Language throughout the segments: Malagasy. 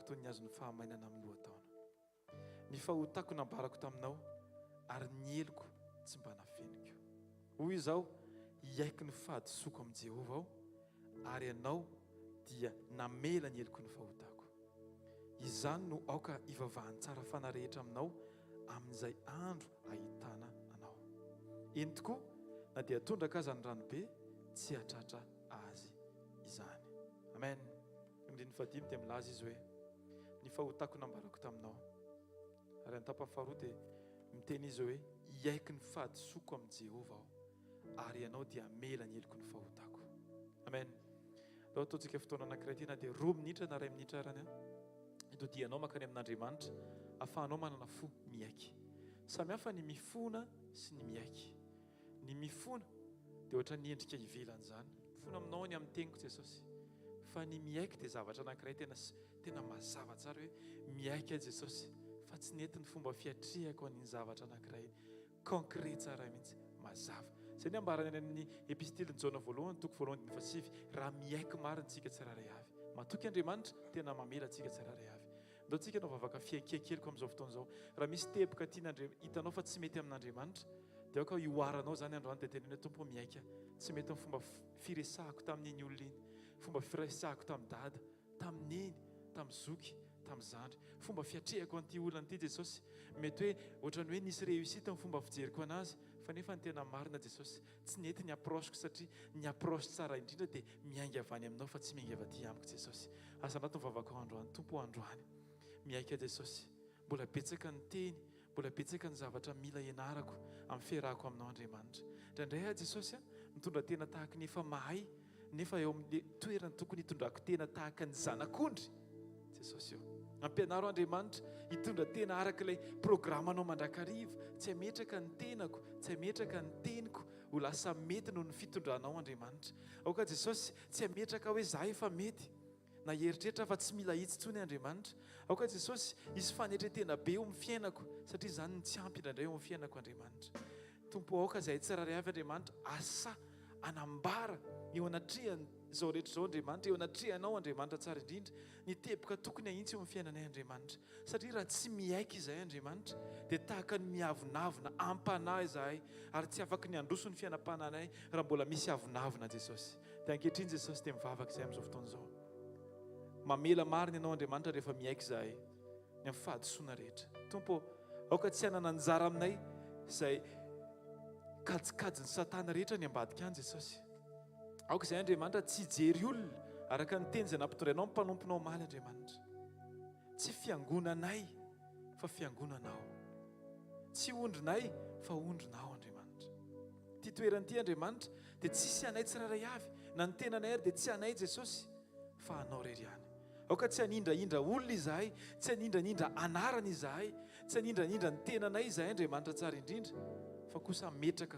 toy ny hazon'ny fahamainana amin'ny lohataona. Ny fahotako nambarako taminao, ary ny heloko tsy mba nafeniko. Hoy izaho, Hiaiky ny fahadisoako amin'i Jehovah aho, ary ianao dia namela ny heloky ny fahotako. Izany no aoka hivavahan'ny tsara fanahy rehetra aminao amin'izay andro ahitana anao. Eny tokoa, na dia tondraka aza ny ranobe, tsy hahatratra azy izany. Amen. Ny andininy fahadimy dia milaza izy hoe, Ny fahotako nambarako taminao. Ary ny tapany faharoa dia miteny izy hoe, Hiaiky ny fahadisoako amin'i Jehovah aho, ary ianao dia hamela ny heloky ny fahotako. Amen. Ndao ataontsika fotoana anankiray ity na dia roa minitra na iray minitra arany an. Itodihanao mankany amin'Andriamanitra, ahafahanao manana fo miaiky. Samy hafa ny mifona sy ny miaiky. Ny mifona dia ohatran'ny endrika ivelany izany. Mifona aminao ny amin'ny teniko Jesosy. Fa ny miaiky dia zavatra anankiray tena tena mazava tsara hoe miaiky aho Jesosy fa tsy nety ny fomba fiatrehako an'iny zavatra anankiray iny. Concret tsara mihitsy, mazava. Izay ny ambarany any amin'ny epistilin'i Jaona voalohany toko voalohany andininy fahasivy, raha miaiky marina isika tsirairay avy. Matoky Andriamanitra, tena mamela antsika tsirairay avy. Ndao tsika hanao vavaka fiaiken-keloka amin'izao fotoana izao. Raha misy teboka tian'Andria, hitanao fa tsy mety amin'Andriamanitra, dia aoka hihoaranao izany androany dia teneno hoe, Tompo ô, miaiky aho. Tsy mety ny fomba firesahako tamin'iny olona iny, fomba firesahako tamin'i Dada, tamin'i Neny, tamin'i Zoky, tamin'i Zandry. Fomba fiatrehako an'ity olana ity Jesosy. Mety hoe ohatran'ny hoe nisy réussite ny fomba fijeriko an'azy, fa nefa ny tena marina Jesosy, tsy nety ny approche-ko satria ny approche tsara indrindra dia miainga avy any aminao fa tsy miainga avy aty amiko Jesosy. Asandrato ny vavakao androany Tompo o androany. Mihaika Jesosy. Mbola betsaka ny teny, mbola betsaka ny zavatra mila ianarako amin'ny fiarahako aminao Andriamanitra. Indraindray aho Jesosy a, mitondra tena tahaka ny efa mahay nefa eo amin'le toerana tokony hitondrako tena tahaka ny zanak'ondry Jesosy o. Ampianaro Andriamanitra hitondra tena araka ilay programanao mandrakariva, tsy hametraka ny tenako, tsy hametraka ny teniko ho lasa mety noho ny fitondranao Andriamanitra. Aoka Jesosy tsy hametraka hoe za efa mety, na hieritreritra fa tsy mila ahitsy intsony Andriamanitra. Aoka Jesosy hisy fanetren-tena be eo amin'ny fiainako, satria izany no tsy ampy indraindray eo amin'ny fiainako Andriamanitra. Tompo aoka izahay tsirairay avy Andriamanitra asa hanambara eo anatrehan'izao rehetra izao Andriamanitra, eo anatrehanao Andriamanitra tsara indrindra, ny teboka tokony ahitsy eo amin'ny fiainanay Andriamanitra. Satria raha tsy miaiky izahay Andriamanitra dia tahaka ny miavonavona am-panahy izahay ary tsy afaky ny handroso ny fiainam-panahinay raha mbola misy avonavona Jesosy. Dia ankehitriny Jesosy dia mivavaka izahay amin'izao fotoana izao. Mamela marina Ianao Andriamanitra rehefa miaiky izahay ny amin'ny fahadisoana rehetra. Tompo ô, aoka tsy hanana anjara aminay izay kajikajin'i Satana rehetra ny ambadika any Jesosy. Aoka izahay Andriamanitra tsy hijery olona araka ny teny izay nampitondrainao ny mpanomponao omaly Andriamanitra. Tsy fiangonanay fa fiangonanao. Tsy ondrinay fa ondrinao Andriamanitra. Ity toerana ity Andriamanitra dia tsisy anay tsirairay avy, na ny tenanay ary dia tsy anay Jesosy fa anao irery ihany. Aoka tsy hanindrahindra olona izahay, tsy hanindrahindra anarana izahay, tsy hanindrahindra ny tenanay izahay Andriamanitra tsara indrindra, fa kosa hametraka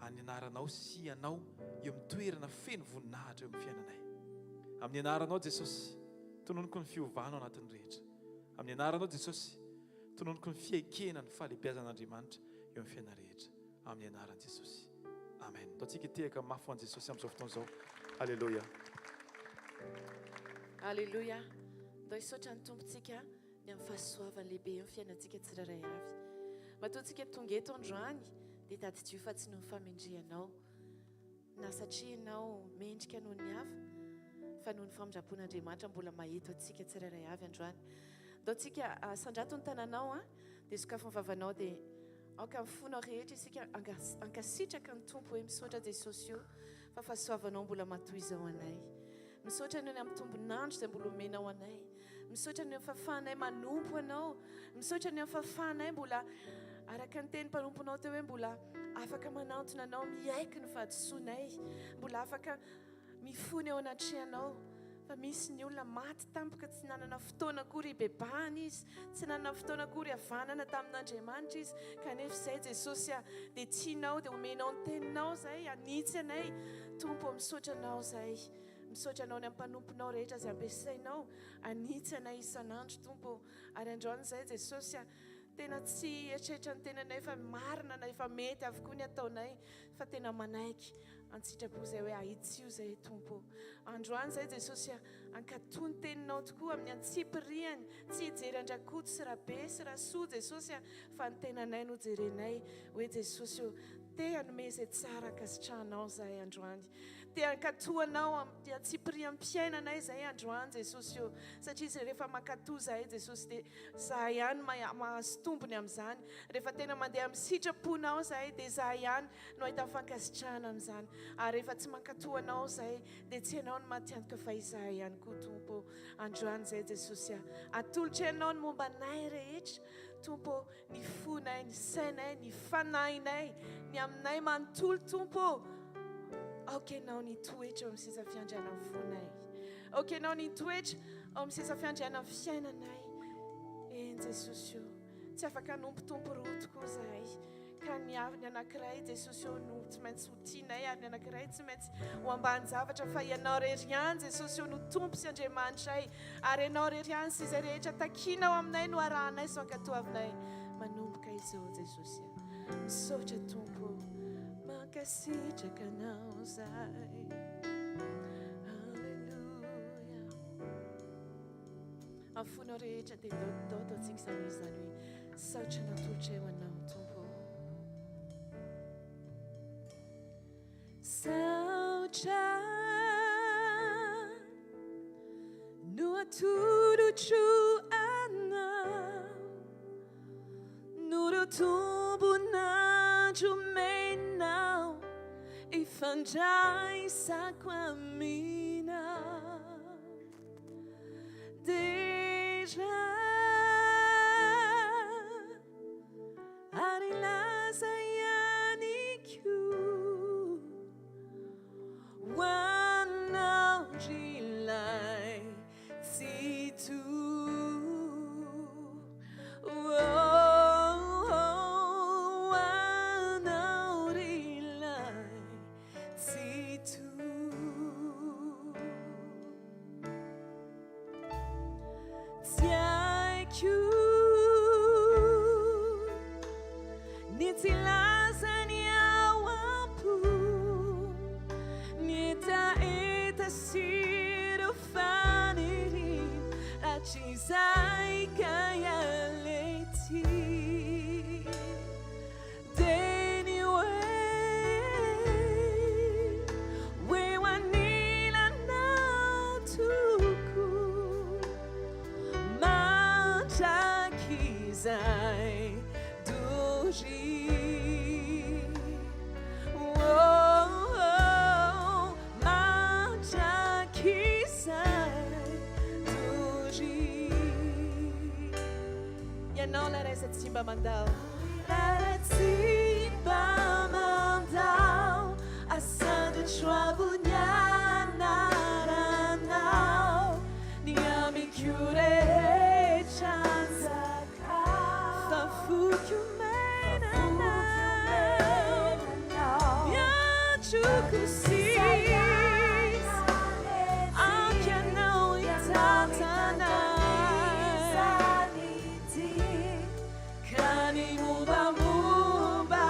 ny anaranao sy Ianao eo amin'ny toerana feno voninahitra eo amin'ny fiainanay. Amin'ny anaranao Jesosy, tononiko ny fiovana ao anatin'ny rehetra. Amin'ny anaranao Jesosy, tononiko ny fiaikena ny fahalehibiazan'Andriamanitra eo amin'ny fiainana rehetra. Amin'ny anaran'i Jesosy. Amen. Ataontsika hitehaka mafy ho an'i Jesosy amin'izao fotoana izao. Aleloia. Aleloia. Ndao hisaotra ny Tompontsika ny amin'ny fahasoavany lehibe eo amin'ny fiainantsika tsirairay avy. Matoa tsika tonga eto androany dia tadidio fa tsy noho ny famendrehanao na satria ianao mendrika noho ny hafa fa noho ny famindram-pon'Andriamanitra mbola maheto antsika tsirairay avy androany. Ndao tsika asandrato ny tananao an, dia sokafy ny vavanao dia aoka amin'ny fonao rehetra isika hankasitraka ny Tompo hoe misaotra Jesosy o fa fahasoavanao mbola matoy izao anay. Misaotra noho ny amin'ny tombon'andro izay mbola omenao anay. Misaotra ny amin'ny fahafahanay manompo Anao. Misaotra ny amin'ny fahafahanay mbola, araka ny teny mpanomponao teo hoe mbola afaka manantona Anao, miaiky ny fahadisoanay, mbola afaka mifona eo anatrehanao. Fa misy ny olona maty tampoka, tsy nanana fotoana akory hibebahana izy, tsy nanana fotoana akory havanana tamin'Andriamanitra izy, kanefa izay Jesosy a, dia tianao, dia omenao ny teninao izay hanitsy anay. Tompo ô, misaotra Anao izay. Misaotra Anao ny amin'ny mpanomponao rehetra izay ampiasainao hanitsy anay isan'andro, Tompo ô. Ary androany izay, Jesosy a, tena tsy hieritreritra ny tenanay fa marina na efa mety avokoa ny ataonay, fa tena manaiky an-tsitrapo izay hoe ahitsio izay, Tompo ô. Androany izay, Jesosy a, Hankatò ny Teninao tokoa amin'ny antsipiriany, tsy hijery an-dRakoto sy Rabe sy Rasoa Jesosy a, fa ny tenanay no jerenay, hoe Jesosy ô, te hanome izay tsara ankasitrahanao izahay androany. Te hankatò Anao amin'ny antsipiriam-piainanay izahay androany Jesosy ô, satria izay rehefa mankatò izahay Jesosy dia izahay ihany mahazo tombony amin'izany. Rehefa tena mandeha amin'ny sitraponao izahay dia izahay ihany no ahita fankasitrahana amin'izany. Ary rehefa tsy mankatò Anao izahay dia tsy Ianao no matiantoka fa izahay ihany koa Tompo ô. Androany izay Jesosy a. Atolotray Anao ny momba anay rehetra Tompo ô, ny fonay, ny sainay, ny fanahinay, ny aminay manontolo Tompo ô. Aoka Ianao ny hitoetra eo amin'ny seza fiandrianan'ny fonay. Aoka Ianao ny hitoetra ao amin'ny seza fiandrianan'ny fiainanay. Eny Jesosy ô. Tsy afaka hanompo Tompo roa tokoa izahay. Ka ny avy ny anankiray Jesosy ô no tsy maintsy ho tianay ary ny anankiray tsy maintsy ho ambany zavatra fa Ianao irery ihany Jesosy ô no Tompo sy Andriamanitray ary Ianao irery ihany sy izay rehetra takianao aminay no arahanay sy ankatoavinay manomboka izao Jesosy a. Misaotra Tompo ô. Mankasitraka Anao zahay. Alléluia. Amin'ny fonao rehetra dia ndao ndao ataontsika izany hoe izany hoe saotra natolotray ho anao Tompo ô. Saotra no atolotro anao noho ireo tombon'andro omenao ifandraisako aminao. Dera ary laza ihany koa ho anao ry ilay Tsitoha. Oh, ho anao ry ilay Tsitoha. Tsy haiko ny tsy hilaza ny ao am-po, ny hetaheta sy ireo faniriana hatrizay ka hiala ety. Dia ny hoe ho eo anilanao tokoa mandrakizay doria. Oh, oh, mandrakizay doria. Ianao ilay Ray izay tsy mba mandao. Ilay tsy mba mandao. Asandratro avo ny anaranao. Ny amiko rehetra anjakao. Fa foko omena anao. Ny androko sisa. Ampy anao hitantana ahy. Ka ny mombamomba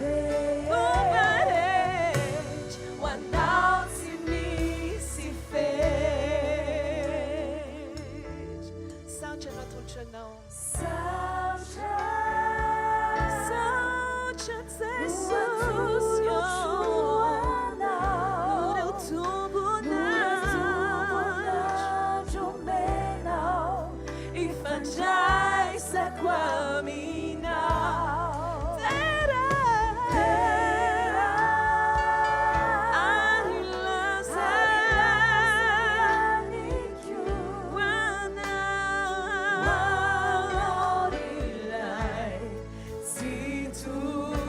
momba rehetra ho anao tsy misy fetra. Saotra no atolotro anao. Saotra. Saotra Jesosy ô. Noho ireo tombon'andro omenao. Ifandraisako aminao. Dera ary laza ho anao ry ilay Tsitoha.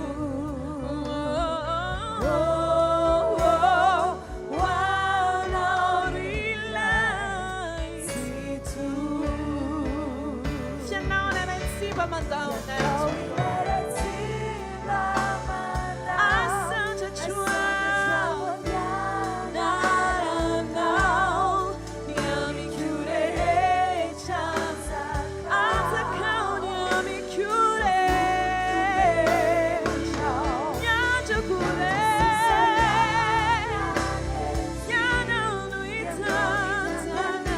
Ho anao ry ilay Tsitoha. F'ianao ilay Ray tsy mba mandao anay. Asandratro avo ny anaranao, ny amiko rehetra. Anjakao ny amiko rehetra, ny androko rehetra. Ianao no hitantana.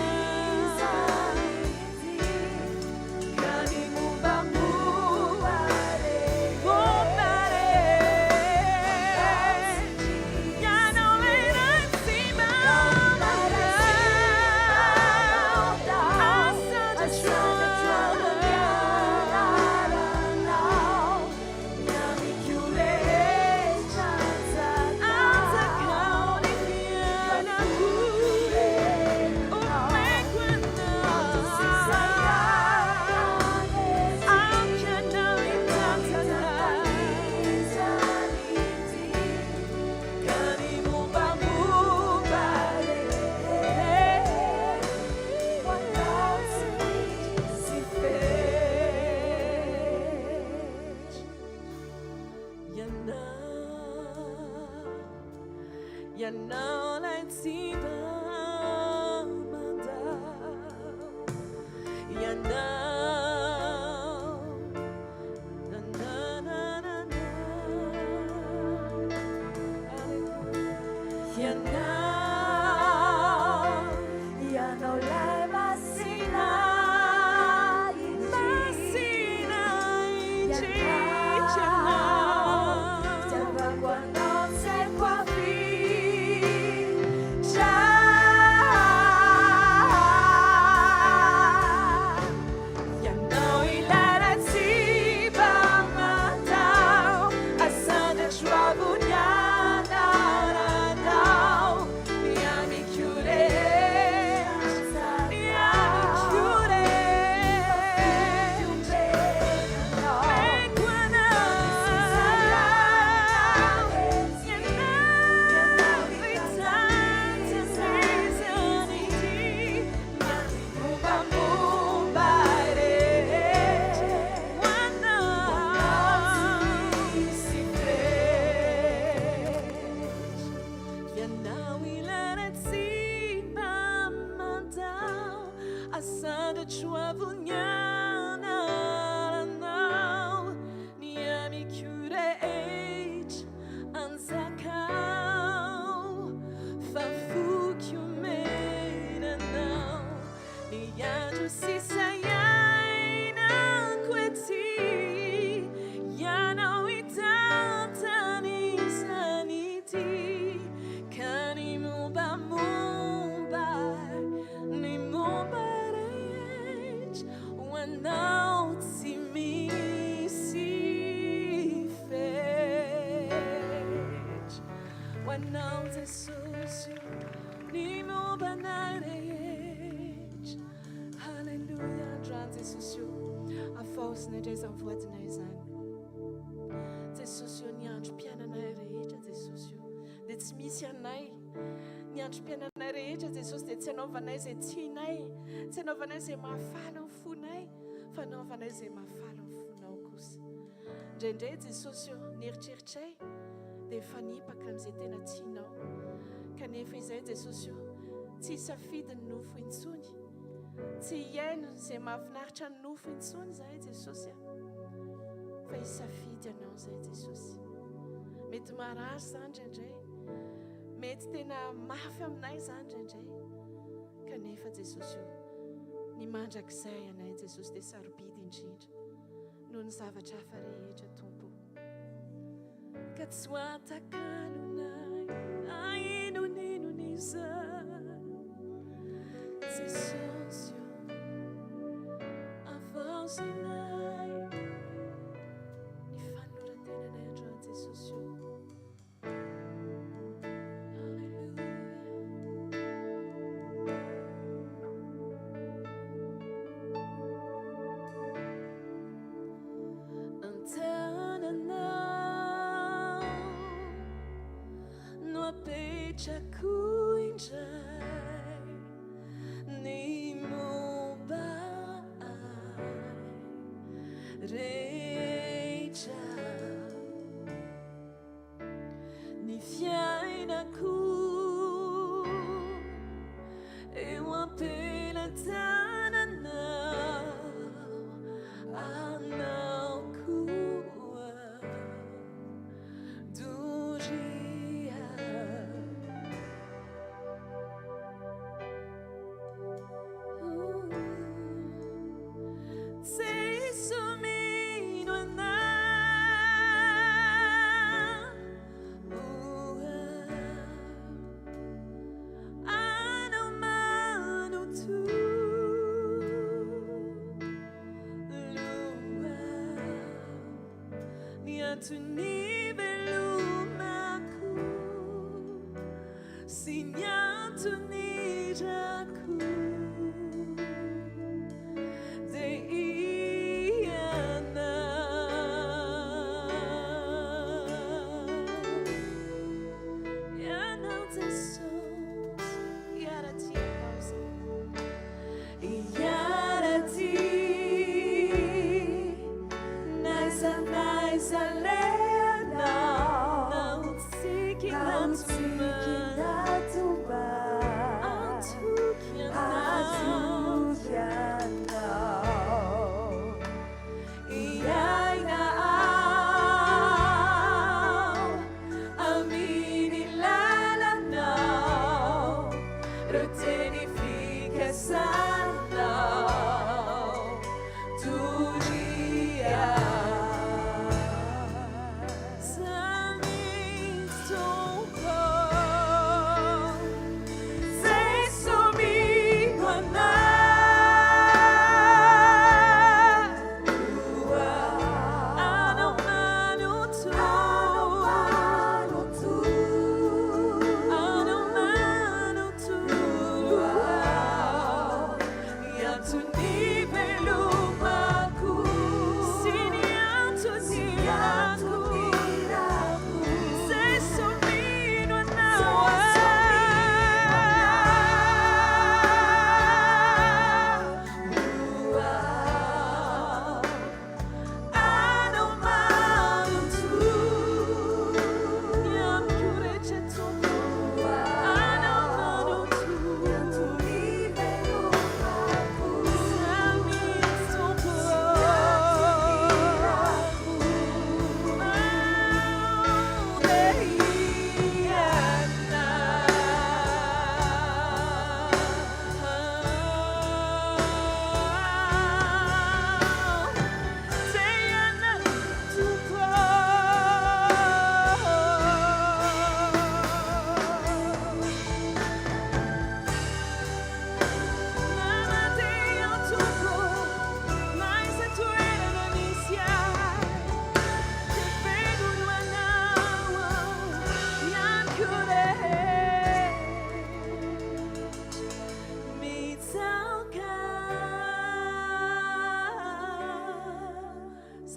Ianao ilay tsy mba mandao. Ianao, na na na na na. Ianao, Ianao ilay masina masina indrindra. Ianao, fitiavako anao tsy haiko afindra. Ianao ilay tsy mba mandao, asandratro avo ny anaranao. Ny amiko rehetra, ny amiko rehetra. Omeko anao, Ianao mitantana ity, mombamomba rehetra. Ho anao Tsisy fetra. Ianao ilay tsy mba mandao, asandratro avo ny anaranao. Ny amiko rehetra anjakao, fa foko omena anao. Ny andro sisa iainako ety, Ianao hitantana izany ity, ka ny mombamomba, ny momba rehetra, ho anao tsy misy fetra. Ho anao Jesosy, ny momba anay rehetra. Halleluja, androany Jesosy io, avaozina indray izany voadinay izany. Jesosy io, ny androm-piainanay rehetra Jesosy io, dia tsy misy anay. Ny androm-piainanay rehetra Jesosy dia tsy anaovanay izay tianay, tsy anaovanay izay mahafaly ny fonay, fa anaovanay izay mahafaly ny fonao kosa. Indraindray Jesosy io, ny eritreritray dia mifanipaka amin'izay tena tianao. Kanefa izay Jesosy io, tsy hisafidy ny nofo intsony, tsy hiaino izay mahafinaritra ny nofo intsony izahay Jesosy a, fa hisafidy anao izahay Jesosy. Mety marary izany indraindray, mety tena mafy aminay izany indraindray, kanefa Jesosy io, ny mandrakizay anay Jesosy dia sarobidy indrindra noho ny zavatra hafa rehetra Tompo. Ka tsy ho atakalonay na inon'inona izany. Jesosy io, avaozinay ny fanoloran-tenanay androany Jesosy io. Alléluia. An-tananao no apetrako indray ny momba ahy rehetra, ny fiainako eo am-pelatananao, anao koa doria. Tsisy mino anao. Anao manontolo, ny antony velomako sy ny antony rako dia ianao. Ianao Jesosy, hiara-dia anao izahay. Hiara-dia n'aiza n'aiza alehanao, na ho tsiky na tomany.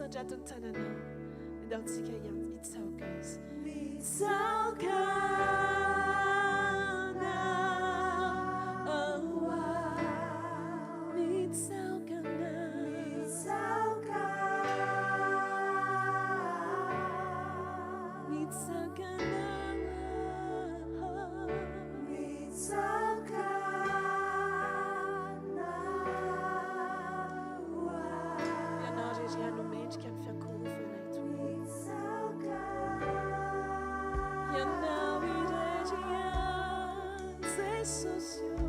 Asandrato ny tananao. Andao tsika hitsaoka Azy. Mitsaoka Anao aho. Mitsaoka Anao. Mitsaoka. Mitsaoka Anao aho. Mitsaoka Anao aho. Ianao irery ihany no mendrika ny fiankohofana eto. Ianao irery ihany Jesosy ô.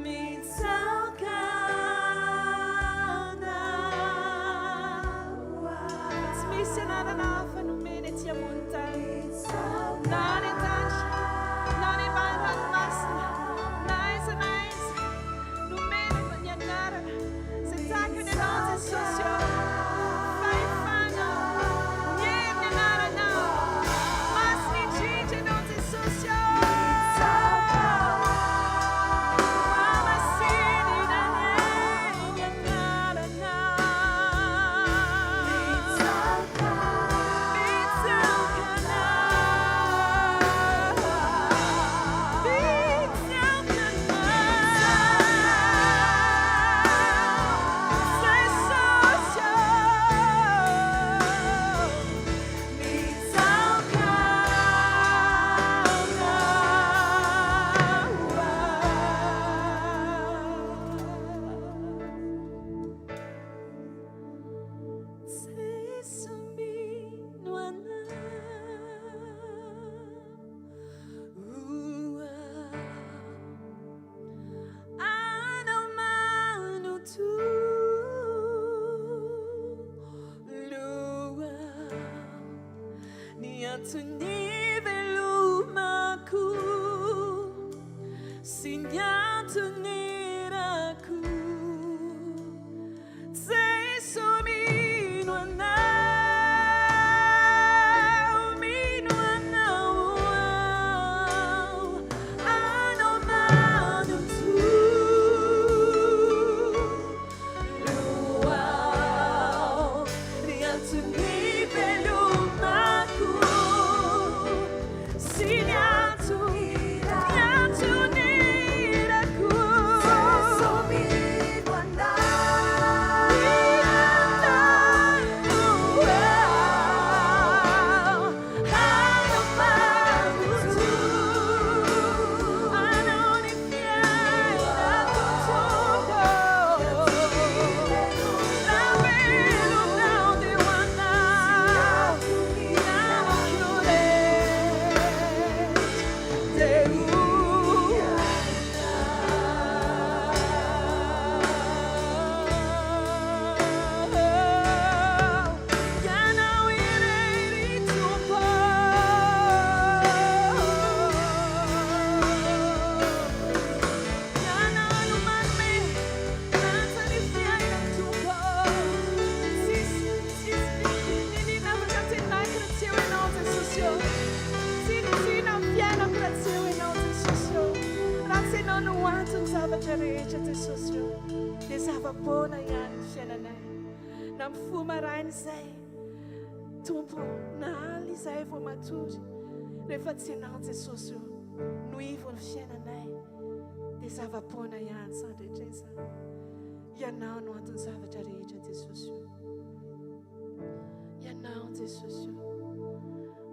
Mitsaoka Anao aho. Tsy misy anarana hafa nomena ety ambony tany. Na any an-tany, na any ambany ranomasina, na aiza na aiza, nomena ny anarana izay tahaka ny Anao Jesosy ô. Fahefana, ny hery ny anaranao. Masina indrindra Ianao Jesosy ô. Hamasinina anie ny anaranao. Mitsaoka Tsisy mino anao Anao manontolo Ny antony velomako Sy ny antony irako Jeso mino anao, mino anao aho, anao manontolo aho, ny antony velomako sy ny antony, ny antony irako. Jeso mino anao, anao manontolo, anao ny fiainako Tompo. Raha velonao dia ho anao, namako rehetra dia ho anao. Ianao irery Tompo. Ianao no manome lanja ny fiainako Tompo. Tsisy, tsisy niniana afaka antenaiko raha tsy eo Ianao Jesosy ô. Tsinontsinona ny fiainako raha tsy eo Ianao Jesosy ô. Raha tsy Ianao no anton'ny zavatra rehetra Jesosy ô, dia zava-poana ihany ny fiainanay. Na mifoha maraina izay Tompo, na alina izahay vao matory, rehefa tsy Ianao Jesosy ô no ivon'ny fiainanay, dia zava-poana ihany izany rehetra izany. Ianao no anton'ny zavatra rehetra Jesosy ô. Ianao Jesosy ô.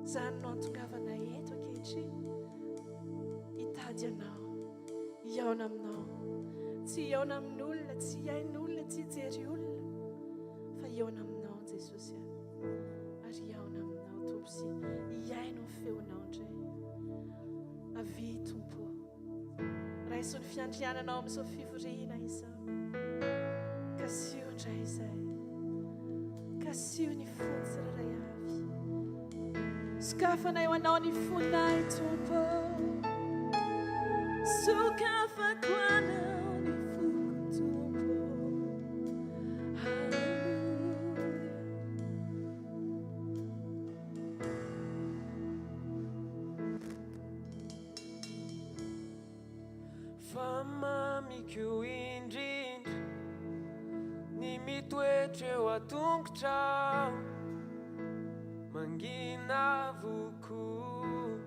Izany no antongavanay eto ankehitriny. Hitady Anao, hihaona Aminao. Tsy hihaona amin'olona, tsy hihaino olona, tsy hijery olona, fa hihaona Aminao Jesosy a. Ary hihaona Aminao Tompo sy hihaino ny feonao indray. Avia Tompo ô. Raiso ny fiandriananao amin'izao fivoriana izao. Kasiho indray izay. Kasiho ny fony tsirairay avy. Sokafanay ho anao ny fonay Tompo. Sokafako anao ny foko Tompo. Haleloia. Fa mamiko indrindra ny. mitoetra eo an-tongotrao, mangina avokoa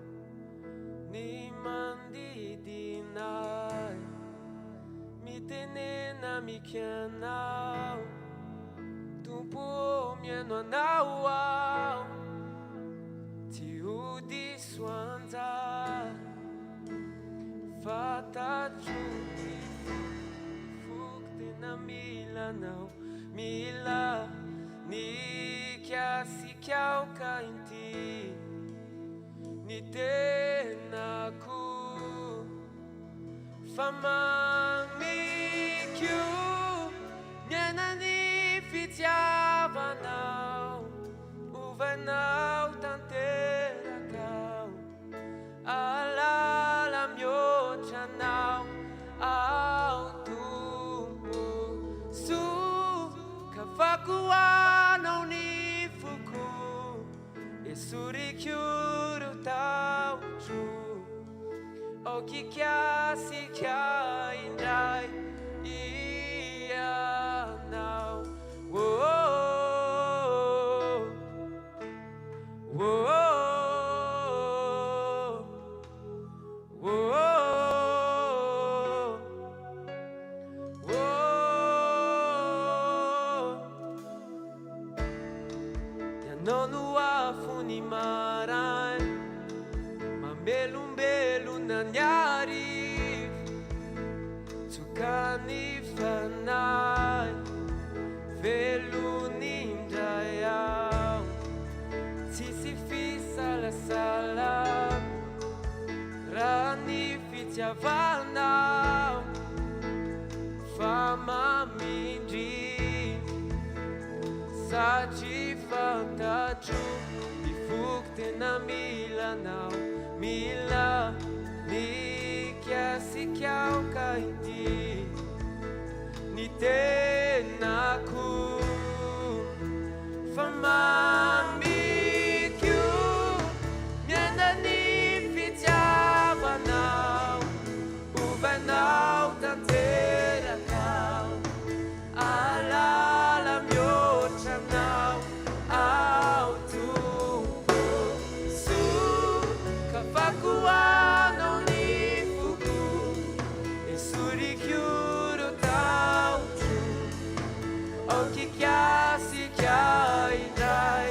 ny manodidina ahy. Mitenena amiko Ianao, Tompo ô, mihaino Anao aho, tsy ho diso anjara. Fantatro ny foko tena mila Anao, mila ny hikasikao ka inty ny tenako. Fa mamiko miaina ny fitiavanao, ovainao tanteraka aho, ahalala mihoatra anao aho Tompo. Sokafako ho anao ny foko, esoriko ireo tahotro. Aoka hikasika indray ianao. Oh, oh, oh, oh, oh. Ianao no afon'ny maraina. Mamelombelona ny hariva, tsokan'ny fanahy, velony indray aho, tsisy fisalasalana, raha ny fitiavanao, fa mamy indrindra, satria fantatro. Ny foko tena mila anao, mila ny hikasikao ka ity ny tenako fa mamiko miaina ny fitiavanao, ovainao tanteraka aho. Ahalala mihoatra anao aho Tompo. Sokafako ho anao ny foko, esoriko ireo tahotro, aoka hikasika indray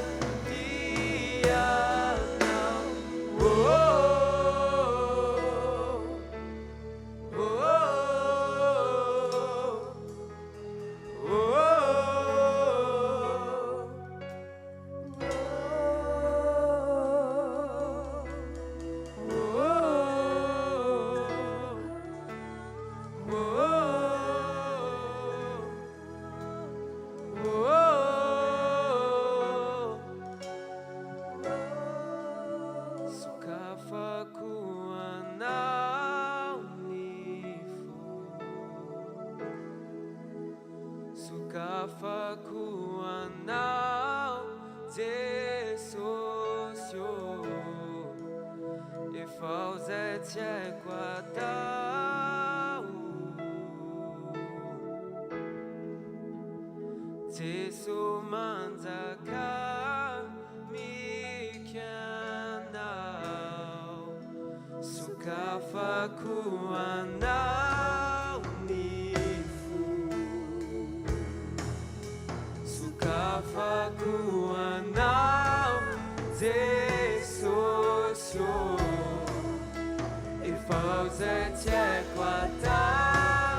ianao. Oh, oh, oh, Sokafako anao ny fo. Sokafako anao Jesosy ô, Efao zay tsy haiko atao. Jeso manjaka mikanao. Sokafako anao ny fo. Sokafako anao Jesosy ô. Efa izay tsy haiko atao.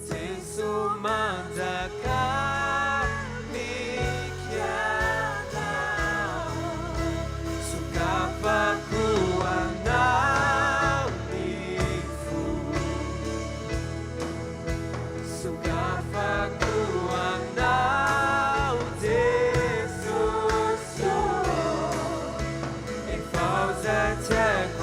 Jeso manjaka mikianao. Sokafako anao ny fo. Sokafako anao Jesosy ô. Efa izay tsy haiko.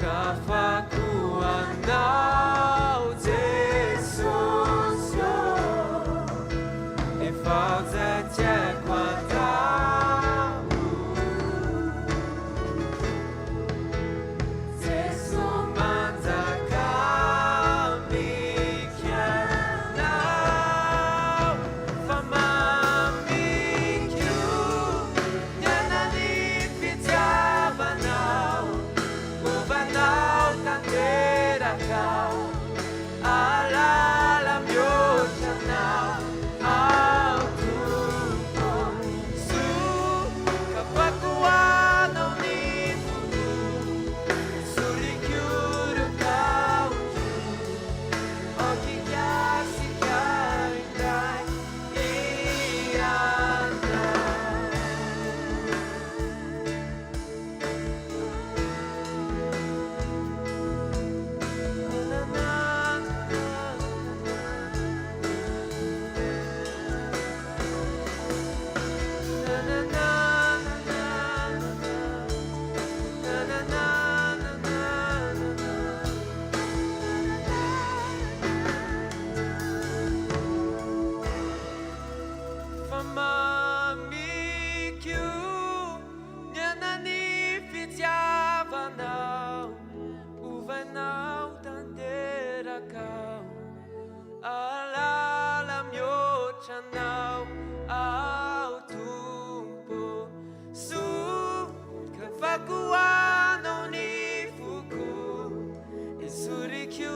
Sokafako anao Jesosy ô, efa izay tsy haiko atao. Jeso manjaka mikianao fa mamiko miaina ny fitiavanao ovanao tanteraka alala mihoatra anao aho Tompo sokafako anao ny foko esoriko tahotro aoka hikasika indray ianao. Fa mamiko miaina ny fitiavanao, ovainao tanteraka aho, ahalala mihoatra anao aho Tompo. Sokafako anao ny foko, esoriko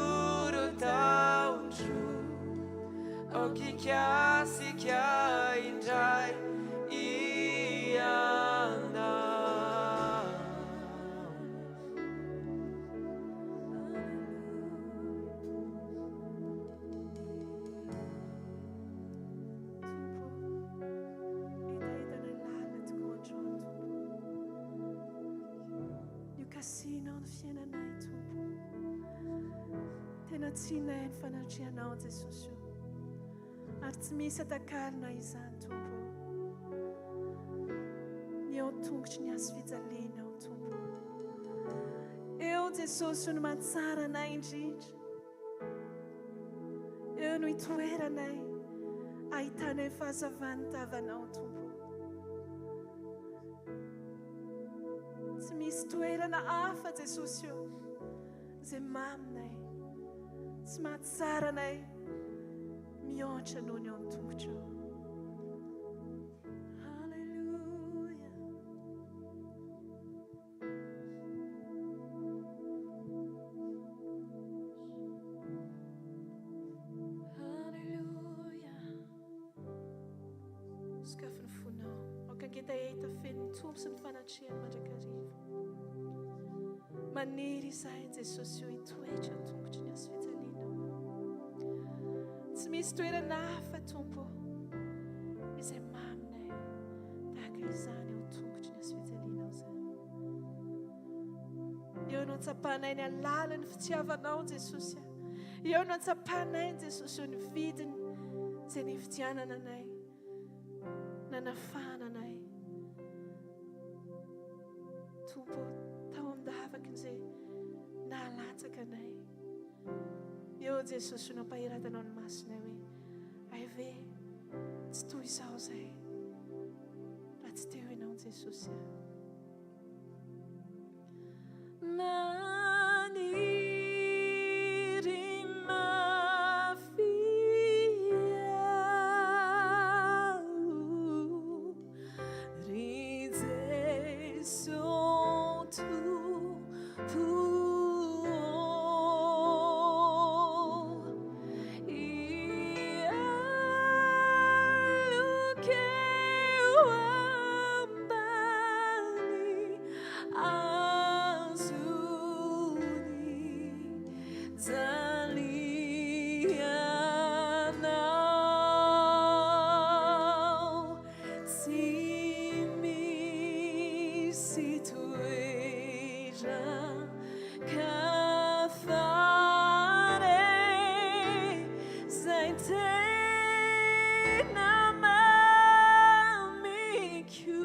ireo tahotro. Aoka hikasika indray ianao. Tompo ô, hetahetanay lalina tokoa androany Tompo ô. Ny ho kasihinao ny fiainanay Tompo ô. Tena tianay ny fanatrehanao Jesosy ô. Ary tsy misy atakalona izany Tompo ô. Ny eo an-tongotry ny hazo fijalianao Tompo ô. Eo Jesosy ô no mahatsara anay indrindra. Eo no itoeranay, ahitanay ny fahazavan'ny tavanao Tompo. Tsy misy toerana hafa Jesosy ô, izay maminay, tsy mahatsara anay mihoatra noho ny eo an-tongotrao. Haleloia. Haleloia. Sokafy ny fonao. Aoka hangetaheta feno ny Tompo sy ny fanatrehany mandrakariva. Maniry izahay Jesosy io hitoetra an-tongotry ny hazo fijalianao. Tsy misy toerana hafa Tompo izay maminay tahaka izany ao tongotry ny hazo fijalianao izany. Eo no antsapanay ny alalan'ny fitiavanao Jesosy a. Eo no antsapanay ny Jesosy eo ny vidiny izay nividianana anay, nanafahana anay. Tompo, tao amin'ny-davaky izay nahalatsaka anay. Eo Jesosy no nampahiratanao ny masonay hoe, ay ve tsy toy izao izay raha tsy teo ianao Jesosy a. Maniry mafy aho, ry Jeso Tompo ô, hialoka eo ambany azony jalianao. Tsy misy toeran-kafa re izay tena mamiko.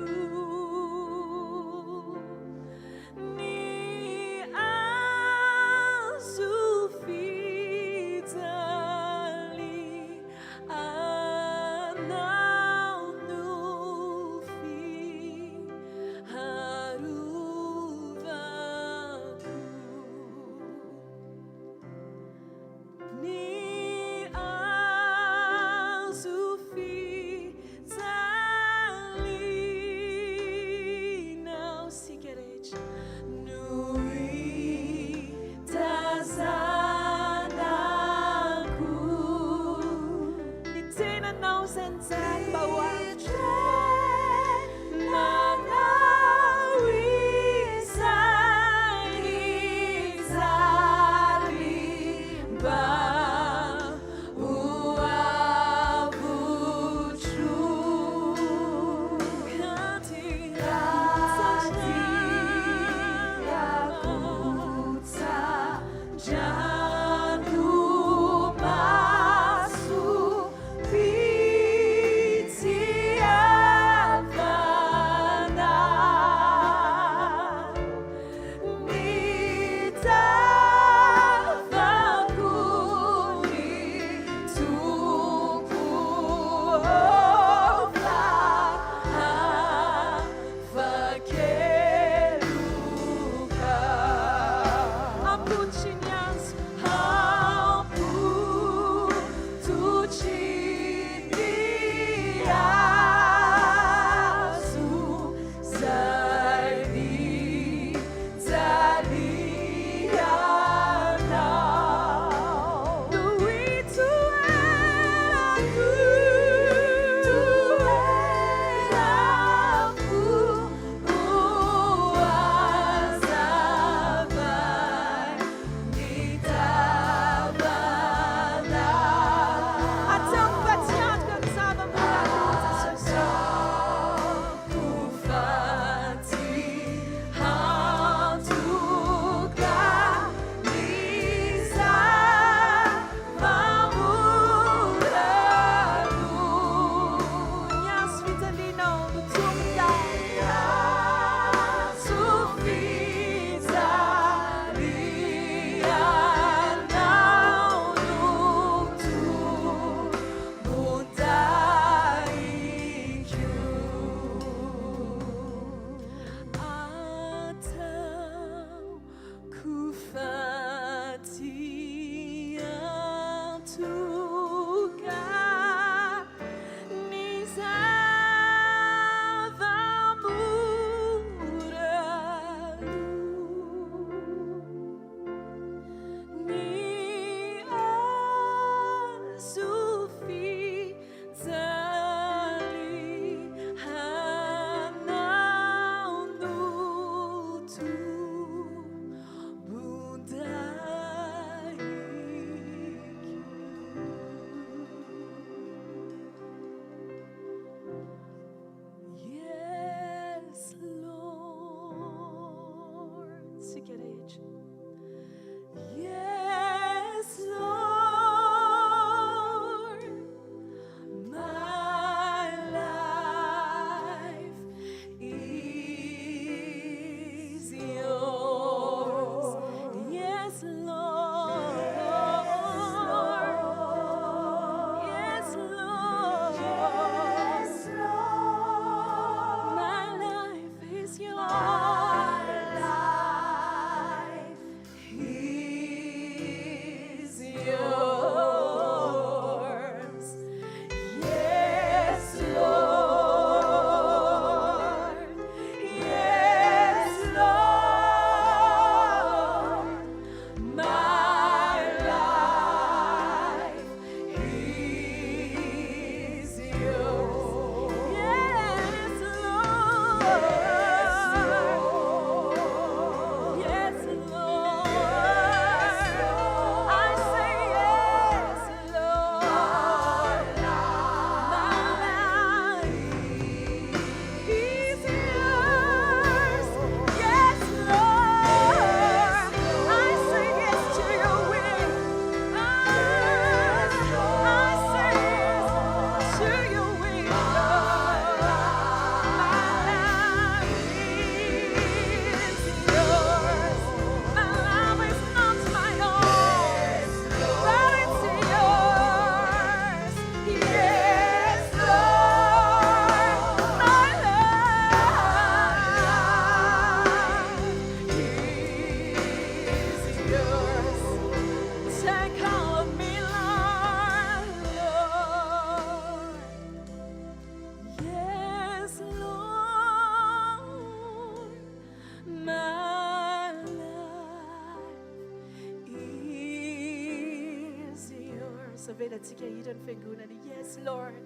Yes, avelantsika hira ny fiangonana. Yes, Lord.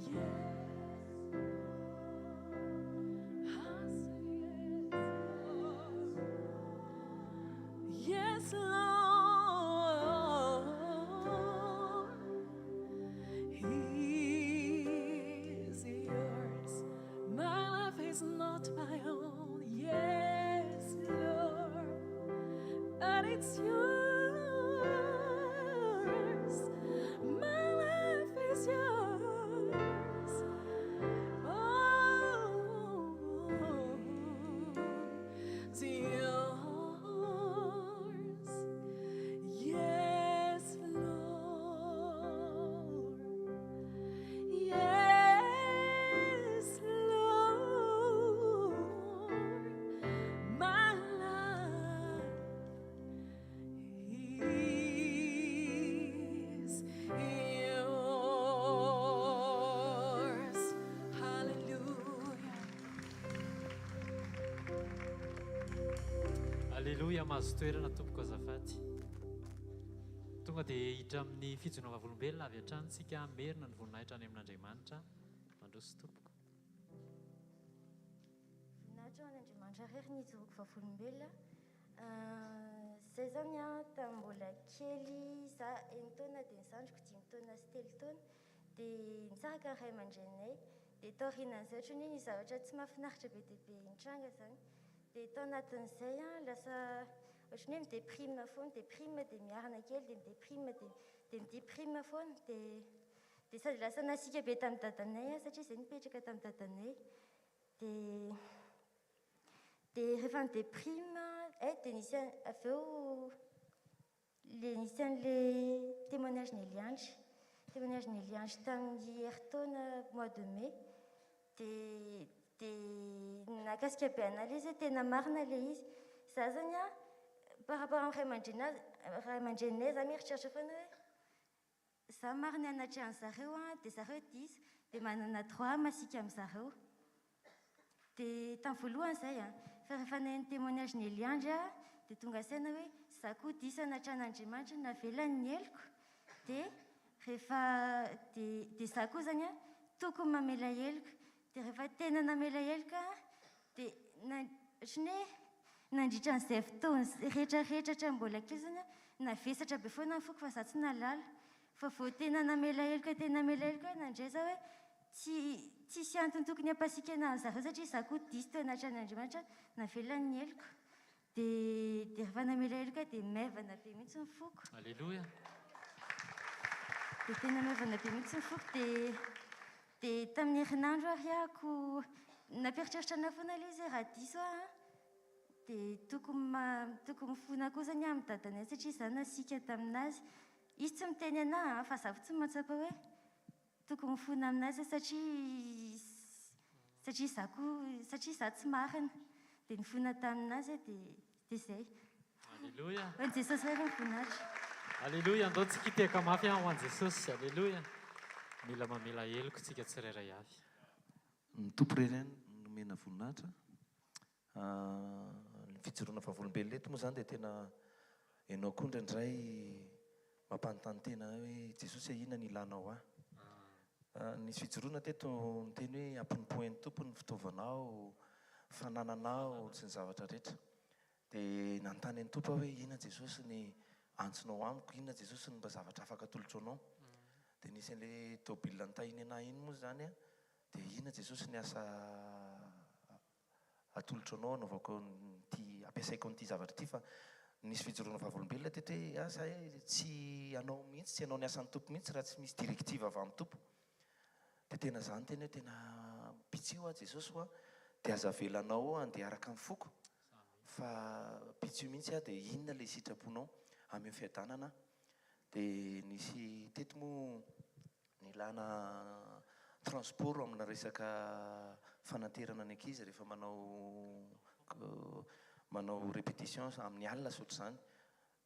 Yes. I say yes, Lord. Yes, Lord. Is yours. My life is not my own. Yes, Lord. And it's yours. My life is yours. Oh, it's yours. Yes, Lord. Yes, Lord. My life is yours. Hallelujah. Aleloia, mahazo toerana tompoko azafady. Tonga dia hiditra amin'ny fijoroana vavolombelona avy hatrany tsika hamerina ny voninahitra any amin'Andriamanitra. Mandroso tompoko. Voninahitra ho an'Andriamanitra irery ny hijoroako vavolombelona. Zay zany a tamin'ny mbola kely za 6 taona dia ny zandriko 5 taona sy 3 taona dia nitsaraka ny ray aman-dreninay dia taorianan'izay ohatrany hoe ny zavatra tsy mahafinaritra be dia be nitranga zany dia tao anatin'izay a lasa ohatrany hoe midéprime foana, déprime dia miarina kely dia midéprime dia midéprime foana dia sady lasa nasiaka be tamin'ny dadanay a satria zay nipetraka tamin'ny dadanay dia rehefa nidéprime dia nisy avy eo le nisy an'le témoignage ny Eliandry, témoignage ny Eliandry tamin'ny herintaona, mois de mai, dia nakasika be anahy le izy hoe tena marina le izy. Za zany a par rapport amin'ny ray aman-dreninay za mieritreritra foana hoe za marina anatrehan'ny zareo a dia zareo diso dia manana droit masiaka amin'zareo dia tamin'ny voalohany zay a fa rehefa nahay ny témoignage ny Eliandry a dia tonga saina hoe za koa diso anatrehan'Andriamanitra navelany ny heloko dia rehefa dia za koa zany a tokony mamela heloka dia rehefa tena namela heloka dia na ohatrany hoe nandritra an'izay fotoana rehetrarehetra hatramin'ny mbola kely zany a navesatra be foana ny foko fa za tsy nahalala fa vao tena namela heloka, tena namela heloka hoe nandray za hoe tsisy antony tokony hampasiaka anazy zareo satria za koa diso teo anatrehan'Andriamanitra navelany ny heloko dia rehefa namela heloka dia maivana be mihitsy ny foko. Alleloia. Dia tena maivana be mihitsy ny foko dia tamin'ny herinandro ary ahako nampieritreritra anahy foana ilay izy hoe raha diso aho dia tokony mifona koa zany amin'ny dadanay satria za nasiaka taminazy, izy tsy miteny anahy fa za fotsiny mahatsapa hoe tokony mifona aminazy satria za koa satria za tsy marina dia nifona taminazy dia zay. Alleloia. Ho an'i Jesosy irery ny voninahitra. Alleloia, andao tsika hitehaka mafy ho an'i Jesosy. Alleloia. Mila mamela heloka tsika tsirairay avy. Ny Tompo irery ihany nomena voninahitra. Ny fijoroana vavolombelona eto moa zany dia tena ianao koa indraindray mampanontany tena hoe Jesosy inona ny ilanao ahy. Nisy fijoroana teto niteny hoe ampinompoen'ny Tompo ny fitaovanao, fanananao sy ny zavatra rehetra. Dia nanontany an'ny Tompo aho hoe inona Jesosy ny antsonao amiko, inona Jesosy ny mba zavatra afaka atolotro anao. Dia nisy an'ilay tôbila nitahiny anahy iny moa zany a dia inona Jesosy ny asa atolotro anao anaovako an'ity, ampiasaiko an'ity zavatra ity. Fa nisy fijoroana vavolombelona teto hoe asa hoe tsy hanao mihitsy, tsy hanao ny asan'ny Tompo mihitsy raha tsy misy directive avy amin'ny Tompo. Dia tena zany tena hoe tena pitsio aho Jesosy hoa dia aza avelanao handeha araka ny foko fa pitsio mihitsy aho dia inona ilay sitraponao ameo fiadanana. Dia nisy teto moa nilana transport amina resaka fanaterana ny ankizy rehefa manao répétition amin'ny alina sy ohatr'izany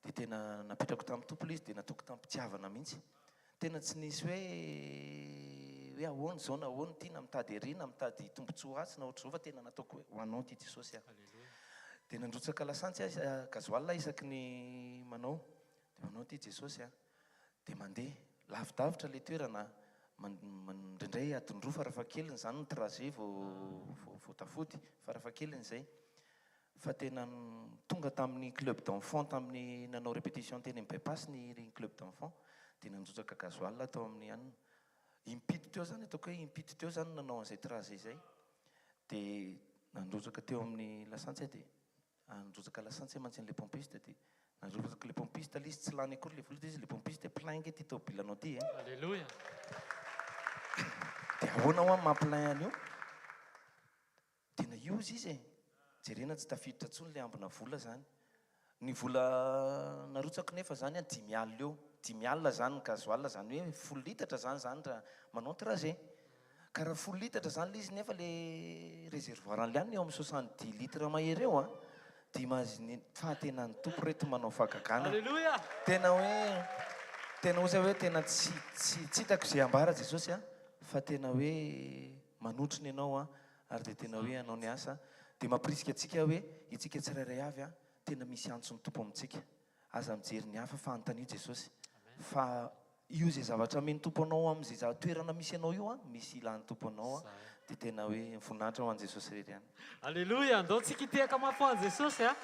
dia tena napetrako tamin'ny Tompo ilay izy dia nataoko tamin'ny-pitiavana mihitsy, tena tsy nisy hoe ahoana izao na ahoana ity na mitady ery na mitady tombontsoa ratsy na ohatr'izao fa tena nataoko hoe ho anao ity Jesosy aho. Dia nandrotsaka lasantsy aho, gasoil, isaky ny manao dia ho anao ity Jesosy aho dia mandeha. Lavidavitra ilay toerana, indraindray adiny roa farafahakeliny izany ny trajet vao vao tafody, farafahakeliny izay. Fa tena tonga tamin'ny club d'enfants tamin'ny nanao répétition teny amin'ny by-pass ny club d'enfants dia nandrotsaka gasoil tao amin'ny anona. Impito teo izany ataoko hoe impito teo izany nanao an'izay trajet izay. Dia nandrotsaka teo amin'ny lasantsy aho dia nandrotsaka lasantsy aho mantsy an'ilay pompiste dia nandrotsaka ilay pompiste ilay izy tsy lany akory ilay vola dia izy ilay pompiste plein ange ity tomobilanao ity e. Alléluia. Dia ahoana hoa ny maha plein an'io? Tena io ozy izy e! Jerena tsy tafiditra intsony le ambina vola zany. Ny vola narotsako nefa zany an dimy alina eo. Dimy alina zany ny gasoil zany hoe folo litatra zany zany raha manao trajet. Ka raha folo litatra zany le izy nefa le réservoir an'le anona eo amin'ny soixante dix litres mahery eo an! Dia imagine fa tena ny Tompo reto manao fahagagana. Alléluia! Tena hoe tena ozy aho hoe tena tsy tsy tsy hitako izay ambara Jesosy an! Fa tena hoe manotrona ianao an, ary dia tena hoe hanao ny asa, dia mampirisika antsika hoe itsika tsirairay avy an, tena misy antson'ny Tompo amintsika. Aza mijery ny hafa fa anontanio Jesosy. Fa io izay zavatra amen'ny Tompo anao amin'izay toerana misy anao io an, misy ilan'ny Tompo anao an, dia tena hoe voninahitra ho an'i Jesosy irery ihany. Aleloia! Andao tsika hitehaka mafy ho an'i Jesosy a!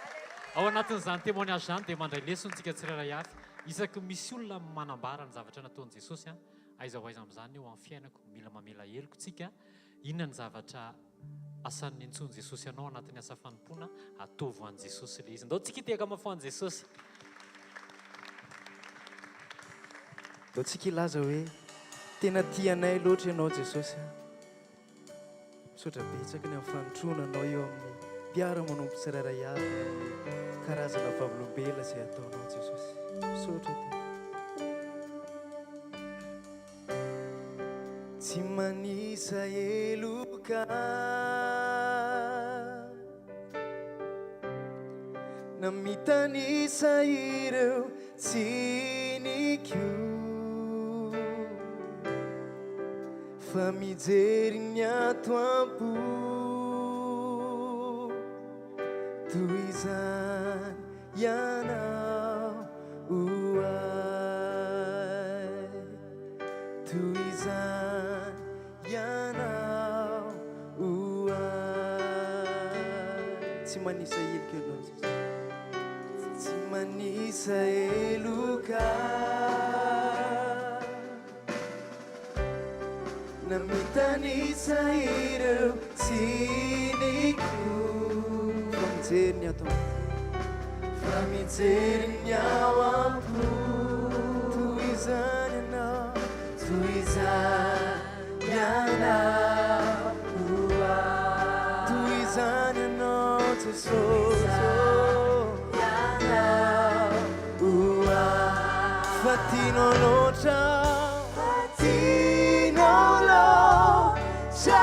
Ao anatin'izany témoignage izany dia mandray lesona tsika tsirairay avy. Isaky ny misy olona manambara ny zavatra nataon'i Jesosy a, aiza ho aiza amin'izany eo amin'ny fiainako, mila mamela heloka tsika, inona ny zavatra asan'ny niantsoan'i Jesosy anao anatin'ny asa fanompoana, ataovy ho an'i Jesosy ilay izy. Ndao tsika hitehaka mafy ho an'i Jesosy. Ndao tsika hilaza hoe, Tena tia anay loatra Ianao Jesosy a. Misaotra betsaka ny amin'ny fanotroana anao eo amin'ny mpiara-manompo tsirairay avy ny amin'ny karazana vavolombelona izay ataonao Jesosy. Misaotra Tompo. Tsy manisa heloka Na mitanisa ireo tsiniko Fa mijery ny ato am-po Toy izany ianao ho ahy Toy izany ianao ho ahy Tsy manisa heloka ianao Jesosy Tsy manisa heloka Na mitanisa ireo tsiniko Fa mijery ny ato am-po Fa mijery ny ao am-po Toy izany ianao Toy izany ianao ho ahy Toy izany ianao Jesosy Ianao ho ahy Fa tianao loatra Fa tianao loatra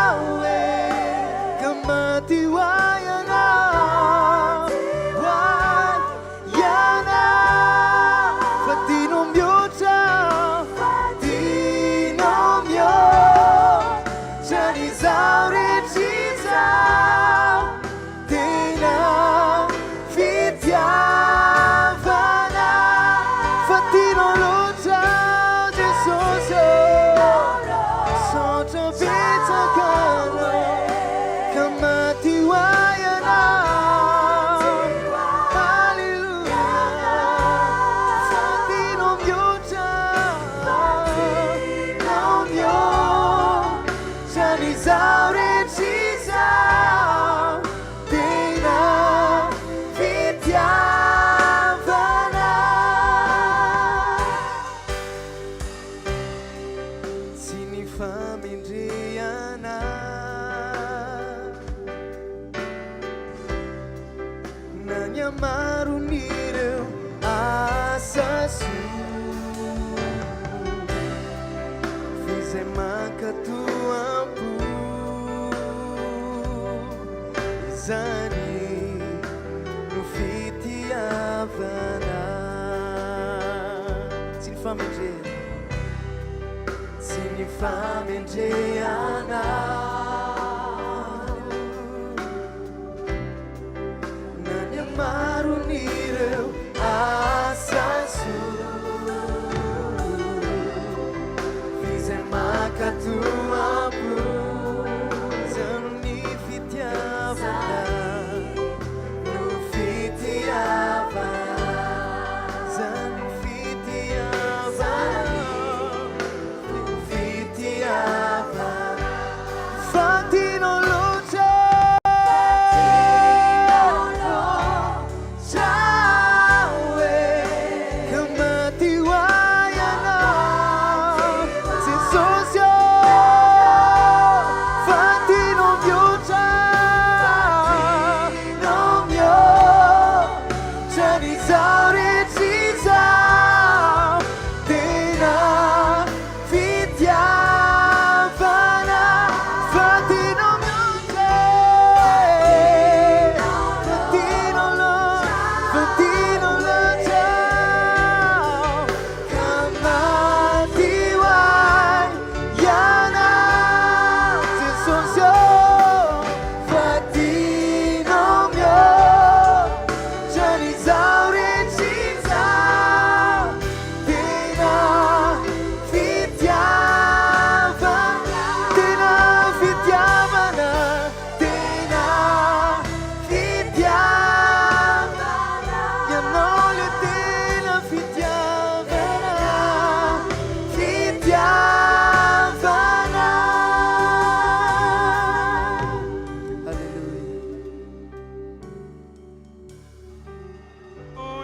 aho e Ka maty ho ahy ianao Ho ahy ianao Fa tianao mihoatra Fa tianao mihoatra ny izaho rehetra izao Tena fitiavana fa tianao loatra Jesosy ô Misaotra betsaka Anao ka maty ho ahy Ianao Haleloia Fa tianao mihoatra Tianao mihoatra ny izaho rehetra izao Tena fitiavana. Tsy ny famendrehana na ny hamaron'ireo asa soa, f'izay mankatò am-po. Izany no fitiavana. Tsy ny famendrehana, tsy ny famendrehana. Na ny hamaron'ireo asa soa.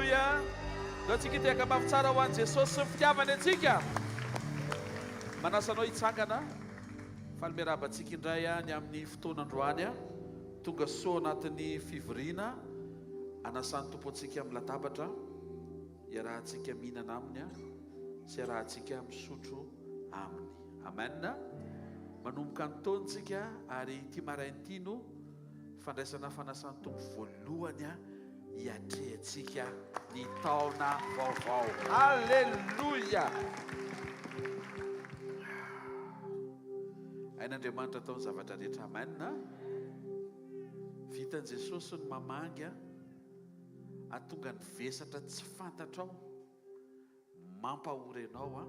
Alléluia. Ndao tsika hitehaka mafy tsara ho an'i Jesosy sy ny fitiavany antsika. Manasa anao hitsangana. Faly miarahaba antsika indray ny amin'ny fotoana androany. Tonga soa anatin'ny fivoriana anasan'ny Tompo antsika amin'ny latabatra iarahantsika mihinana aminy sy iarahantsika misotro aminy. Amen. Manomboka ny taona tsika ary ity maraina ity no fandraisana fanasan'ny Tompo voalohany hiatrehantsika ny taona vaovao. Alléluia! Hain'Andriamanitra atao ny zavatra rehetra. Amen. Vitan'i Jesosy ny mamangy hahatonga ny vesatra tsy fantatrao mampahory anao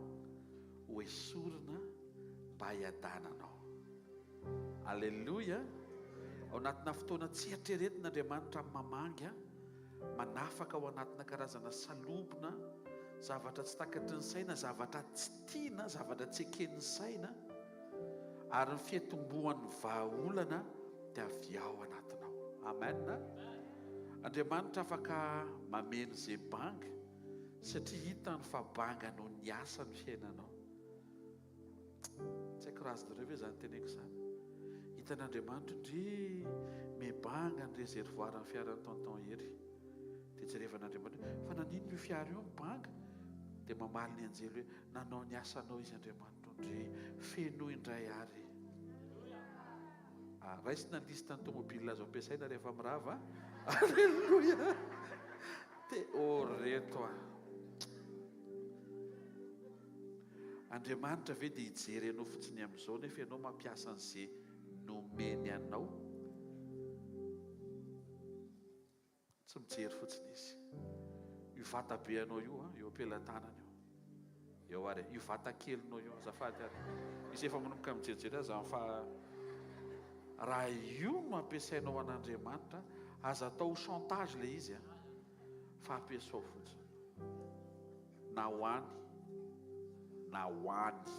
ho esorina mba hiadananao. Aleloia! Ao anatina fotoana tsy eritreretina Andriamanitra mamangy, manafaka ao anatina karazana salobona, zavatra tsy takatry ny saina, zavatra tsy tiana, zavatra tsy eken'ny saina, ary ny fiatombohan'ny vahaolana dia avy ao anatinao. Amen! Andriamanitra afaka mameno izay banga satria hitany fa banga noho ny asa ny fiainanao. Tsy haiko raha azonareo ve izany teneko izany. Hitan'Andriamanitra ndry mibanga ny réservoir ny fiaran'i tonton Hery. Dia jerevan'Andriamanitra hoe fa naninona io fiara io mibanga? Dia mamaly ny anjely hoe nanao ny asanao izy Andriamanitra ndry fenoy indray ary. Ah, raisina ny liste ny tomobile azo ampiasaina rehefa mirava. Alléluia. Te oh reto ah. Andriamanitra ve dia hijery anao fotsiny amin'izao nefa ianao mampiasa an'izay nomeny anao? Tsy mijery fotsiny izy. Io vata be anao io, eo am-pelatanana io. Eo ary, io vata kelinao io, azafady ary. Misy efa manomboka mijerijery azy zany fa raha io no ampiasainao an'Andriamanitra, aza atao chantage ilay izy a, fa ampiasao fotsiny. Na ho any na ho any.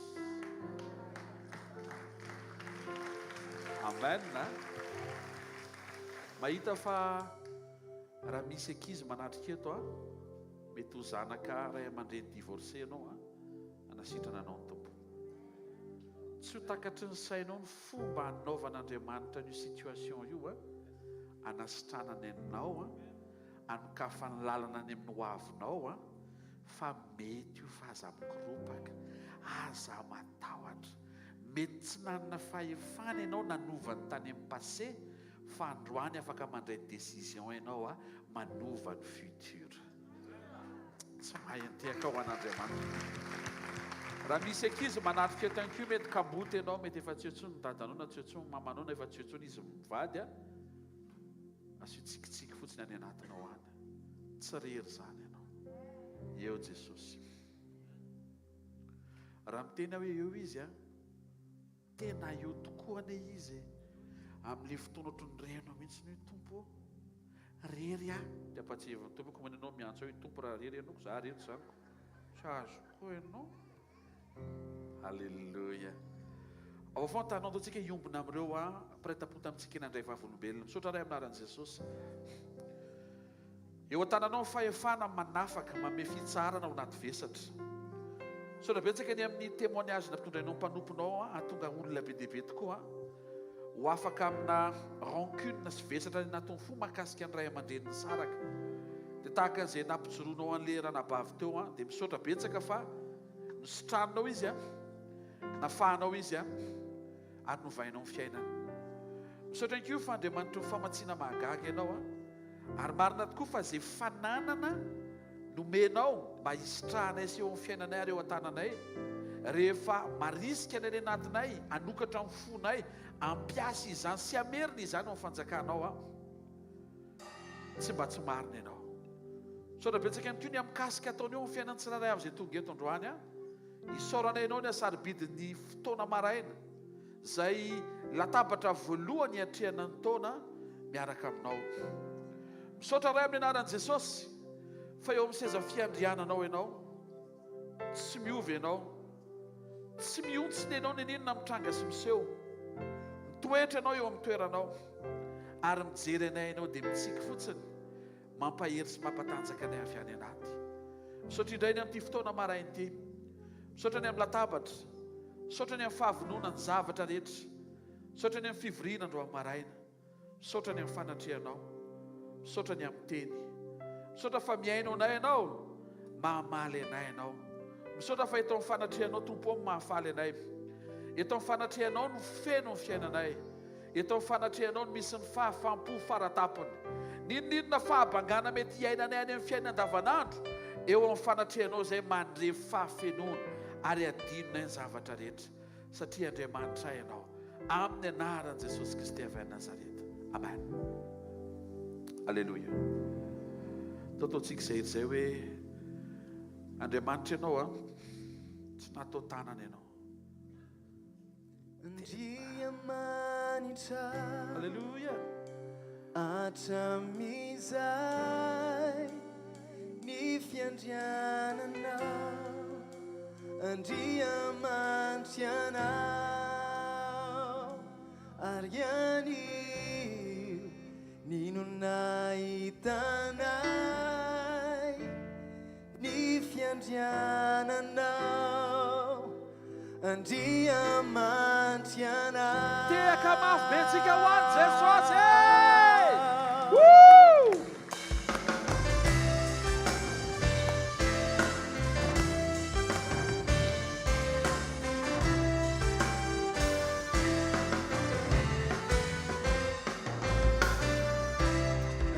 Amen. Mahita fa raha misy ankizy manatrika eto a, mety ho zanaka ray aman-dreny divorcé ianao a, hanasitrana anao ny Tompo. Tsy ho takatry ny sainao ny fomba hanaovan'Andriamanitra an'io situation io a, hanasitranany anao a, Anokafany lalana any amin'ny ho avinao an, fa mety io fa aza mikoropaka, aza matahotra. Mety tsy nanana fahefana ianao nanova ny tany amin'ny passé fa androany afaka mandray décision ianao an, manova ny futur. Tsy mahay mitehaka ho an'Andriamanitra. Raha misy ankizy manatrika eto ihany koa mety kamboty ianao, mety efa tsy eo intsony ny dadanao na tsy eo intsony ny mamanao na efa tsy eo intsony izy mivady an. Asio tsikitsiky fotsiny any anatinao any. Tsy rery izany ianao. Eo Jesosy. Raha miteny aho hoe eo izy a, tena eo tokoa anie izy e. Amin'ilay fotoana ohatran'ny renao mihitsy ny hoe Tompo ô, rery aho. Dia ampatsiahivin'ny Tompo hoe koa ianao miantso ahy hoe Tompo raha rery ianao ko, za rery izany ko. Tsy azoko ianao. Alléluia. Ao afovoan-tany andao tsika hiombona amin'ireo mpiray tampo tamintsika nandray vavolombelona. Misaotra Ray amin'ny anaran'i Jesosy. Eo an-tananao ny fahefana manafaka, manome fitsaharana ao anaty vesatra. Misaotra betsaka ny amin'ny témoignage nampitondrainao ny mpanomponao hahatonga olona be dia be tokoa ho afaka amina rancune sy vesatra any anatin'ny fo mahakasika ny ray aman-dreny nisaraka. Dia tahaka an'izay nampijoroanao an'ilay ranabavy teo dia misaotra betsaka fa Nositraninao izy an, nafahanao izy an, ary novainao ny fiainany. Misaotra ihany koa fa Andriamanitry ny famatsiana mahagaga ianao an, ary marina tokoa fa izay fananana nomenao mba hisitrahanay sy eo amin'ny fiainanay ary eo an-tananay, rehefa marisika ny any anatinay hanokatra ny fonay hampiasa izany sy hamerina izany ao amin'ny fanjakanao an. Tsy mba tsy marina ianao. Misaotra betsaka ihany koa ny amin'ny mikasika ataony eo amin'ny fiainan'ny tsirairay avy izay tonga eto androany an. Isaoranay anao ny hasarobidin'ny fotoana maraina izay latabatra voalohany hiatrehana ny taona miaraka aminao. Misaotra Ray amin'ny anaran'i Jesosy fa eo amin'ny seza fiandriananao ianao. Tsy miova ianao. Tsy mihontsina ianao n'inon'inona mitranga sy miseho. Mitoetra ianao eo amin'ny toeranao. Ary mijery anay ianao dia mitsiky fotsiny. Mampahery sy mampatanjaka anay avy any anaty. Misaotra indray ny amin'ity fotoana maraina ity. Misaotra ny amin'ny latabatra. Misaotra ny amin'ny fahavonona ny zavatra rehetra. Misaotra ny amin'ny fivoriana androany maraina. Misaotra ny amin'ny fanatrehanao. Misaotra ny amin'ny teny. Misaotra fa mihaino anay Ianao. Mahamaly anay Ianao. Misaotra fa eto amin'ny fanatrehanao Tompo ô no mahafaly anay. Eto amin'ny fanatrehanao no feno ny fiainanay. Eto amin'ny fanatrehanao no misy ny fahafaham-po faratapony. N'inon'inona fahabangana mety hiainanay any amin'ny fiainana andavanandro, eo amin'ny fanatrehanao izay mandre fahafenoana ary adinonay ny zavatra rehetra, satria Andriamanitray Ianao. Amin'ny anaran'i Jesosy Kristy avy any Nazareta. Amen. Aleloia. Atao ataontsika izay izay hoe Andriamanitra Ianao a, tsy natao tanana Ianao. Andriamanitra Alléluia. Hatramin'izay ny fiandriananao Andriamanitra ianao ary anio nino nahitanay Ny fiandriananao Andriamanitra ianao. Tehaka mafy be tsika ho an'i Jesosy e! Woo!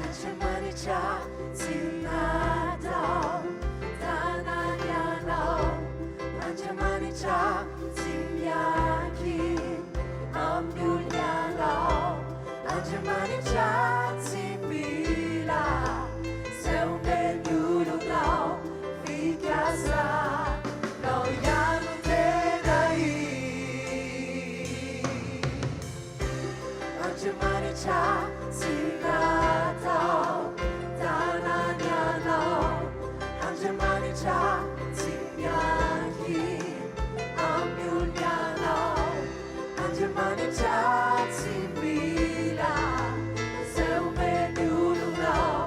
Andriamanitra tsy natao tanana ianao Andriamanitra tsy miankina amin'ny olona ianao Andriamanitra tsy mila izay omen'ny olonao Fikasanao ihany no tena izy Andriamanitra tsy natao tanany anao Andriamanitra tsy miankina amin'ny olony anao Andriamanitra tsy mila izay omeny olonao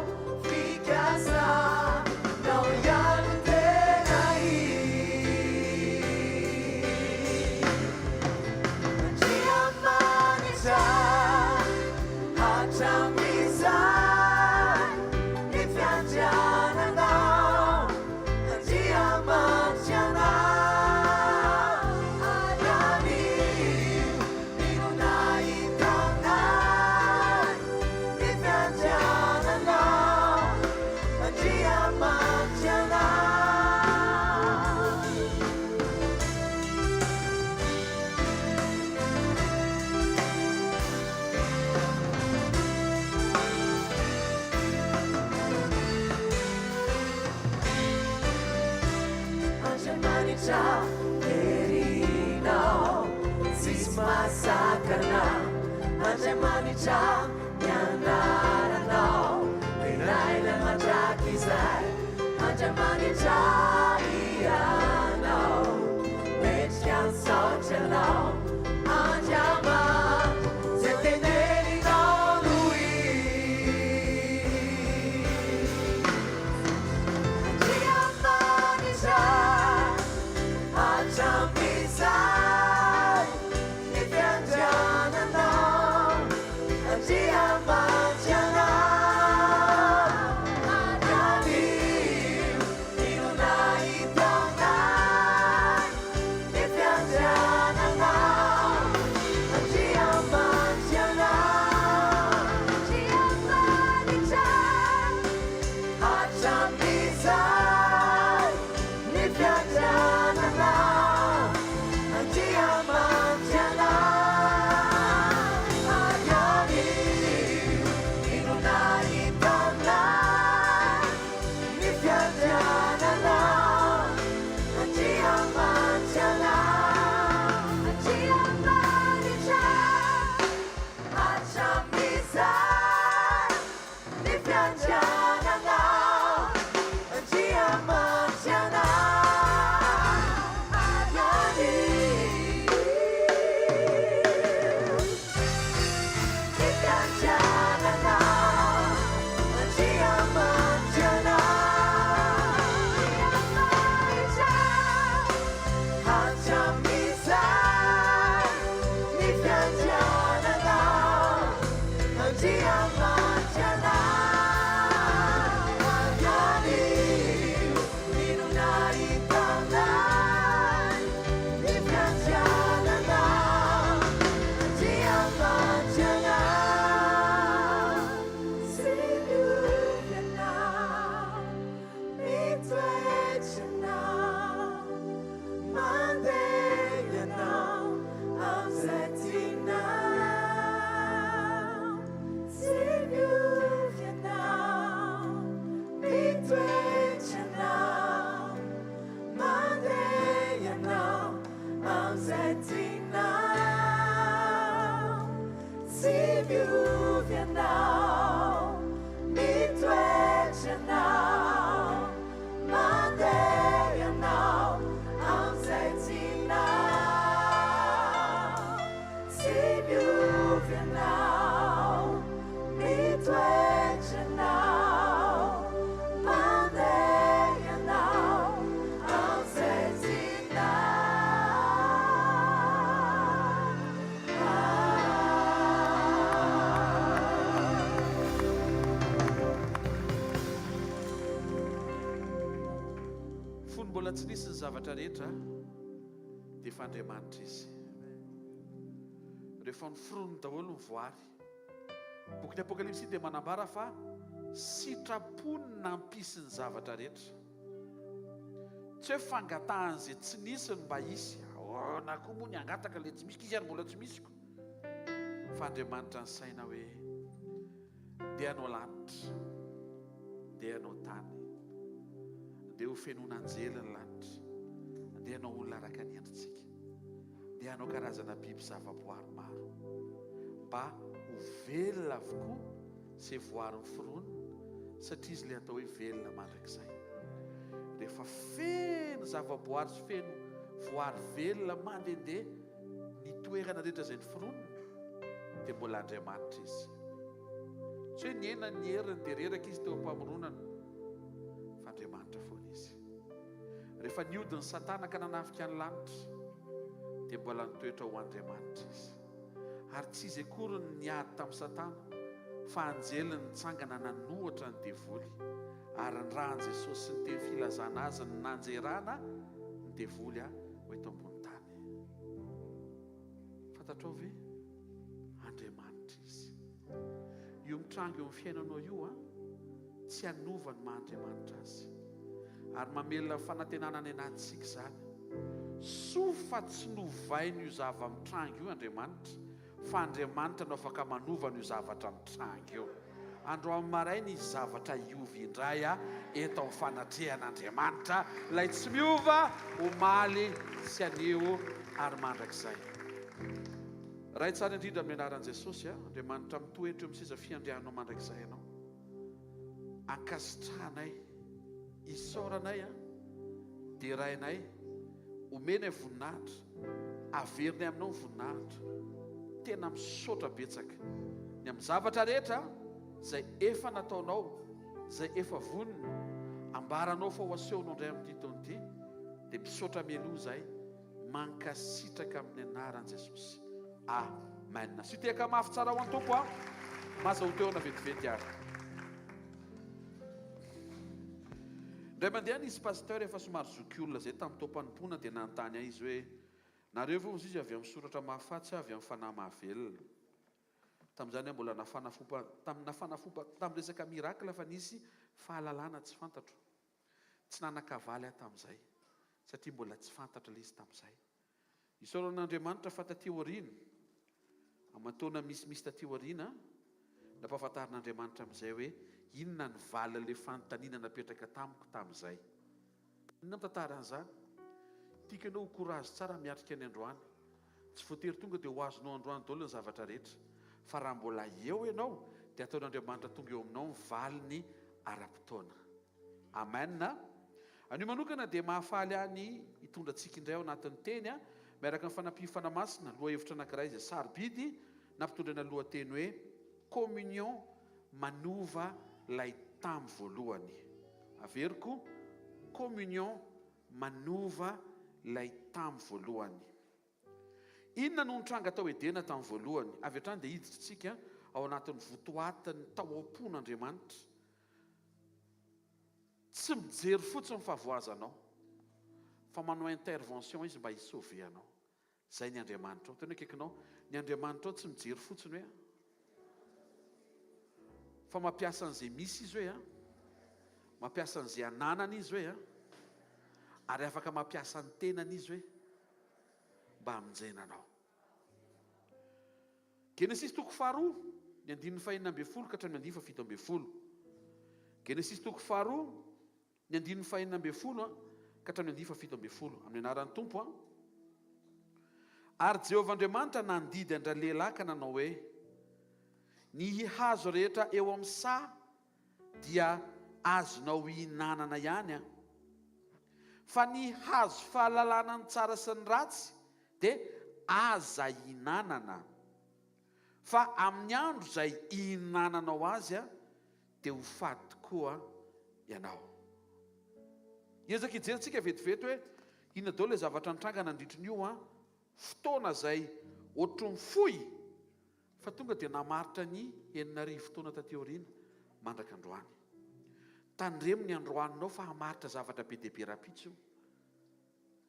Fikasanao ihany no tena izy Andriamanitra hatramin'izay ny fiandriananao Andriamanitra ianao ary anio no nahitanay ny fiandriananao Andriamanitra ianao. Andriamanitra herinao tsisy mahasakana Andriamanitra ny anaranao deraina mandrakizay Andriamanitra Ianao mendrika ny saotra Anao Andriamanitra zay teneninao no izy Andriamanitra hatramin'izay ny fiandriananao Andriamanitra. Fony mbola tsy nisy ny zavatra rehetra dia efa Andriamanitra Izy. Rehefa noforoniny daholo ny voary. Ny bokin'ny Apokalypsy dia manambara fa sitrapony nampisy ny zavatra rehetra. Tsy hoe fangatahan'izay tsy nisy ny mba hisy. Ahoana koa moa ny hangataka ilay tsy misy, k'izy ary mbola tsy misy ko. Fa Andriamanitra nisaina hoe ndeha hanao lanitra, ndeha hanao tany, ndeha ho fenoina anjely ny lanitra, ndeha hanao olona araka ny endritsika, ndeha hanao karazana biby zavaboary maro, mba ho velona avokoa izay voary noforonina, satria izy ilay atao hoe velona mandrakizay. Rehefa feno zavaboary sy feno voary velona mandehandeha ny toerana rehetra izay noforonina, dia mbola Andriamanitra Izy. Tsy hoe nihena ny heriny dia reraka Izy teo am-pamoronana, fa Andriamanitra foana Izy. Rehefa nihodin'i Satana ka nanafika ny lanitra, dia mbola nitoetra ho Andriamanitra Izy. Ary tsy izy akory no niady tamin'i Satana, fa anjeliny nitsangana nanohatra ny devoly. Ary ny ran'i Jesosy sy ny teny filazana azy no nanjerana ny devoly ho eto ambony tany. Fantatrao ve? Andriamanitra Izy. Io mitranga eo amin'ny fiainanao io an, tsy hanova ny maha Andriamanitra Azy. Ary mamelona ny fanantenana any anatintsika izany. Soa fa tsy novain'io zava-mitranga io Andriamanitra, fa Andriamanitra no afaka manova an'io zavatra mitranga io. Androany maraina hisy zavatra hiova indray eto amin'ny fanatrehan'Andriamanitra, ilay tsy miova omaly sy anio ary mandrakizay. Ray tsara indrindra amin'ny anaran'i Jesosy, Andriamanitra mitoetra eo amin'ny seza fiandrianao mandrakizay Ianao. Ankasitrahanay, isaoranay, derainay, omenay voninahitra, averinay aminao ny voninahitra. Tena misaotra betsaka ny amin'ny zavatra rehetra izay efa nataonao, izay efa vonona, ambaranao fa ho asehonao indray amin'ity taona ity, dia misaotra mialoha izahay. Mankasitraka amin'ny anaran'i Jesosy. Amen. Asio tehaka mafy tsara ho an'ny Tompo a. Maza ho toerana vetivety ary. Indray mandeha nisy pasteur efa somary zokiolona izay tamin'ny taom-panompoana dia nanontany ahy izy hoe, Nareo ve hozy izy avy amin'ny soratra mahafaty sa avy amin'ny fanahy mahavelona? Tamin'izany aho mbola nafana fo tamin'ny nafana fo tamin'ny resaka miracle fa nisy fahalalana tsy fantatro. Tsy nanan-kavaly aho tamin'izay, satria mbola tsy fantatro ilay izy tamin'izay. Isaorana an'Andriamanitra fa taty aoriana, aman-taona misimisy taty aoriana, nampahafantarin'Andriamanitra amin'izay hoe inona ny valin'ilay fanontaniana napetraka tamiko tamin'izay. Inona ny tantaran'izany? Tiako ianao ho courage tsara miatrika ny androany. Tsy voatery tonga dia ho azonao androany daholo ny zavatra rehetra, fa raha mbola eo ianao dia ataon'Andriamanitra tonga eo aminao ny valiny ara-potoana. Amen a! Anio manokana dia mahafaly ahy ny hitondra antsika indray ao anatin'ny teny miaraka amin'ny fanampian'ny Fanahy Masina, lohahevitra anankiray izay sarobidy nampitondraina lohateny hoe Communion manova ilay tamy voalohany. Averiko, Communion manova ilay tamy voalohany. Inona no nitranga tao Edena tamin'ny voalohany? Avy hatrany dia hiditra isika ao anatin'ny votoatin'ny tao am-pon'Andriamanitra. Tsy mijery fotsiny ny fahavoazanao, fa manao intervention Izy mba hi-sauver anao. Izay ny Andriamanitrao. Tena akaikinao, ny Andriamanitrao tsy mijery fotsiny hoe a, fa mampiasa an'izay misy Izy hoe a, mampiasa an'izay ananany Izy hoe a, ary afaka mampiasa ny tenany Izy hoe mba hamonjena anao. Genesisy toko faharoa, ny andininy fahenina ambin'ny folo ka hatramin'ny andininy fahafito ambin'ny folo. Genesisy toko faharoa, ny andininy fahenina ambin'ny folo ka hatramin'ny andininy fahafito ambin'ny folo. Amin'ny anaran'ny Tompo an. Ary Jehovah Andriamanitra nandidy an-dralehilahy ka nanao hoe, Ny hazo rehetra eo amin'ny saha dia azonao ihinanana ihany an. Fa ny hazo fahalalana ny tsara sy ny ratsy dia aza ihinanana. Fa amin'ny andro izay ihinananao azy dia ho faty tokoa ianao. Hiezaka hijery tsika vetivety hoe inona daholo ilay zavatra nitranga nandritry ny io fotoana izay ohatry ny fohy Fa tonga dia namaritra ny 6000 taona taty aoriana mandraka androany. Tandremo ny androaninao fa hamaritra zavatra be dia be rahampitso io.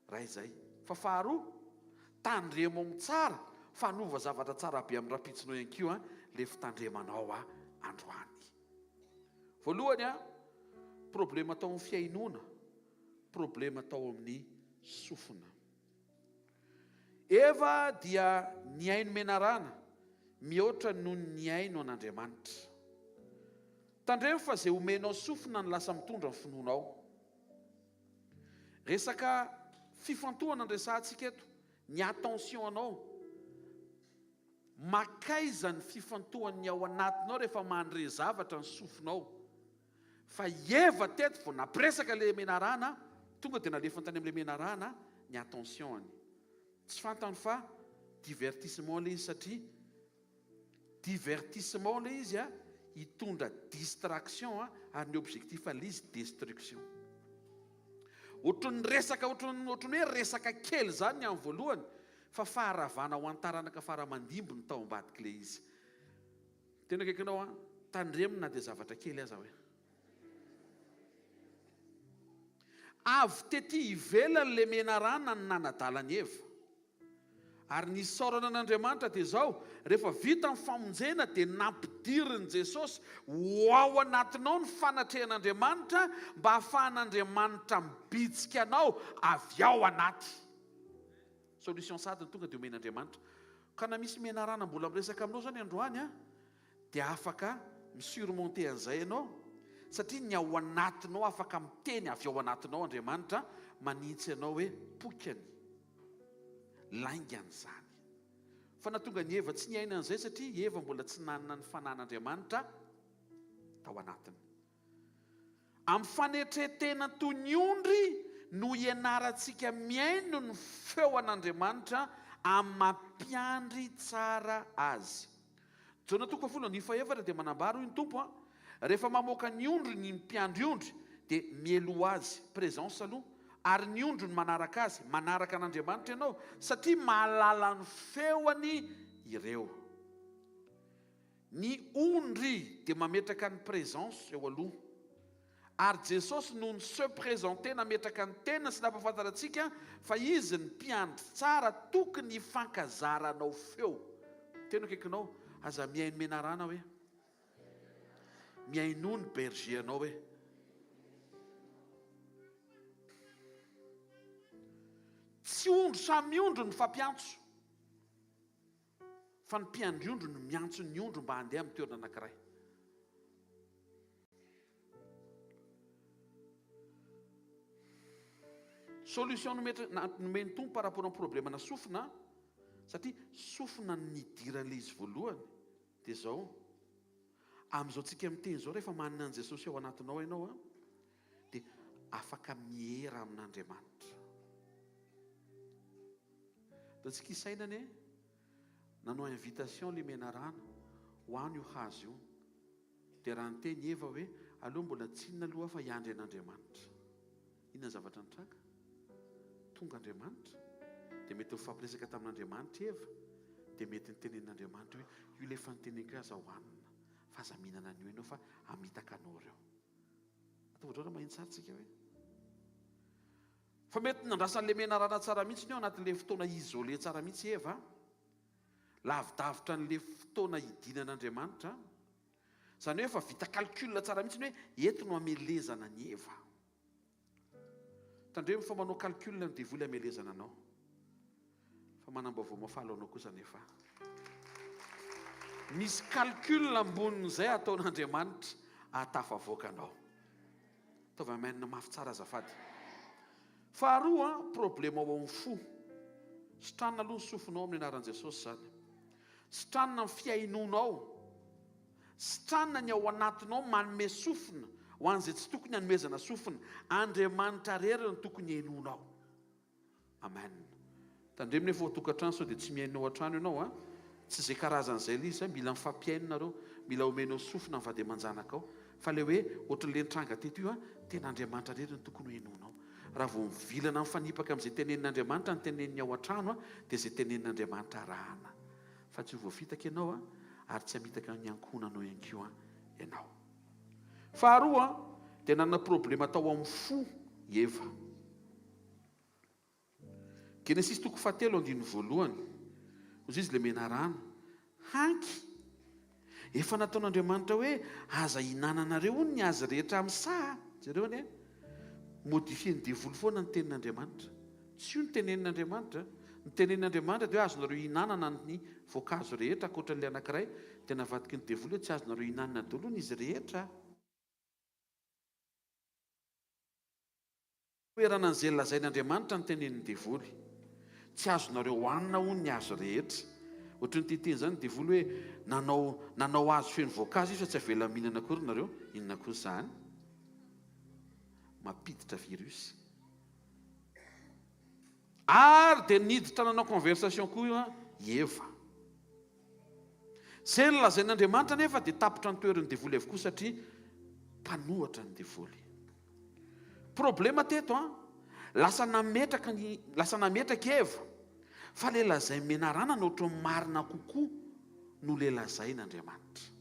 Ray izay. Fa faharoa, tandremo amin'ny tsara fa hanova zavatra tsara be amin'ny rahampitsonao ihany koa ilay fitandremanao androany. Voalohany an, problema tao amin'ny fihainoana, problema tao amin'ny sofina. Eva dia nihaino menarana mihoatra noho ny nihaino an'Andriamanitra. Tandremo fa izay omenao sofina no lasa mitondra ny finoanao. Resaka fifantohana no resahantsika eto, ny attention anao. Makaiza ny fifantohan'ny ao anatinao rehefa mandre zavatra ny sofinao. Fa i Eva teto vao nampiresaka ilay menarana, tonga dia nalefany tany amin'ilay menarana ny attention-ny. Tsy fantany fa divertissement ilay izy satria Divertissement ilay izy a, hitondra distraction a, ary ny objectif an'ilay izy destruction. Ohatran'ny resaka ohatran'ny ohatran'ny hoe resaka kely izany ny amin'ny voalohany fa faharavana ho an'ny taranaka fara aman-dimby no tao ambadik'ilay izy. Tena akaikinao an, tandremo na dia zavatra kely aza hoe. Avy tety ivelany ilay menarana no nanadala an'i Eva. Ary ny isaorana an'Andriamanitra dia izao, rehefa vita ny famonjena dia nampidirin'i Jesosy ho ao anatinao ny fanatrehan'Andriamanitra mba hahafahan'Andriamanitra mibitsika anao avy ao anaty. Solution sady ny tonga dia omen'Andriamanitra. Ka na misy menarana mbola miresaka aminao izany androany an, dia afaka mi-surmonter an'izay ianao satria ny ao anatinao afaka miteny avy ao anatinao Andriamanitra manintsy anao hoe poikany. Laingany izany. Fa nahatonga an'i Eva tsy niaina an'izay satria i Eva mbola tsy nanana ny fanan'Andriamanitra tao anatiny. Amin'ny fanetren-tena toy ny ondry no ianarantsika mihaino ny feo an'Andriamanitra amin'ny maha mpiandry tsara azy. Jaona toko fahafolo andininy fahefatra dia manambara, hoy ny Tompo, Rehefa mamoaka ny ondriny ny mpiandry ondry, dia mialoha azy, présence aloha, ary ny ondriny manaraka azy, manaraka an'Andriamanitra ianao, satria mahalala ny feony ireo. Ny ondry dia mametraka ny présence eo aloha. Ary Jesosy no ni-se présenter nametraka ny tenany sy nampahafantatra antsika fa Izy ny mpiandry tsara tokony hifankazaranao feo. Teny akaikinao, aza mihaino menarana hoe. Mihainoa ny berger anao hoe. Tsy ondry samy ondry ny fampiantso. Fa ny mpiandry ondry no miantso ny ondry mba handeha amin'ny toerana anankiray. Solution nomen'ny Tompo par rapport amin'ny problème-na sofina, satria sofina no nidiran'ilay izy voalohany, dia izao, amin'izao tsika miteny izao rehefa manana an'i Jesosy ao anatinao ianao an, dia afaka miera amin'Andriamanitra. Ataontsika hisaina anie, nanao invitation ilay menarana ho any io hazo io. Dia raha niteny i Eva hoe, Aleo mbola tsinona aloha aho fa hiandry an'Andriamanitra. Inona ny zavatra nitranga? Tonga Andriamanitra, dia mety nifampiresaka tamin'Andriamanitra i Eva, dia mety nitenenin'Andriamanitra hoe, Io ilay efa niteneniko hoe aza hohanina, fa aza mihinana an'io ianao fa hamitaka anao ireo. Ataovy ohatr'izao raha maheno tsara tsika hoe. Fa mety nandrasan'ilay menarana tsara mihitsy ny ao anatin'ilay fotoana isolé tsara mihitsy i Eva. Lavidavitra an'ilay fotoana hidinan'Andriamanitra. Izany hoe efa vita calcul tsara mihitsy ny hoe eto no hamelezana an'i Eva. Tandremo fa manao calcul ny devoly hamelezana anao. Fa manam-baovao mahafaly ho anao kosa anefa aho. Misy calcul ambonin'izay ataon'Andriamanitra ahatafavoaka anao. Ataovy amen mafy tsara azafady. Faharoa, problema ao amin'ny fo. Sitranina aloha ny sofinao amin'ny anaran'i Jesosy izany. Sitranina ny fihainoanao. Sitranina ny ao anatinao manome sofina ho an'izay tsy tokony hanomezana sofina. Andriamanitra rery no tokony henoinao. Amen. Tandremo nefa ao tokantrano sao dia tsy mihaino ao an-trano ianao a. Tsy izay karazana izay ilay izy a, mila mifampihaino nareo, mila omenao sofina ny vady aman-janakao. Fa ilay hoe ohatran'ilay nitranga teto io a, tena Andriamanitra irery no tokony ho henoinao. Raha vao mivilana mifanipaka amin'izay tenenin'Andriamanitra ny tenenin'ny ao an-trano a, dia izay tenenin'Andriamanitra arahana. Fa tsy ho voafitaka ianao a, ary tsy hamitaka ny ankohonanao ihany koa ianao. Faharoa dia nanana problema tao amin'ny fo i Eva. Genesisy toko fahatelo andininy voalohany. Hozy izy le menarana. Hanky. Efa nataon'Andriamanitra hoe aza ihinananareo hono ny hazo rehetra amin'ny saha. Jereo anie. Modifier-n'ny devoly foana ny tenin'Andriamanitra. Tsy io no tenenin'Andriamanitra. Ny tenenin'Andriamanitra dia hoe azonareo ihinanana ny voankazo rehetra ankoatran'ilay anankiray. Dia navadiky ny devoly hoe tsy azonareo ihinanana daholo hono izy rehetra. Toerana an'izay lazain' Andriamanitra ny tenenin'ny devoly. Tsy azonareo hohanina hono ny hazo rehetra. Ohatry ny te-hiteny izany ny devoly hoe nanao nanao hazo feno voankazo izy fa tsy avela mihinana akory nareo. Inona koa izany? Mampiditra virus. Ary dia niditra nanao conversation koa i Eva. Izay nolazain'Andriamanitra anefa dia tapitra notoherin'ny devoly avokoa satria mpanohatra ny devoly. Problema teto an, lasa nametraka ny lasa nametraka Eva fa le lazain'i menarana no ohatran'ny marina kokoa noho le lazain'Andriamanitra.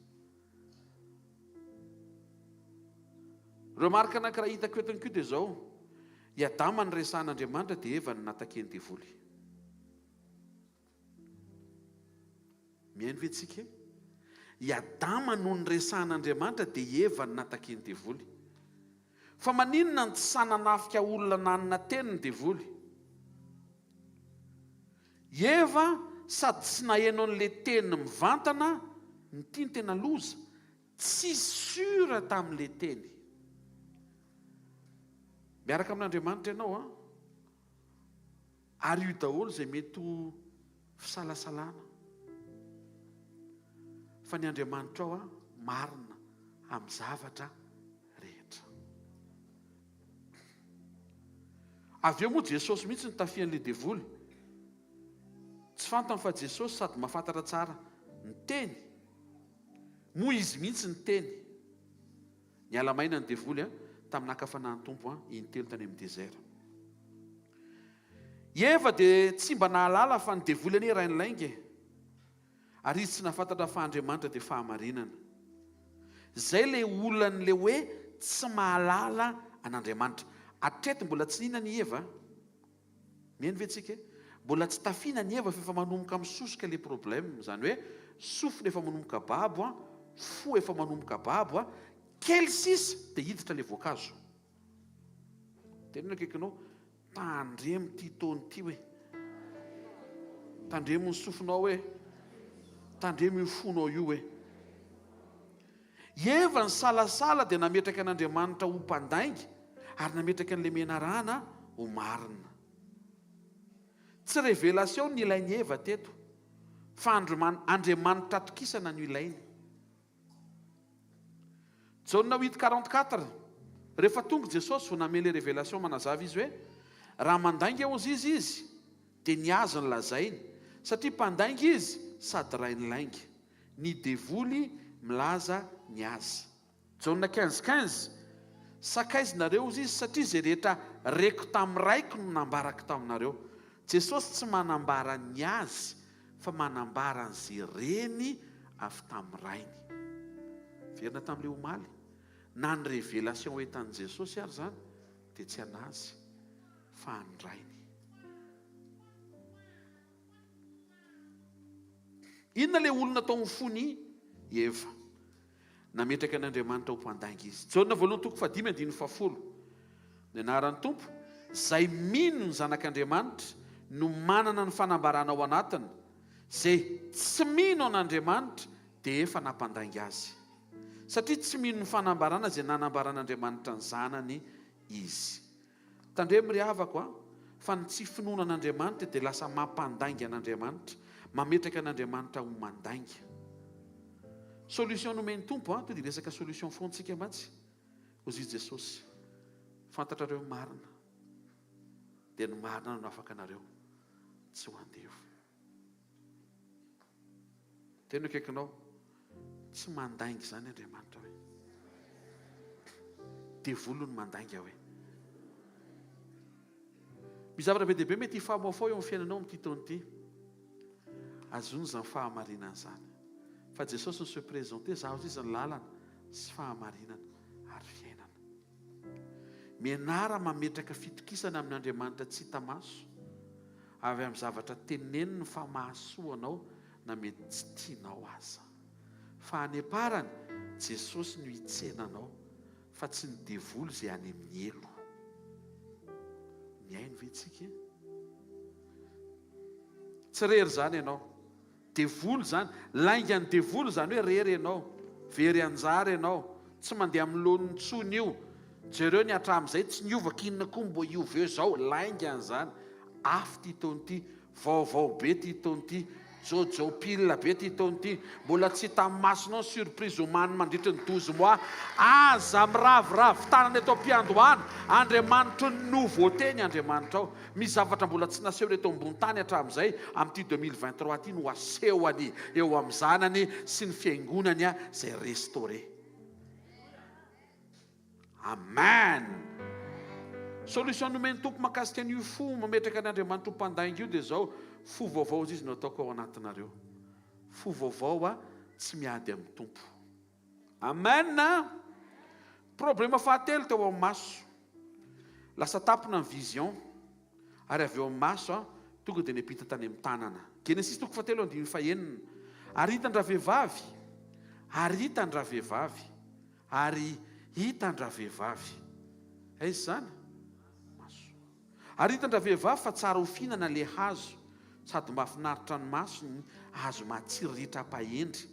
Remarque anankiray hitako eto koa dia izao, i Adama niresahan'Andriamanitra dia Eva no nataken'ny devoly. Mihaino ve tsika e? I Adama no niresahan'Andriamanitra dia i Eva no nataken'ny devoly. Fa maninona no tsy sahy nanafika olona nanana teny ny devoly? I Eva sady tsy naheno an'ilay teny mivantana, ny ity no tena loza, tsy sûr tamin'ilay teny. Miaraka amin'Andriamanitra ianao an. Ary io daholo izay mety ho fisalasalana. Fa ny Andriamanitrao an, marina amin'ny zavatra rehetra. Avy eo moa Jesosy mihitsy no tafihan'ilay devoly. Tsy fantany fa Jesosy sady mahafantatra tsara ny teny, moa izy mihitsy ny teny. Niala maina ny devoly an, tamin'ny naka fanahy ny Tompo an, intelo tany amin'ny désert. I Eva dia tsy mba nahalala fa ny devoly anie rain'ny lainga e. Ary izy tsy nahafantatra fa Andriamanitra dia fahamarinana. Izay ilay olan'ilay hoe tsy mahalala an'Andriamanitra. Hatreto mbola tsy nihinana i Eva. Mihaino ve tsika e? Mbola tsy tafiana ny Eva fa efa manomboka misosoka ilay problème. Izany hoe sofina efa manomboka babo an, fo efa manomboka babo an, kely sisa dia hiditra ilay voankazo. Teneno akaikinao, tandremo ity taona ity hoe. Tandremo ny sofinao hoe. Tandremo io fonao io hoe. I Eva nisalasala dia nametraka an'Andriamanitra ho mpandainga ary nametraka an'ilay menarana ho marina. Tsy révélation no nilain'i Eva teto fa Andriamanitra atokisana no ilainy. Jaona huit 44, Rehefa tonga Jesosy vao namely révélation manazava izy hoe raha mandainga hozy izy izy dia ny azy no lazainy satria mpandainga izy sady rain'ny lainga. Ny devoly milaza ny azy. Jaona 15 15, Sakaiza nareo hozy izy satria izay rehetra reko tamin'ny Raiko no nambarako taminareo. Jesosy tsy manambara ny azy fa manambara an'izay reny avy tamin'ny Rainy. Verina tamin'ilay omaly. Na ny révélation entan'i Jesosy ary izany dia tsy an'azy fa an'ny Rainy. Inona ilay olona tao amin'ny fon'i Eva? Nametraka an'Andriamanitra ho mpandainga izy. Jaona voalohany toko fahadimy andininy fahafolo. Ny anaran'ny Tompo, izay mino ny Zanak'Andriamanitra no manana ny fanambarana ao anatiny. Izay tsy mino an'Andriamanitra dia efa nampandainga azy. Satria tsy mino ny fanambarana izay nanambaran'Andriamanitra ny Zanany izy. Tandremo ry havako a, fa ny tsy finoana an'Andriamanitra dia lasa mampandainga an'Andriamanitra, mametraka an'Andriamanitra ho mandainga. Solution nomen'ny Tompo a, tonga dia resaka solution foana tsika mantsy. Hozy i Jesosy, fantatrareo ny marina, dia ny marina no hanafaka anareo tsy ho andevo. Tena akaikinao, tsy mandainga izany Andriamanitra hoe. Devoly no mandainga hoe. Misy zavatra be dia be mety hifamoafao eo amin'ny fiainanao amin'ity taona ity. Azony izany fahamarinana izany. Fa Jesosy no se présenter, zaho izy ny lalana sy fahamarinana ary fiainana. Mianara mametraka fitokisana amin'Andriamanitra tsy hita maso. Avy amin'ny zavatra teneniny fa mahasoa anao na mety tsy tianao aza. Fa any am-parany, Jesosy no hitsena anao fa tsy ny devoly izay any amin'ny helo. Mihaino ve tsika e? Tsy rery izany ianao. Devoly izany. Laingan'ny devoly izany hoe rery ianao. Very anjara ianao. Tsy mandeha amin'ny laoniny intsony io. Jereo ny hatramin'izay tsy niova k'inona koa mbo hiova eo izao. Laingany izany. Afo ity taona ity. Vaovao be ity taona ity. Jojo pile be ity taona ity. Mbola tsy hitan'ny masonao ny surprise omaniny mandritry ny 12 mois. Aza miraviravy tanana eto am-piandohana. Andriamanitry ny nouveauté ny Andriamanitrao. Misy zavatra mbola tsy nasehony eto ambony tany hatramin'izay, amin'ity 2023 ity no asehony eo amin'ny zanany sy ny fiangonany izay restauré. Amen! Solution nomen'ny Tompo mahakasika an'io fo mametraka ny Andriamanitra ho mpandainga io dia izao, fo vaovao hozy izy no ataoko ao anatinareo. Fo vaovao tsy miady amin'ny Tompo. Amen! Problema fahatelo teo amin'ny maso. Lasa tapona ny vision ary avy eo amin'ny maso tonga dia niampita tany amin'ny tanana. Genesisy toko fahatelo andininy fahenina. Ary hitan-dravehivavy, ary hitan-dravehivavy, ary hitan-dravehivavy. Aiza izany? Maso. Ary hitan-dravehivavy fa tsara ho fihinana ilay hazo, sady mahafinaritra ny maso ny hazo mahatsiriritra hampahendry.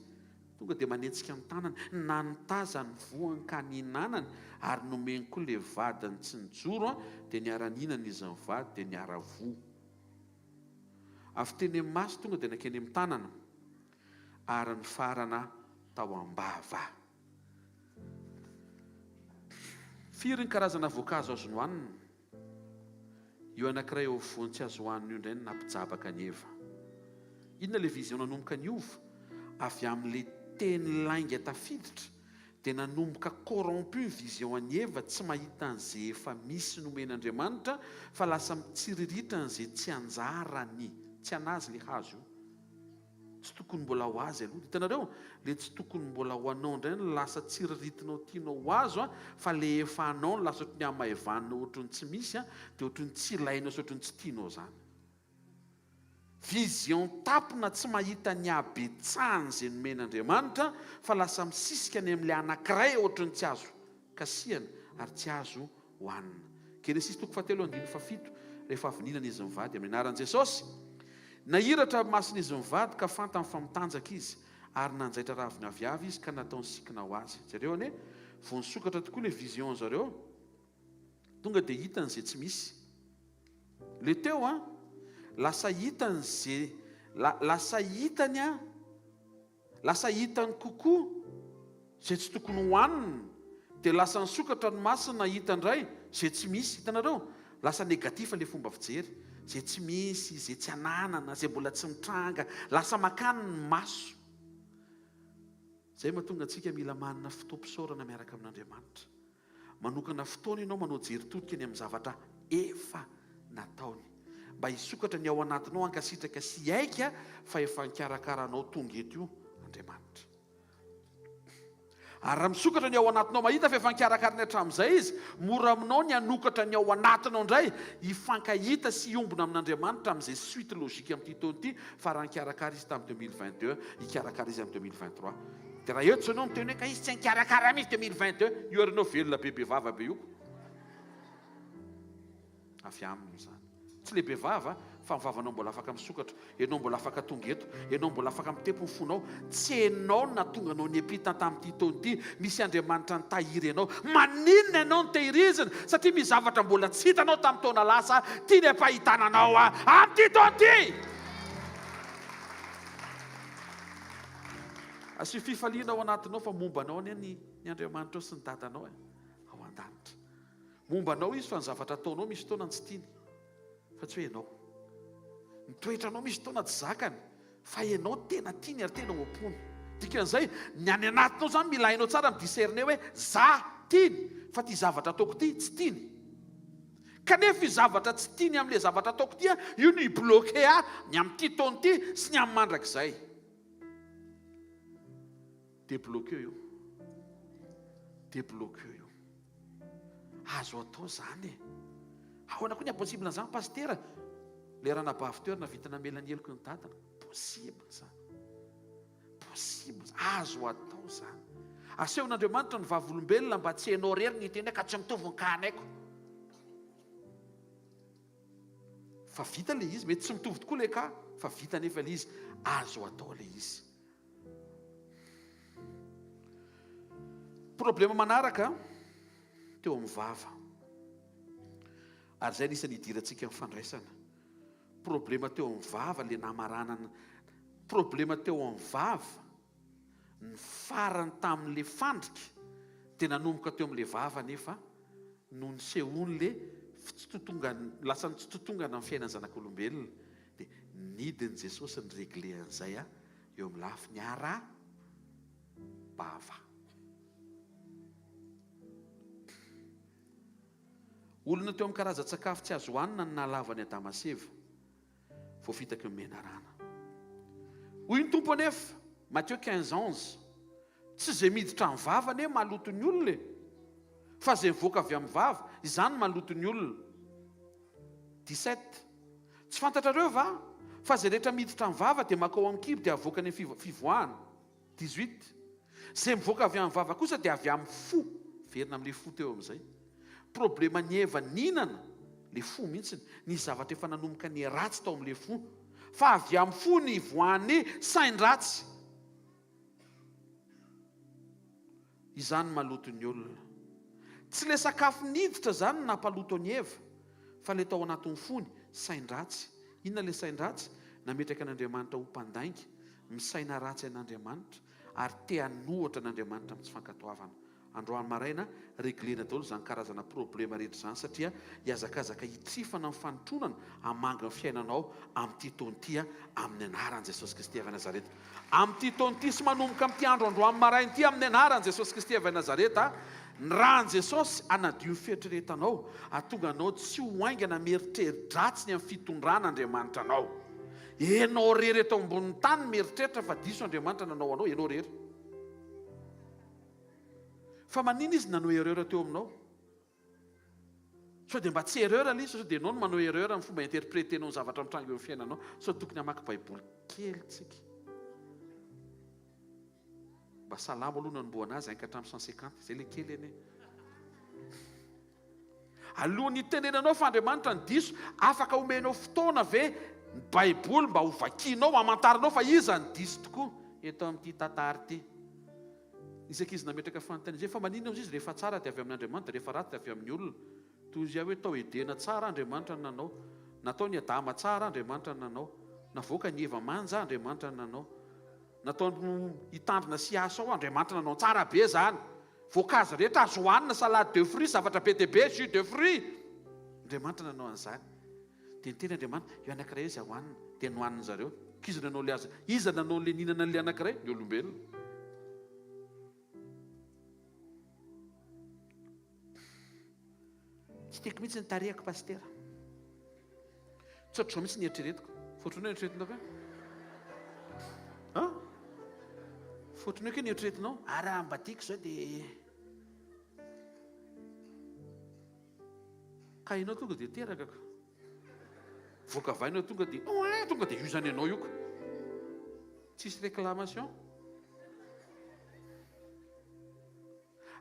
Tonga dia manetsika ny tanany, nanotazany ny voany ka nihinanany, ary nomeny koa ilay vadiny tsy nijoro, dia niara-nihinana izy mivady, dia niara-voa. Avy teny amin'ny maso tonga dia nankeny amin'ny tanana, ary nifarana tao am-bava. Firy ny karazana voankazo azo nohanina? Io anankiray eo afovoany tsy azo hohanina io indray no nampijabaka an'i Eva. Inona ilay vision nanomboka niova? Avy amin'ilay teny lainga tafiditra dia nanomboka corrompu ny vision an'i Eva tsy mahita an'izay efa misy nomen'Andriamanitra fa lasa mitsiriritra an'izay tsy anjarany, tsy an'azy ilay hazo io. Tsy tokony mbola ho azy aloha. Hitanareo? Le tsy tokony mbola ho anao indray no lasa tsiriritinao tianao ho azo an, fa le efa anao no lasa ohatry ny hamaivanina ohatry ny tsy misy an, dia ohatry ny tsy ilainao sy ohatry ny tsy tianao izany. Vision tapina tsy mahita ny habetsahany izay nomen'Andriamanitra fa lasa misisika any amin'ilay anankiray ohatry ny tsy azo kasihana ary tsy azo hohanina. Genesisy toko fahatelo andininy fahafito, Rehefa avy nihinana izy mivady, amin'ny anaran'i Jesosy, nahiratra ny mason'izy mivady ka fantany fa mitanjaka izy, ary nanjaitra ravina aviavy izy ka nataony sikina ho azy. Jereo anie, vao nisokatra tokoa ilay vision zareo, tonga dia hitany izay tsy misy. Le teo an, lasa hitany ze, lasa hitany an, Lasa hitany kokoa izay tsy tokony hohanina, dia lasa nisokatra ny masony nahita indray izay tsy misy. Hitanareo? Lasa négatif ilay fomba fijery. Izay tsy misy, izay tsy ananana, izay mbola tsy mitranga. Lasa makany ny maso. Izay mahatonga antsika mila manana fotoam-pisaorana miaraka amin'Andriamanitra. Manokana fotoana ianao manao jery todika ny amin'ny zavatra efa nataony. Mba hisokatra ny ao anatinao hankasitraka sy hiaiky fa efa nikarakara anao tonga eto io Andriamanitra. Ary raha misokatra ny ao anatinao mahita fa efa nikarakara ny hatramin'izay Izy, mora aminao ny hanokatra ny ao anatinao indray hifankahita sy hiombona amin'Andriamanitra amin'izay suite logique amin'ity taona ity fa raha nikarakara Izy tamin'ny 2022, hikarakara Izy amin'ny 2023. Dia raha eto ianao miteny hoe ka izy tsy nikarakara mihitsy 2022, io ary ianao velona be be vava be io ko. Avy aminy izany. Tsy le be vava fa ny vavanao mbola afaka misokatra, ianao mbola afaka tonga eto, ianao mbola afaka mitepo ny fonao. Tsy ianao no nahatonga anao niampita tamin'ity taona ity, misy Andriamanitra nitahiry anao. Maninona ianao no tehirizina? Satria misy zavatra mbola tsy hitanao tamin'ny taona lasa, tiany hampahitana anao amin'ity taona ity. Asio fifaliana ao anatinao fa momba anao anie ny ny Andriamanitrao sy ny dadanao e, ao an-danitra. Momba anao izy fa ny zavatra ataonao misy fotoana tsy tiany fa tsy hoe ianao. Ny toetranao misy fotoana tsy zakany fa ianao tena tiany ary tena ao am-pony. Dikan'izay, ny any anatinao izany mila hainao tsara mi-discerner hoe za tiany fa ity zavatra ataoko ity tsy tiany. Kanefa io zavatra tsy tiany amin'ilay zavatra ataoko ity, io no hi-bloquer ahy ny amin'ity taona ity sy ny amin'ny mandrakizay. Debloqueo io. Debloqueo io. Azo atao zany e. Ahoana koa ny impossible an'izany pasitera? Le ranabavy teo ary navita namela ny heloky ny dadany. Possible zany. Possible, azo atao zany. Asehon'Andriamanitra ny vavolombelona mba tsy enao rery ny hiteny hoe ka tsy mitovy ny cas-naiko. Fa vita le izy, mety tsy mitovy tokoa le cas, fa vita nefa le izy, azo atao le izy. Problema manaraka teo amin'ny vava. Ary izay anisan'ny hidirantsika amin'ny fandraisana. Problema teo amin'ny vava le namaranana problema teo amin'ny vava ny farany tamin'le fandrika dia nanomboka teo amin'le vava nefa no nisehoan'le fitsitotongana lasa nitsitotongana ny fiainan'ny zanak'olombelona dia nidin'i Jesosy ny regle an'izay a eo amin'ny lafiny ara bava. Olona teo amin'ny karazan-tsakafo tsy azo hohanina no nahalavo an'i Adama sy Eva, voafitaky ny menarana. Hoy ny Tompo anefa, Matthieu 15, 11, Tsy izay miditra amin'ny vava anie maloto ny olona e, fa izay mivoaka avy amin'ny vava, izany maloto ny olona. 17, Tsy fantatrareo va fa izay rehetra miditra amin'ny vava dia mankao amin'ny kibo dia avoakany amin'ny fivoahana? 18. Izay mivoaka avy amin'ny vava kosa dia avy amin'ny fo. Verina amin'ilay fo teo amin'izay. Probleman'i Eva nihinana ilay fo mihitsy. Nisy zavatra efa nanomboka niharatsy tao amin'ilay fo. Fa avy amin'ny fo ny ivoahan'ny sain-dratsy. Izany maloto ny olona. Tsy ilay sakafo niditra izany no nampaloto an'i Eva, fa ilay tao anatin'ny fony, sain-dratsy. Inona ilay sain-dratsy? Nametraka an'Andriamanitra ho mpandainga, misaina ratsy an'Andriamanitra, ary te hanohatra an'Andriamanitra amin'ny tsy fankatoavana. Androany maraina, reglena daholo izany karazana problema rehetra izany satria hihazakazaka hitrifana ny fanotronana hamangy ny fiainanao amin'ity taona ity amin'ny anaran'i Jesosy Kristy avy Nazareta. Amin'ity taona ity sy manomboka amin'ity andro androany maraina ity amin'ny anaran'i Jesosy Kristy avy Nazareta, ny ran'i Jesosy hanadio ny fieritreretanao, hahatonga anao tsy ho haingana mieritreri-dratsy ny amin'ny fitondran'Andriamanitra anao. Enao rery eto ambonin'ny tany mieritreritra fa diso Andriamanitra nanao anao, enao rery. Fa manina izy nanao erreur teo aminao? Sao dia mba tsy erreur ilay izy, sao dia ianao no manao erreur amin'ny fomba interpreter-nao ny zavatra mitranga eo amin'ny fiainanao. Sao tokony hamaky baiboly kely tsika. Mba salamo aloha nanombohana azy, un ka hatramin'ny 150, izay ilay kely anie. Alohan'ny hitenenanao fa Andriamanitra no diso, afaka omenao fotoana ve ny Baiboly mba hovakianao, hamantaranao fa iza no diso tokoa eto amin'ity tantara ity? Nisy ankizy nametraka fanontaniana izay, fa maninona ozy izy rehefa tsara dia avy amin'Andriamanitra, rehefa ratsy dia avy amin'ny olona? Toy izay hoe tao Edena tsara Andriamanitra no nanao, nataony Adama tsara Andriamanitra no nanao, navoakany Eva manja Andriamanitra no nanao, nataony hitandrina sy hiasa ao Andriamanitra nanao, tsara be izany! Voankazo rehetra azo hohanina, salade de fruits, zavatra be dia be, jus de fruits. Andriamanitra nanao an'izany. Dia niteny Andriamanitra, io anankiray io izay hohanina. Dia nohanin'ny zareo. K'iza nanao ilay aza? Iza nanao an'ilay nihinana an'ilay anankiray? Ny olombelona. Tsy tiako mihitsy ny tarehiko, pasitera. Tsy ohatr'izao mihitsy ny eritreretiko. Fa ohatran'ny hoe eritreretinao ve? An? Fa ohatran'ny hoe ke ny eritreretinao? Ary raha mba tiako izao dia... Ka ianao tonga dia teraka ka. Voaka vay ianao tonga dia... Oin, tonga dia io izany ianao io ka. Tsisy réclamation.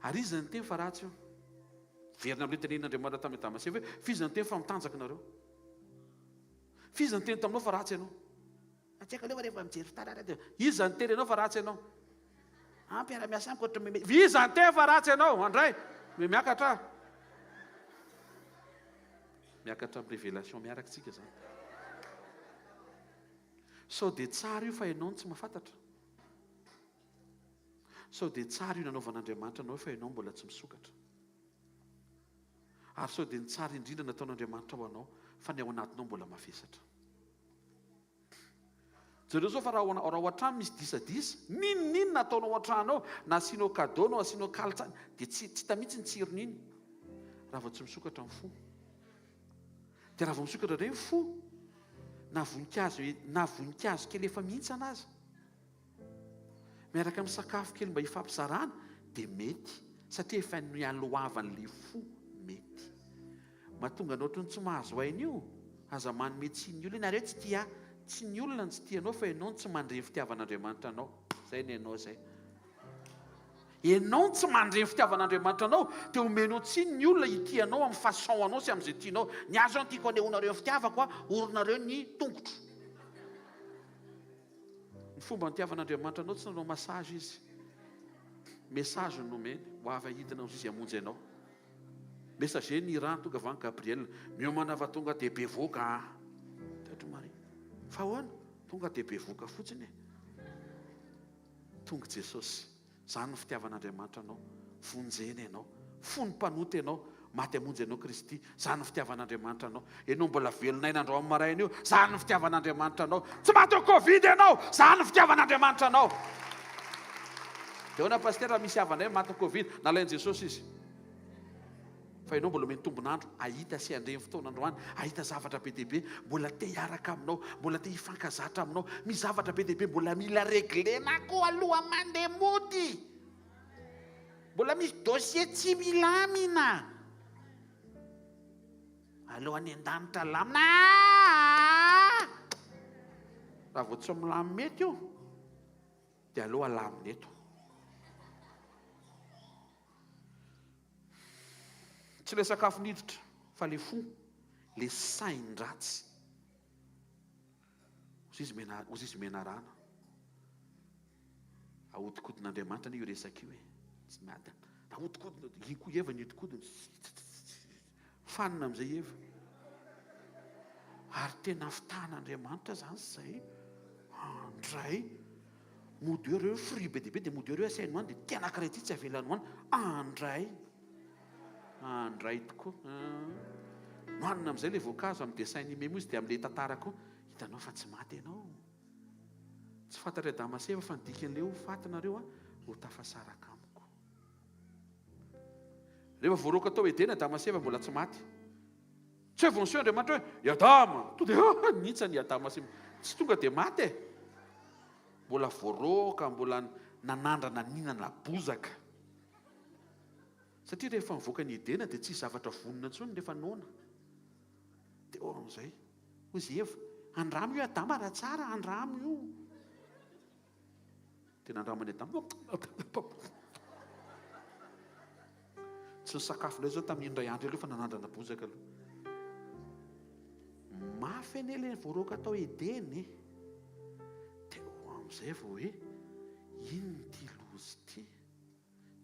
Ary iza niteny fa ratsy io? Miverina amin'ilay tenenin'Andriamanitra tamin'i Adama sy Eva hoe, F'iza niteny fa mitanjaka nareo? F'iza niteny taminao fa ratsy ianao? Ah, tsy haiko aloha fa rehefa mijery fitaratra dia iza niteny anao fa ratsy ianao? Ah, mpiara-miasa amiko ohatra meme. Iza niteny fa ratsy ianao? Andray, me miakatra. Miakatra amin'ny révélation miaraka tsika zany. Sao dia tsara io fa ianao no tsy mahafantatra. Sao dia tsara io nanaovan'Andriamanitra anao io fa ianao mbola tsy misokatra. Ary sao dia ny tsara indrindra nataon'Andriamanitra ho anao fa ny ao anatinao mbola mavesatra. Jereo zao fa raha ao raha ao an-trano misy disadisa, n'inon'inona ataonao ao an-trano ao, na asianao cadeau na asianao kaly tsara, dia tsy tsy hita mihitsy ny tsiron'iny raha vao tsy misokatra ny fo. Dia raha vao misokatra indray ny fo, na voninkazo na voninkazo kely efa mihintsana aza, Miaraka amin'ny sakafo kely mba hifampizarana dia mety satria efa nialohavan'ilay fo mety. Mahatonga anao ohatran'ny tsy mahazo aina io? Aza manome tsiny ny olona hoe nareo tsy tia ahy. Tsy ny olona no tsy tia anao fa ianao no tsy mandre ny fitiavan'Andriamanitra anao. Izay ny anao izay. Ianao no tsy mandre ny fitiavan'Andriamanitra anao dia omenao tsiny ny olona hitia anao amin'ny façon anao sy amin'izay tianao. Ny ahy izao no tiako anehoanareo ny fitiavako a, oronareo ny tongotro. Ny fomba nitiavan'Andriamanitra anao tsy nanao massage izy. Message no nomeny, ho avy hidina izy hamonjy anao. Messager ny Iran tonga avy any Gabriel. Miomana fa tonga dia bevoka a. Taitry Maria. Fa ahoana? Tonga dia bevoka fotsiny e. Tonga Jesosy. Izany no fitiavan'Andriamanitra anao. Vonjena ianao. Fony mpanota ianao. Maty hamonjy anao Kristy. Izany no fitiavan'Andriamanitra anao. Ianao mbola velon'aina androany maraina io. Izany no fitiavan'Andriamanitra anao. Tsy maty eo Covid ianao. Izany no fitiavan'Andriamanitra anao. Dia ahoana Pasitera raha misy havanay matin'ny Covid? Nalain'i Jesosy izy. Fa ianao mbola omeny tombon'andro hahita sy handre ny fotoana androany, hahita zavatra be dia be, mbola te hiaraka aminao, mbola te hifankazatra aminao. Misy zavatra be dia be mbola mila reglena koa aloha mandeha mody. Mbola misy dossier tsy milamina. Aleo any an-danitra lamina. Ah! Raha vao tsy milamina eto io, dia aleo alamina eto. Tsy ilay sakafo niditra fa ilay fo, ilay sain-dratsy. Hozy izy mena, hozy izy menarana. Ahodikodin'Andriamanitra anie io resaka io e. Tsy miadana. Ahodikodina, iny koa Eva nihodinkodina. Fanina amin'izay Eva. Ary tena fitahan'Andriamanitra izany izay. Andray. Mody eo ireo fruit be dia be dia mody eo ireo asainy hoany dia ity anankiray ity tsy avelany hoany. Andray. Andray tokoa. Nohanina amin'izay ilay voankazo amin'ny dessin animé moa izy dia amin'ilay tantara koa. Hitanao fa tsy maty ianao. Tsy fantatr'i Adama sy Eva fa ny dikan'ilay ho faty nareo ho tafasaraka amiko. Rehefa voaroaka tao Edena Adama sy Eva mbola tsy maty. Tsy hoe vao niseho Andriamanitra hoe, i Adama! Tonga dia ah, nihintsana i Adama sy Tsy tonga dia maty e! Mbola voaroaka, mbola nanandrana nihinana bozaka. Satria rehefa nivoaka ny Edena dia tsisy zavatra vonona intsony rehefa noana. Dia eo amin'izay, hoy izy Eva, andramo io Adama raha tsara, andramo io. Dia nandraman'i Adama. Tsy nisakafo indray zao tamin'iny indray andro aloha fa nanandrana bozaka aloha. Mafy anie ilay voaroaka tao Edena e. Dia eo amin'izay vao hoe inona ity loza ity?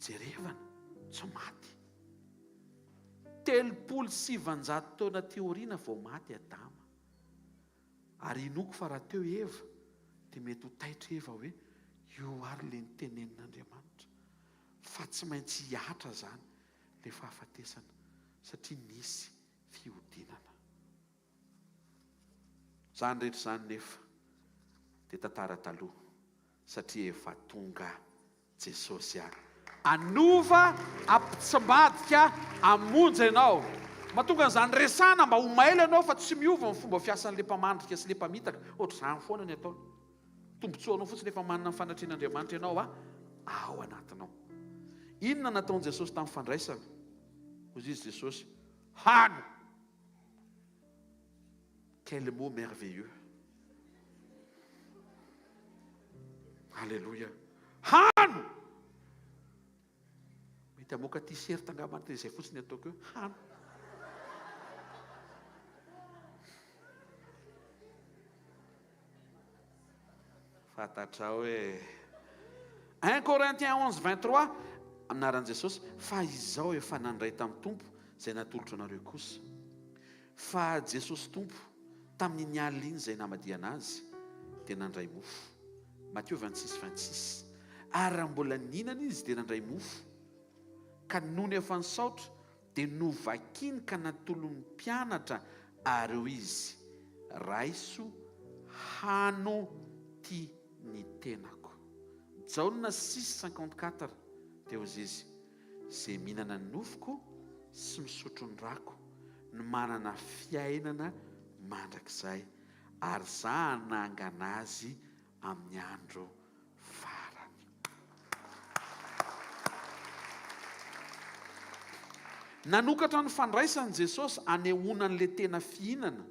Jerevana, tsy maty. 930 taona aty aoriana vao maty Adama. Ary inoako fa raha teo Eva dia mety ho taitra Eva hoe io ary le nitenenin'Andriamanitra fa tsy maintsy hihatra zany le fahafatesana satria nisy fihodinana. Zany rehetra izany nefa dia tantara taloha satria efa tonga Jesosy a. Hanova, hampitsimbadika, hamonjy anao. Mahatonga an'izany resahana mba ho mailo ianao fa tsy miova ny fomba fiasan'ilay mpamandrika sy ilay mpamitaka. Ohatr'izany foana ny ataony. Tombontsoanao fotsiny efa manana ny fanatrehan'Andriamanitra ianao a, ao anatinao. Inona nataon'i Jesosy tamin'ny fandraisana? Hoy izy Jesosy, hano! Quel mot merveilleux! Alléluia. Hano! Mety hamoaka t-shirt angamba dia izay fotsiny ataoko eo. Hano. Fantatrao hoe 1 Corinthiens 11 23 amin'ny anaran'i Jesosy fa izao efa nandray tamin'ny Tompo izay natolotro anareo kosa. Fa Jesosy Tompo, tamin'iny alina iny izay namadihana Azy, dia nandray mofo. Matio 26, 26. Ary raha mbola nihinana Izy, dia nandray mofo, ka nony efa nisaotra, dia novakiny ka natolony ny mpianatra, ary hoy Izy, Raiso, hano ty ny tenako. Jaona 6, 54, dia hoy Izy, Izay mihinana ny nofoko sy misotro ny rako no manana fiainana mandrakizay, ary Izaho hanangana azy amin'ny andro farany. Nanokatra ny fandraisany Jesosy hanehoana an'ilay tena fihinana.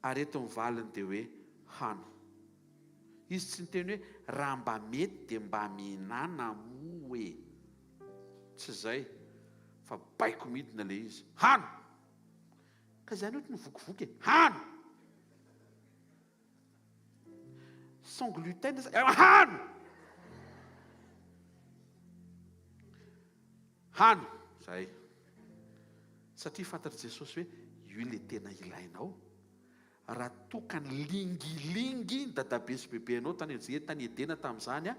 Ary eto ny valiny dia hoe hano. Izy tsy niteny hoe raha mba mety dia mba mihinana moa e. Tsy izay fa baiko midina ilay izy. Hano! Ka izany ohatry ny vokivoky e. Hano! Sans gluten sa hano! Hano! Zay. Satria fantatr'i Jesosy hoe io ilay tena ilainao. Raha toa ka nilingilingy ny dadabe sy bebe anao tany tany Edena tamin'izany,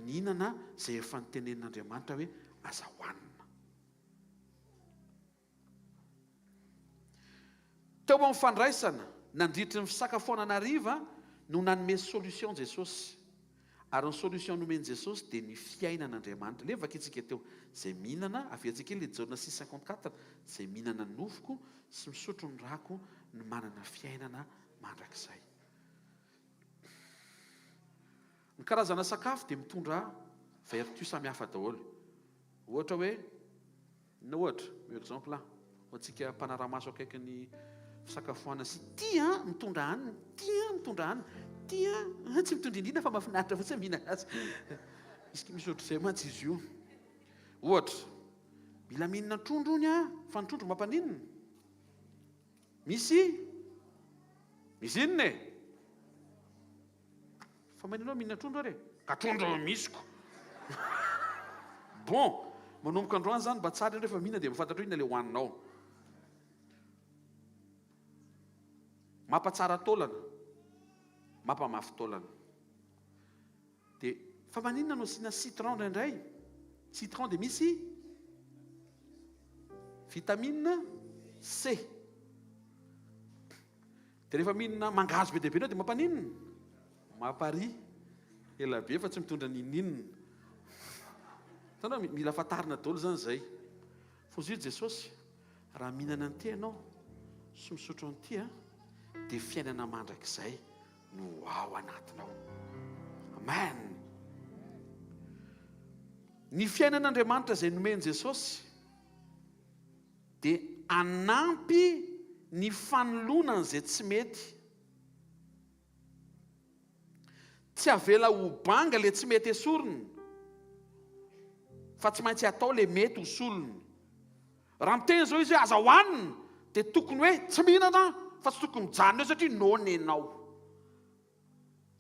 nihinana izay efa notenenin'Andriamanitra hoe aza hohanina. Teo amin'ny fandraisana, nandritry ny fisakafoanana hariva no nanome solution Jesosy. Ary ny solution nomen'i Jesosy dia ny fiainan'Andriamanitra. Ilay vakintsika teo, izay mihinana, averintsika kely ilay Jaona 6,54, izay mihinana ny nofoko sy misotro ny rako no manana fiainana mandrakizay. Ny karazana sakafo dia mitondra vertu samihafa daholo. Ohatra hoe, inona ohatra? Omeo exemple aho. Ho antsika mpanara-maso akaiky ny fisakafoanana sy tia mitondra hanina, tia mitondra hanina, tia tsy mitondra indrindra fa mahafinaritra fotsiny mihinana azy. Misy misy ohatr'izay mantsy izy io. Ohatra, mila mihinana trondro hono aho, fa ny trondro mampaninona? Misy misy inona e? Fa maninona anao mihinana trondro ary e? Ka trondro misy ko! Bon, manomboka androany zany mba tsara ianao rehefa mihinana dia mba fantatrao inona ilay hohaninao. Mampatsara taolana, mampamafy taolana. Dia fa maninona no asiana citron indraindray? Citron dia misy vitamine C. Dia rehefa mihinana mangahazo be dia be ianao dia mampaninona? Mamparihy. Ela be fa tsy mitondra n'inon'inona. Hitanao, mila fantarina daholo izany izay. Fa hoy Jesosy, raha mihinana an'ity ianao sy misotro an'ity dia fiainana mandrakizay no ao anatinao. Amen. Ny fiainan'Andriamanitra izay nomen'i Jesosy dia hanampy ny fanoloana an'izay tsy mety. Tsy avela ho banga ilay tsy mety esorina, fa tsy maintsy atao ilay mety ho solony. Raha miteny izao izy hoe aza hohanina, dia tokony hoe tsy mihinana fa tsy tokony mijanona eo satria noana ianao.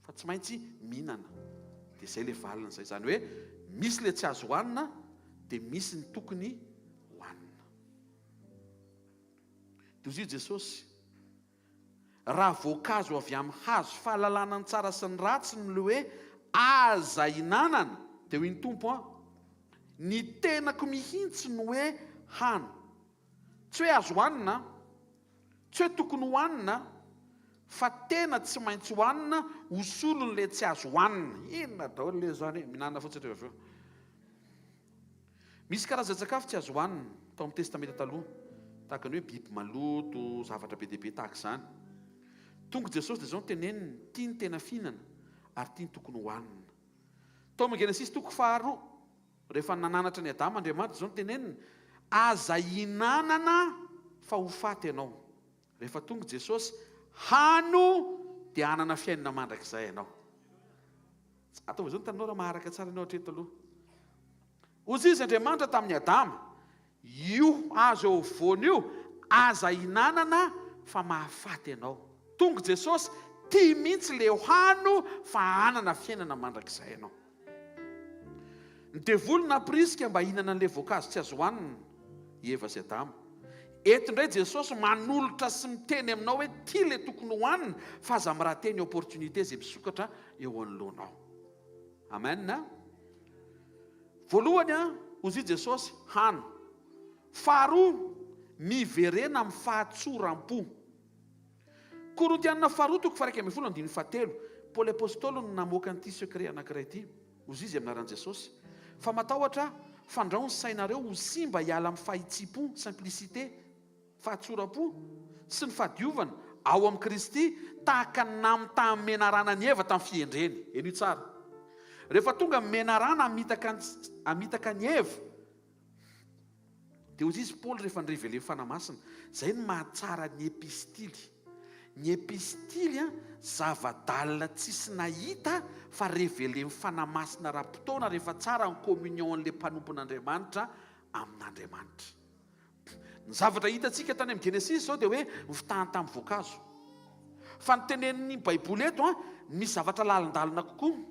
Fa tsy maintsy mihinana. Dia izay ilay valiny izay. Izany hoe misy ilay tsy azo hohanina, dia misy ny tokony hohanina. Dia hoy Jesosy, raha voankazo avy amin'ny hazo fahalalana ny tsara sy ny ratsy no ilay hoe aza hinanana, dia hoy ny Tompo an, ny tenako mihitsy no hoe hano. Tsy hoe azo hohanina an. Tsy hoe tokony hohanina fa tena tsy maintsy hohanina ho solon'ilay tsy azo hohanina. Inona daholo ilay izany e? Mihinana fotsiny rehefa avy eo. Misy karazan-tsakafo tsy azo hohanina tao amin'ny Testamenta Taloha, tahaka ny hoe biby maloto, zavatra be dia be tahaka izany. Tonga Jesosy dia izao no teneniny, Ity ny tena fihinana ary ity no tokony hohanina. Tao amin'ny Genesisy toko faharoa. Rehefa nananatra an'i Adama Andriamanitra, izao no teneniny, Aza ihinanana fa ho faty ianao. Rehefa tonga Jesosy, hano dia hanana fiainana mandrakizay ianao. Ataovy izao ny taninao raha maharaka tsara ianao hatreto aloha. Hoy izy Andriamanitra tamin'i Adama, Io hazo eo afovoany io, aza ihinanana fa mahafaty ianao. Tonga Jesosy, tia mihitsy le hano fa hanana fiainana mandrakizay ianao. Ny devoly nampirisika mba hihinana an'ilay voankazo tsy azo hohanina i Eva sy Adama. Eto indray Jesosy manolotra sy miteny aminao hoe ity ilay tokony hohanina fa aza mi-rater ny opportunité izay misokatra eo anoloanao. Amen. Voalohany, hozy Jesosy, hano. Faharoa, miverena amin'ny fahatsoram-po. Korintiana faharoa toko faha-11 andininy fahatelo, Paoly Apostoly no namoaka an'ity secret anankiray ity, hozy izy amin'ny anaran'i Jesosy, Fa matahotra aho, fandrao ny sainareo ho simba hiala amin'ny fahitsiam-po, simplicité, fahatsoram-po, sy ny fahadiovana, ao amin'i Kristy, tahaka ny namitahan'ny menarana an'i Eva tamin'ny fihendreny. Henoy tsara. Rehefa tonga ny menarana hamitaka hamitaka an'i Eva, Dia hoy izy Paoly rehefa ni-reveler ny Fanahy Masina, izay no mahatsara ny epistily. Ny epistily an, zava-dalina tsisy nahita fa revelen'ny Fanahy Masina ara-potoana rehefa tsara ny communion an'ilay mpanompon'Andriamanitra amin'Andriamanitra. Ny zavatra hitantsika tany amin'ny Genesisy izao dia hoe nifitahany tamin'ny voankazo. Fa ny tenenin'ny Baiboly eto an, misy zavatra lalindalina kokoa.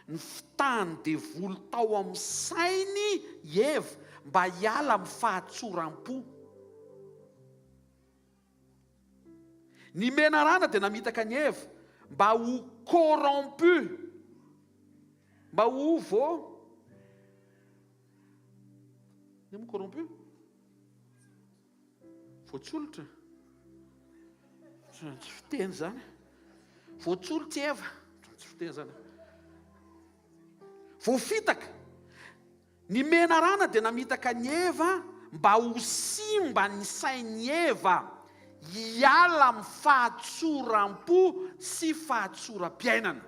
Nifitahan'ny devoly tao amin'ny sainy i Eva mba hiala amin'ny fahatsoram-po. Ny menarana dia namitaka an'i Eva mba ho corrompu, mba ho vo, inona moa corrompu? Voatsolotra. Tsy fiteny izany. Voatsolotra i Eva. Tsy fiteny izany. Voafitaka. Ny menarana dia namitaka an'i Eva mba ho simba ny sain'i Eva hiala amin'ny fahatsoram-po sy fahatsoram-piainana.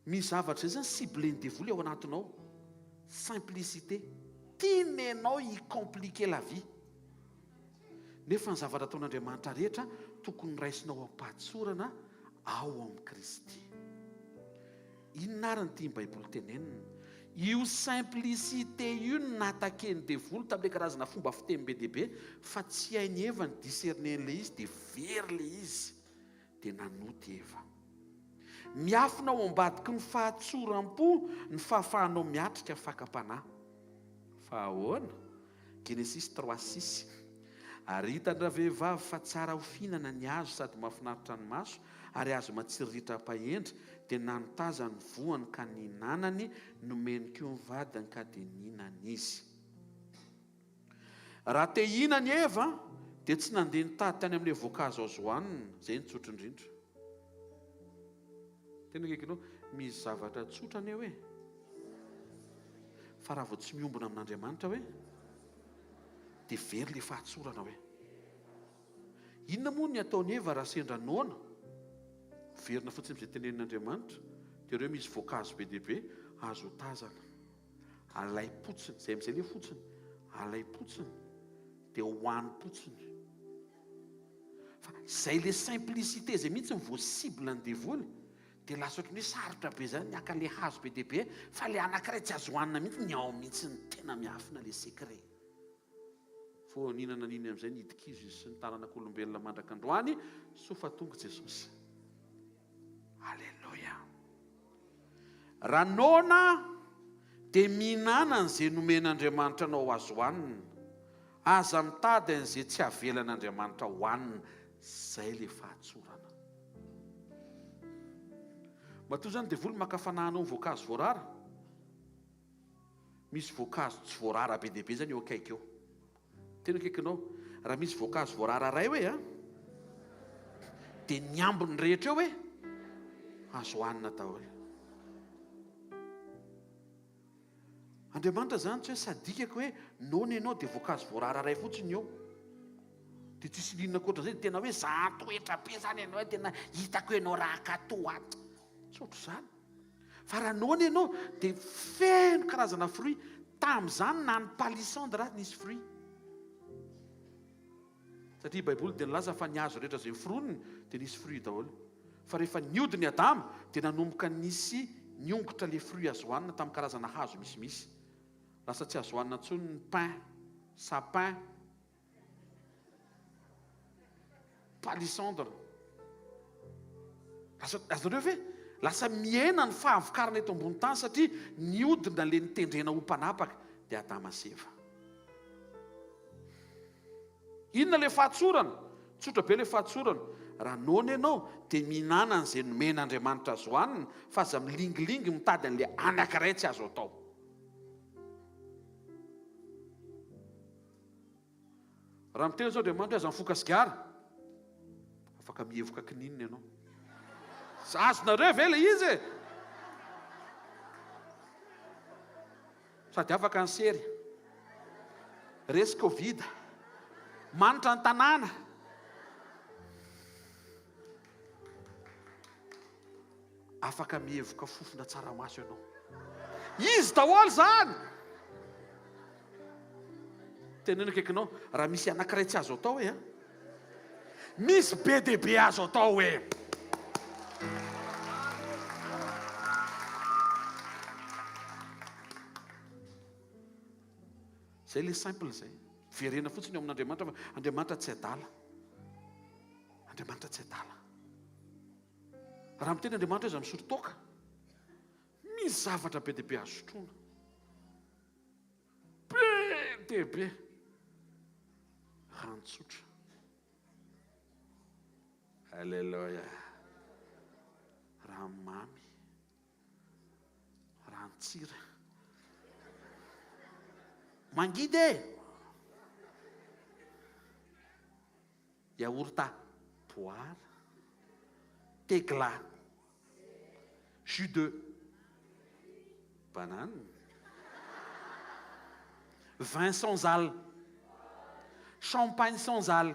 Misy zavatra izay zany ciblen'ny devoly ao anatinao. Simplicité. Tiany ianao hi-compliquer la vie. Nefa ny zavatra ataon'Andriamanitra rehetra tokony raisinao am-pahatsorana ao amin'i Kristy. Inona ary ny tian'ny Baiboly tenenina? Io simplicité io no nataken'ny devoly tamin'ilay karazana fomba fiteny be dia be fa tsy hain'i Eva ny discerner an'ilay izy dia very ilay izy dia nanota i Eva. Miafina ao ambadiky ny fahatsoram-po ny fahafahanao miatrika fakam-panahy. Fa ahoana? Genesisy 3, 6 Ary hitan-dravehivavy fa tsara ho fihinana ny hazo sady mahafinaritra ny maso ary hazo matsiriritra hampahendry, dia nanotazany ny voany ka nihinanany, nomeny koa ny vadiny ka dia nihinana izy. Raha te hihinana i Eva, dia tsy nandeha nitady tany amin'ilay voankazo azo hohanina, izay no tsotra indrindra. Tena akaikinao, misy zavatra tsotra anie hoe, fa raha vao tsy miombona amin'Andriamanitra hoe, dia very ilay fahatsorana hoe. Inona moa ny ataon'i Eva raha sendra noana? Miverina fotsiny amin'izay tenenin'Andriamanitra, dia ireo misy voankazo be dia be azo otazana. Alaim-potsiny, izay amin'izay ilay fotsiny, alaim-potsiny, dia hohanim-potsiny. Fa izay ilay simplicité izay mihitsy no voa cible ny devoly, dia lasa ohatran'ny hoe sarotra be izany ny haka ilay hazo be dia be, fa ilay anankiray tsy azo hohanina mihitsy, ny ao mihitsy no tena miafina ilay secret. Vao nihinana an'iny amin'izay nidi-kizo izy sy ny taranak'olombelona mandraka androany, soa fa tonga Jesosy. Aleloia. Raha noana dia mihinana an'izay nomen'Andriamanitra anao azo hohanina. Aza mitady an'izay tsy avelan'Andriamanitra hohanina. Izay ilay fahatsorana. Matoa izany devoly maka fanahy anao ny voankazo voarara. Misy voankazo tsy voarara be dia be zany eo akaiky eo. Tena akaikinao. Raha misy voankazo voarara iray hoe an, dia ny ambiny rehetra eo hoe azo hanina daholo. Andriamanitra zany tsy hoe sadikako hoe noana ianao dia voankazo voarara iray fotsiny eo. Dia tsisy linona ankoatran'izay, dia tena hoe zahan-toetra be zany ianao hoe tena hitako ianao raha akato ato. Tsy ohatr'izany. Fa raha noana ianao dia feno karazana fruit. Tamin'izany na ny palissandre ary nisy fruit. Satria Baiboly dia nilaza fa ny hazo rehetra izay noforoniny dia nisy fruit daholo. Fa rehefa niodina i Adama dia nanomboka nisy niongotra ilay fruit azo hohanina tamin'ny karazana hazo misimisy. Lasa tsy azo hohanina intsony ny pain, sapin, Palissandre. Lasa, azonareo ve? Lasa mihena ny fahavokarana eto ambony tany satria niodina le nitendrena ho mpanapaka dia Adama sy Eva. Inona le fahatsorana? Tsotra be le fahatsorana. Raha noana ianao dia mihinana an'izay nomen'Andriamanitra azo hohanina fa aza milingilingy mitady an'le anankiray tsy azo atao. Raha miteny zao Andriamanitra hoe aza mifoka sigara, afaka mihevoka kininina ianao. Azonareo ve ilay izy e? Sady afaka ny sery. Resy Covid. Manitra ny tanàna. Afaka mihevoka fofona tsaramaso ianao. Izy daholo izany! Teneno akaikinao, raha misy anankiray tsy azo atao hoe an. Misy be dia be azo atao e! Zay le simple zay. Verena fotsiny eo amin'Andriamanitra fa Andriamanitra tsy adala. Andriamanitra tsy adala. Raha miteny Andriamanitra hoe aza misotro toaka, misy zavatra be dia be azo sotroina. Be dia be. Rano tsotra. Alléluia. Rano mamy. Ranon-tsira. Mangidy e! Yaourt poire, thé glas, jus de banane, vin sans al, champagne sans al.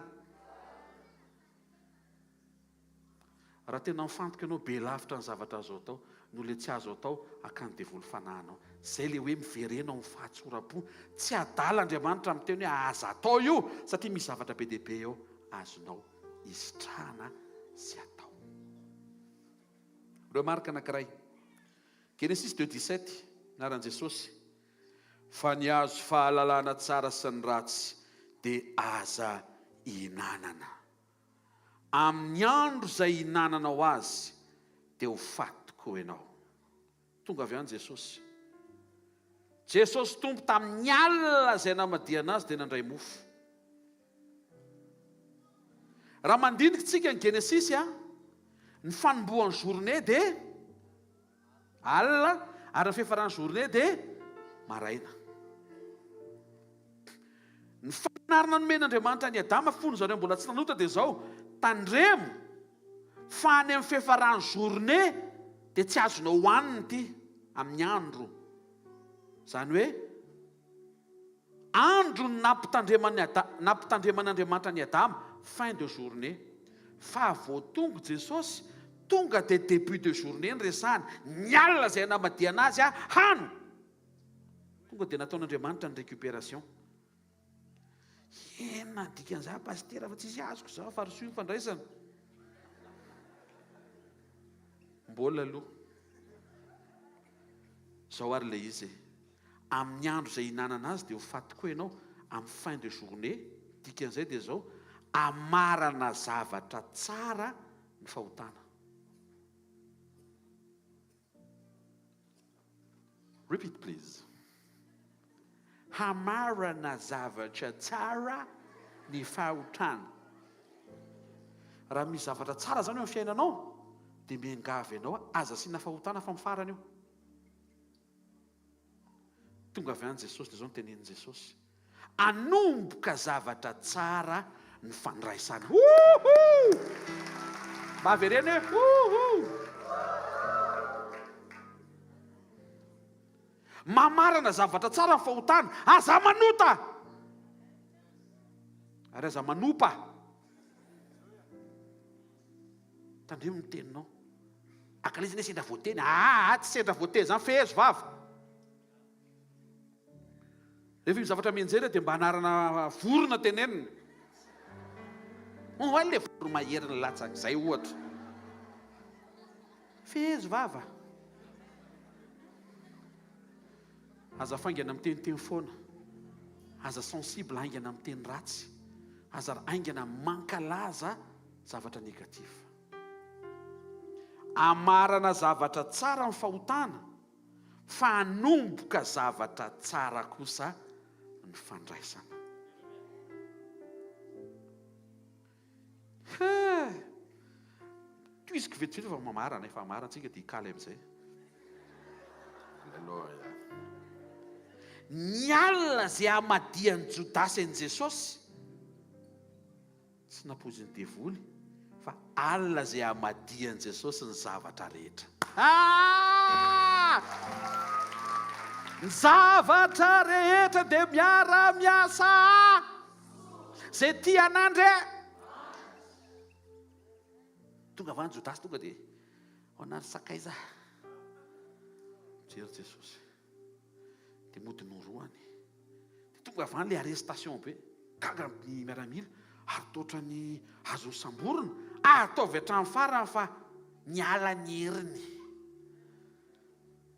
Raha tena mifantoka ianao, be lavitra ny zavatra azo atao noho ilay tsy azo atao hakan'ny devoly fanahy anao. Izay ilay hoe miverena ao amin'ny fahatsoram-po. Tsy adala Andriamanitra miteny hoe aza atao io satria misy zavatra be dia be eo azonao isitrahana sy atao. Remarque anankiray. Genesis 2 17, anaran'i Jesosy, Fa ny hazo fahalalana tsara sy ny ratsy dia aza ihinanana. Amin'ny andro izay hihinananao azy dia ho faty tokoa ianao. Tonga avy any Jesosy. Jesosy Tompo tamin'ny alina izay namadihana azy dia nandray mofo. Raha mandinika tsika ny Genesisy a, ny fanombohan'ny journée dia Alina ary ny fiafaran'ny journée dia maraina. Ny fanarina nomen'Andriamanitra an'i Adama fony zareo mbola tsy nanota dia izao, tandremo fa any amin'ny fiafaran'ny journée dia tsy azonao hohanina ity amin'ny andro. Izany hoe Andro ny nampitandreman'i Ada, nampitandreman'Andriamanitra an'i Adama, fin de journée. Fa vao tonga Jesosy, tonga dia début de journée ny resahany, ny alina izay namadihana azy ah, hano! Tonga dia nataon'Andriamanitra ny récupération. Inona ny dikan'izany pasitera fa tsisy azoko izao fa rosoy ny fandraisana. Mbola aloha. Izao ary ilay izy e. Amin'ny andro izay hihinanana azy dia ho faty koa ianao, amin'ny fin de journée, dikan'izay dia izao, hamarana zavatra tsara ny fahotana. Repeat please. Hamarana zavatra tsara ny fahotana. Raha misy zavatra tsara izany eo amin'ny fiainanao, dia miangavy anao aza asiana fahotana fa amin'ny farany io. Tonga avy any Jesosy dia izao no tenenin'i Jesosy, Hanomboka zavatra tsara ny fandraisana. Wouhou! Mba avereno hoe wouhou! Mamarana zavatra tsara ny fahotana. Aza manota! Ary aza manopa. Tandremo ny teninao. Ankalaiza anie sendra voateny. Aa, tsy sendra voateny zany, fehezo vava. Rehefa misy zavatra mianjera dia mba anarana vorona tenenina. Oay le voromahery nilatsaka izay ohatra. Fehezo vava. Aza faingana miteniteny foana. Aza sensible haingana miteny ratsy. Aza haingana mankalaza zavatra négatif. Amarana zavatra tsara ny fahotana fa hanomboka zavatra tsara kosa ny fandraisana. He! Tohiziko vetivety fa mamarana, efa amarantsika dia hikaly amin'izay. Alléluia. Ny alina izay hamadihan'i Jodasy an'i Jesosy, Tsy nampoizin'ny devoly fa alina izay hamadihan'i Jesosy ny zavatra rehetra. Ah! Ny zavatra rehetra dia miara-miasa izay tia an'Andria. Tonga avy any Jodasy tonga dia ao anary sakaiza. Mijery Jesosy. Dia mody norohany. Dia tonga avy any ilay arrestation be. Gaga ny miaramila. Ary toa ohatran'ny azo nosamborina. Ataovy hatramin'ny farany fa niala ny heriny.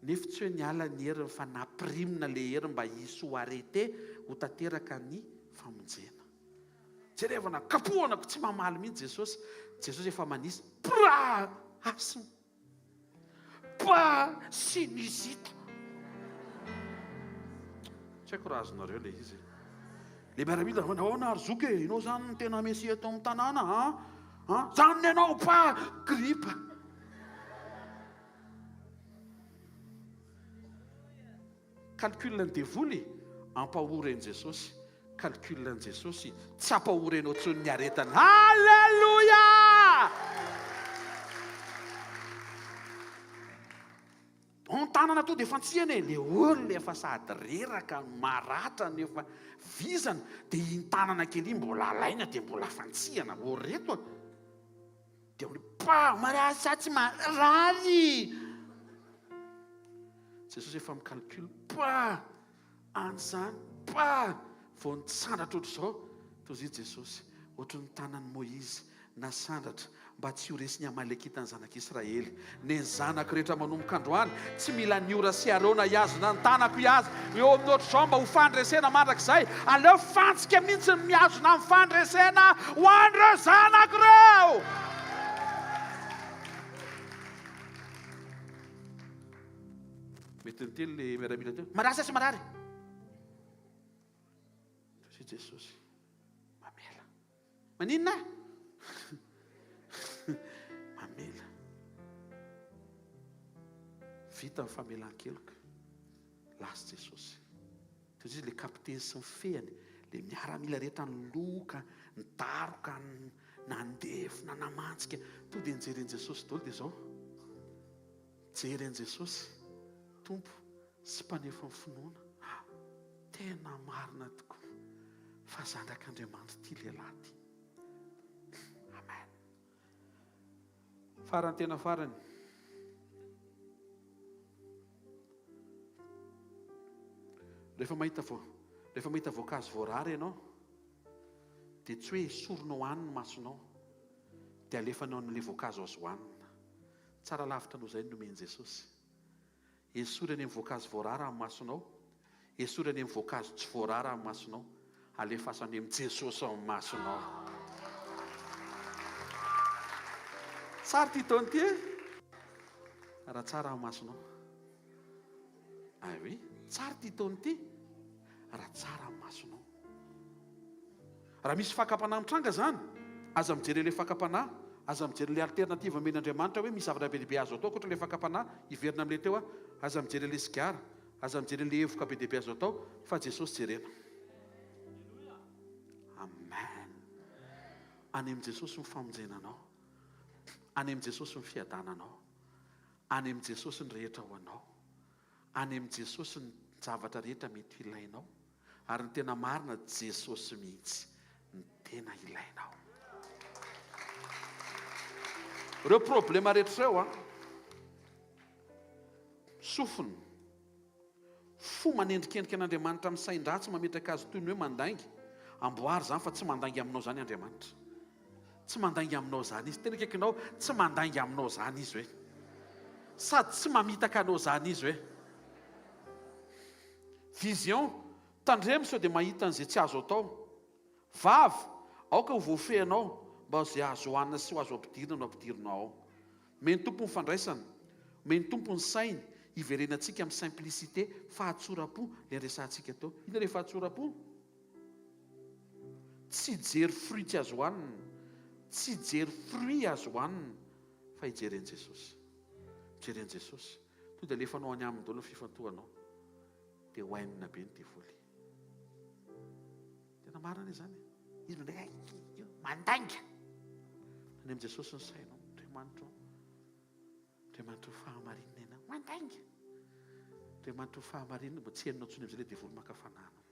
Nefa tsy hoe niala ny heriny fa nampirimina ilay heriny mba hisy ho arrêté, ho tanteraka ny famonjena. Jerevana, kapohana, tsy mamaly mihitsy Jesosy. Jesosy efa manisa, pra! Asma. Pa! Sinusite. Tsy haiko raha azonareo ilay izy e. Ilay miaramila, nahoana ary zoky e, ianao izany no tena mesia eto amin'ny tanàna an? An? Janona ianao, pa! Gripa. Calcul ny devoly ampahory an'i Jesosy, calcul an'i Jesosy tsy ampahory anao intsony ny aretana. Alléluia! Bon tanana to dia fantsihana e, le olona efa sady reraka, maratra no efa vizana, dia iny tanana kely iny mbola alaina dia mbola fantsihana, ô reto a! Dia hoe pa, marary sa tsy marary? Jesosy efa mi-calcul, pa, any izany, pa, vao nisandratra ohatr'izao, toy izay Jesosy, ohatry ny tanan'i Moizy nasandratra mba tsy ho resin'ny Amalekita ny zanak'Israely. Ny zanako rehetra manomboka androany, tsy mila an'i Ora sy Arona hihazona ny tanako hihaza eo amin'ny ohatr'izao mba ho fandresena mandrakizay. Aleo fantsika mihitsy ny mihazona ny fandresena ho an'ireo zanako ireo! Mety niteny le miaramila teo, marary sa tsy marary? Hoy Jesosy, mamela. Maninona? Mamela. Vita ny famelan-keloka. Lasa Jesosy. Toy izay le kapiteny sy ny fehiny, le miaramila rehetra niloka, nidaroka, nandefona, namantsika. Tonga dia nijery an'i Jesosy daholo dia izao. Jery an'i Jesosy, Tompo sy Mpanefa ny finoana. Tena marina tokoa fa zanak'Andriamanitra ity lehilahy ity. Amen. Farany tena farany. Rehefa mahita vo, rehefa mahita voankazo voarara ianao, dia tsy hoe esorinao any ny masonao, dia alefanao amin'ilay voankazo azo hohanina. Tsara lavitra noho izay ny nomen'i Jesosy. Esory any amin'ny voankazo voarara amin'ny masonao, esory any amin'ny voankazo tsy voarara amin'ny masonao, alefaso any amin'i Jesosy amin'ny masonao. Tsara ity taona ity e! Raha tsara amin'ny masonao. Ah oui, tsara ity taona ity raha tsara amin'ny masonao. Raha misy fakam-panahy mitranga izany, aza mijery ilay fakam-panahy, aza mijery ilay alternative omen'Andriamanitra hoe misy zavatra be dia be azo atao ankoatra ilay fakam-panahy, hiverina amin'ilay teo aho, aza mijery ilay sigara, aza mijery ilay evoka be dia be azo atao, fa Jesosy jerena. Amen. Any amin'i Jesosy ny famonjena anao. Any amin'i Jesosy ny fiadananao. Any amin'i Jesosy ny rehetra ho anao. Any amin'i Jesosy ny zavatra rehetra mety ilainao. Ary ny tena marina Jesosy mihitsy ny tena ilainao. Ireo problema rehetra ireo an, sofina, fo manendrikendrika an'Andriamanitra amin'ny sain-dratsy mametraka azy toy ny hoe mandainga, amboary izany fa tsy mandainga aminao izany Andriamanitra. Tsy mandainga aminao izany Izy. Tena akaikinao, tsy mandainga aminao izany Izy hoe. Sady tsy mamitaka anao izany Izy hoe. Vision, tandremo sao dia mahita an'izay tsy azo atao. Vava, aoka ho voafehinao mba izay azo hohanina sy ho azo ampidirina no ampidirinao ao. Omen'ny Tompo ny fandraisana, omen'ny Tompo ny sainy, hiverenantsika amin'ny simplicité, fahatsoram-po, ilay niresahantsika teo. Inona ilay fahatsoram-po? Tsy hijery fruit tsy azo hohanina, tsy hijery fruit azo hohanina, fa hijery an'i Jesosy. Mijery an'i Jesosy. Tonga dia alefanao any aminy daholo ny fifantohanao. Dia hohainina be ny devoly. Tena marina izany. Izy mandainga, mandainga. Any amin'i Jesosy ny sainao, Andriamanitra. Andriamanitra ho fahamarinana ianao. Mandainga. Andriamanitra ho fahamarinana, mba tsy henonao intsony amin'izay ilay devoly maka fanahy anao.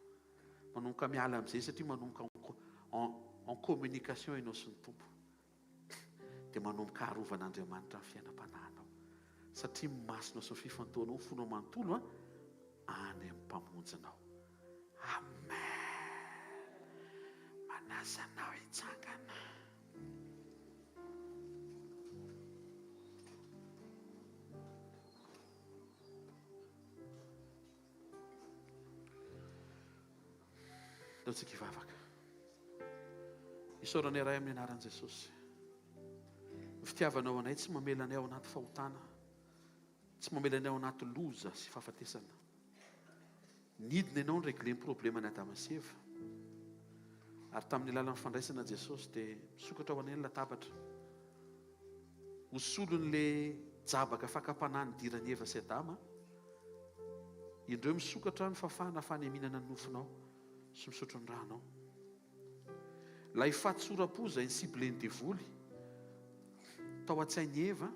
Manomboka miala amin'izay satria manomboka en communication ianao sy ny Tompo. Dia manomboka arovan'Andriamanitra ny fiainam-panahinao. Satria ny masonao sy ny fifantohanao, ny fonao manontolo an, any amin'ny Mpamonjinao. Amen. Manasa. Manasa anao hitsangana. Ndao tsika hivavaka. Isaorana Ray amin'ny anaran'i Jesosy. Ny fitiavanao anay tsy mamela anay ao anaty fahotana. Tsy mamela anay ao anaty loza sy fahafatesana. Nidina ianao ni-regler ny probleman'i Adama sy Eva. Ary tamin'ny alalan'ny fandraisana Jesosy dia misokatra ho anay ny latabatra. Ho solon'le jabaka fakam-panahy nidiran'i Eva sy Adama, indreo misokatra ny fafana afahana mihinana ny nofonao sy misotro ny rànao. Ilay fahatsoram-po izay ni-cibler-n'ny devoly tao an-tsain'i Eva,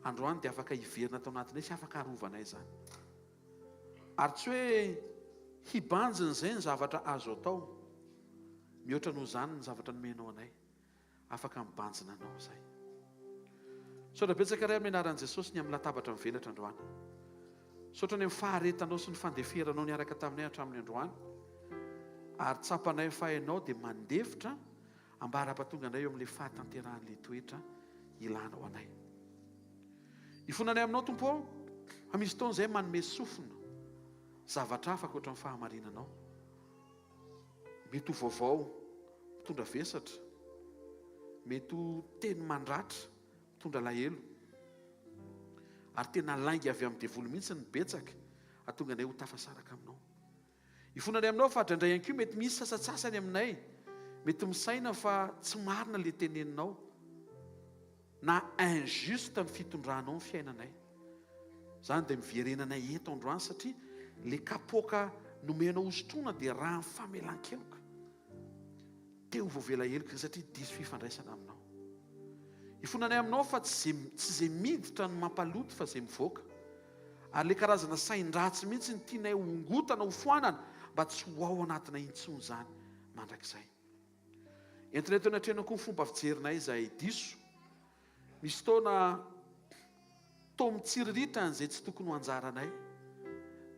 androany dia afaka hiverina tao anatinay sy afaka harovanay izany. Ary tsy hoe hibanjina izay ny zavatra azo atao, mihoatra noho izany ny zavatra nomenao anay. Afaka mibanjina anao izay. Misaotra betsaka Ray amin'ny anaran'i Jesosy ny amin'ny latabatra mivelatra androany. Misaotra ny amin'ny faharetanao sy ny fandeferanao niaraka taminay hatramin'ny androany. Ary tsapanay fa ianao dia mandefitra ambara-pahatonga anay eo amin'ilay fahatanterahan'ilay toetra ilanao anay. Ifonanay aminao Tompo ô, fa misy fotoana izay manome sofina zavatra hafa ankoatra ny fahamarinanao. Mety ho vaovao mitondra vesatra, mety ho teny mandratra mitondra alahelo, ary tena lainga avy amin'ny devoly mihitsy ny betsaka hahatonga anay ho tafasaraka aminao. Ifonanay aminao fa indraindray ihany koa mety misy sasantsasany aminay mety misaina fa tsy marina ilay teneninao. Na injuste ny fitondranao ny fiainanay. Zany dia miverenanay eto androany satria le kapoaka nomenao hosotroina dia raha ny famelan-keloka. Te ho voavela heloka izay satria diso fifandraisana aminao. Ifonanay aminao fa tsy ze tsy ze miditra no mampaloto fa ze mivoaka. Ary le karazana sain-dratsy mihitsy no tianay hongotana hofoanana mba tsy ho ao anatinay intsony izany mandrakizay. Entina eto anatrehana koa ny fomba fijerinay izay diso. Misy fotoana toa mitsiriritra an'izay tsy tokony ho anjaranay.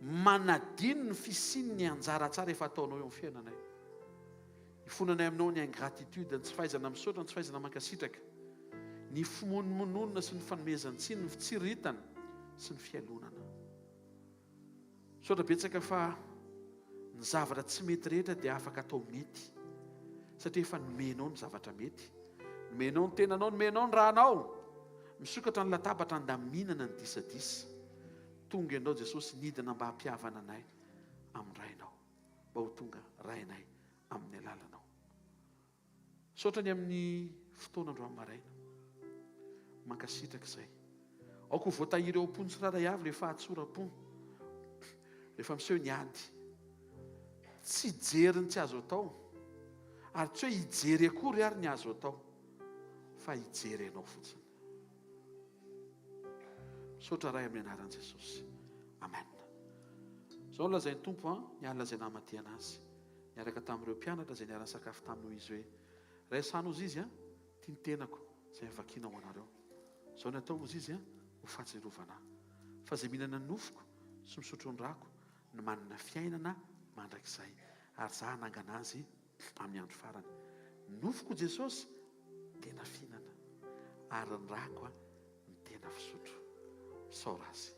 Manadino ny fisian'ny anjara tsara efa ataonao eo amin'ny fiainanay. Ifonanay aminao ny ingratitude, ny tsy fahaizana misaotra, ny tsy fahaizana mankasitraka, ny fimonomononana sy ny fanomezan-tsiny, ny fitsiriritana sy ny fialonana. Misaotra betsaka fa ny zavatra tsy mety rehetra dia afaka atao mety satria efa nomenao ny zavatra mety. Nomenao ny tenanao, nomenao ny ranao. Misokatra ny latabatra andaminana ny disadisa. Tonga ianao Jesosy nidina mba hampihavana anay amin'ny Rainao. Mba ho tonga Rainay amin'ny alalanao. Misaotra ny amin'ny fotoana androany maraina. Mankasitraka izay. Aoka ho voatahiry ao am-pon'ny tsirairay avy ilay fahatsoram-po. Rehefa miseho ny ady. Tsy hijery ny tsy azo atao. Ary tsy hoe hijery akory ary ny azo atao. Fa hijery anao fotsiny. Misaotra Ray amin'ny anaran'i Jesosy. Amen. Izao no lazain'ny Tompo an, ny alina izay namadihana azy. Niaraka tamin'ireo mpianatra izay niara-nisakafo taminy hoy izy hoe, Raisano hozy izy an, ity ny tenako izay novakiana ho anareo. Izao ny atao hozy izy an, ho fahatsiarovana ahy. Fa izay mihinana ny nofoko sy misotro ny rako no manana fiainana mandrakizay, ary izaho hanangana azy amin'ny andro farany. Ny nofoko Jesosy tena fihinana, ary ny rako an, ny tena fisotro. Misaora azy.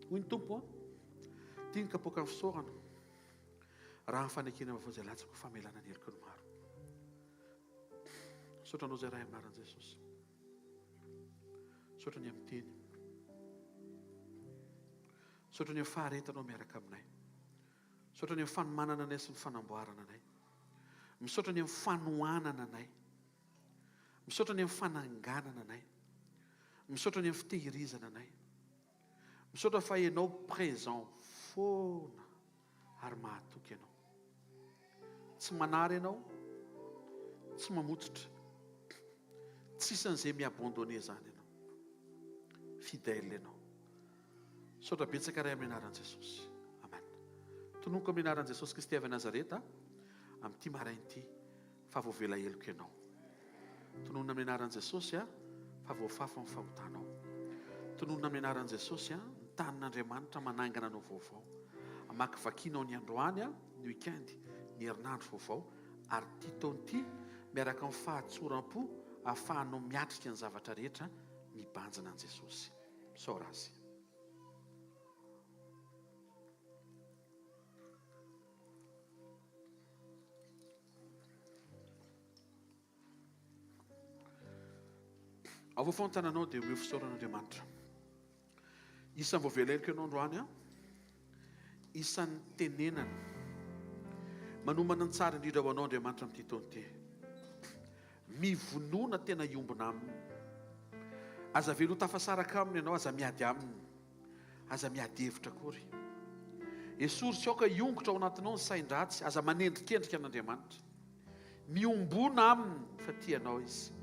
Hoy ny Tompo an, ity ny kapoakan'ny fisaorana, raha ny fanekena vaovao izay latsaka ho famelana ny heloky ny maro. Misaotra anao izay Ray amin'ny anaran'i Jesosy. Misaotra ny amin'ny teny. Misaotra ny amin'ny faharetanao miaraka aminay. Misaotra ny amin'ny fanomanana anay sy ny fanamboarana anay. Misaotra ny amin'ny fanohanana anay. Misaotra ny amin'ny fananganana anay. Misaotra ny amin'ny fitehirizana anay. Misaotra fa ianao présent foana ary mahatoky ianao. Tsy manary ianao, tsy mamototra. Tsy isan'izay mi-abandonner izany ianao. Fidèle ianao. Misaotra betsaka Ray amin'ny anaran'i Jesosy. Amen. Tononiko amin'ny anaran'i Jesosy Kristy avy Nazareta amin'ity maraina ity. Fa voavela heloka ianao. Tononina amin'ny anaran'i Jesosy fa voafafa ny fahotanao. Tononina amin'ny anaran'i Jesosy ny tanin'Andriamanitra manangana anao vaovao. Amakivakianao ny androany, ny week-end, ny herinandro vaovao ary ity taona ity miaraka amin'ny fahatsoram-po ahafahanao miatrika ny zavatra rehetra mibanjina an'i Jesosy. Misaora Azy. Avoafao ny tananao dia omeo fisaorana Andriamanitra. Isan'ny voaveleriko ianao androany an. Isan'ny tenenana. Manomana ny tsara indrindra ho anao Andriamanitra amin'ity taona ity. Mivonona tena hiombona aminy. Aza avela ho tafasaraka aminy ianao, aza miady aminy. Aza miady hevitra akory. Esory sy aoka hiongotra ao anatinao ny sain-dratsy. Aza manendrikendrika an'Andriamanitra. Miombona aminy fa tia anao Izy,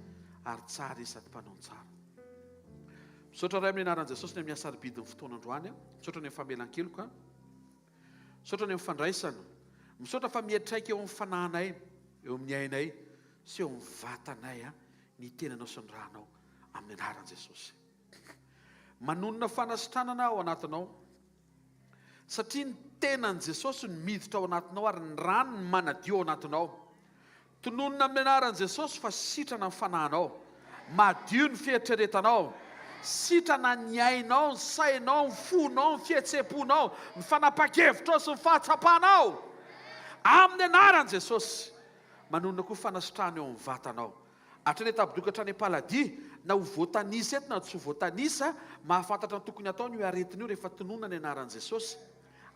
ary tsara Izy sady mpanao ny tsara. Misaotra Ray amin'ny anaran'i Jesosy ny amin'ny hasarobidin'ny fotoana androany. Misaotra ny amin'ny famelan-keloka. Misaotra ny amin'ny fandraisana. Misaotra fa miantraika eo amin'ny fanahinay, eo amin'ny ainay sy eo amin'ny vatanay ny tenanao sy ny ranao amin'ny anaran'i Jesosy. Manonona fanasitranana ao anatinao. Satria ny tenan'i Jesosy no miditra ao anatinao ary ny rany no manadio ao anatinao. Tononina amin'ny anaran'i Jesosy fa sitrana ny fanahinao. Madio ny fieritreretanao. Sitrana ny ainao, ny sainao, ny fonao, ny fihetseham-ponao, ny fanapahan-kevitrao sy ny fahatsapanao. Amin'ny anaran'i Jesosy. Manonona koa fanasitrahana eo amin'ny vatanao. Hatrany an-tabodoka hatrany am-paladia, na ho voatanisa eto na tsy ho voatanisa, mahafantatra ny tokony hataony io aretina io rehefa tononina ny anaran'i Jesosy.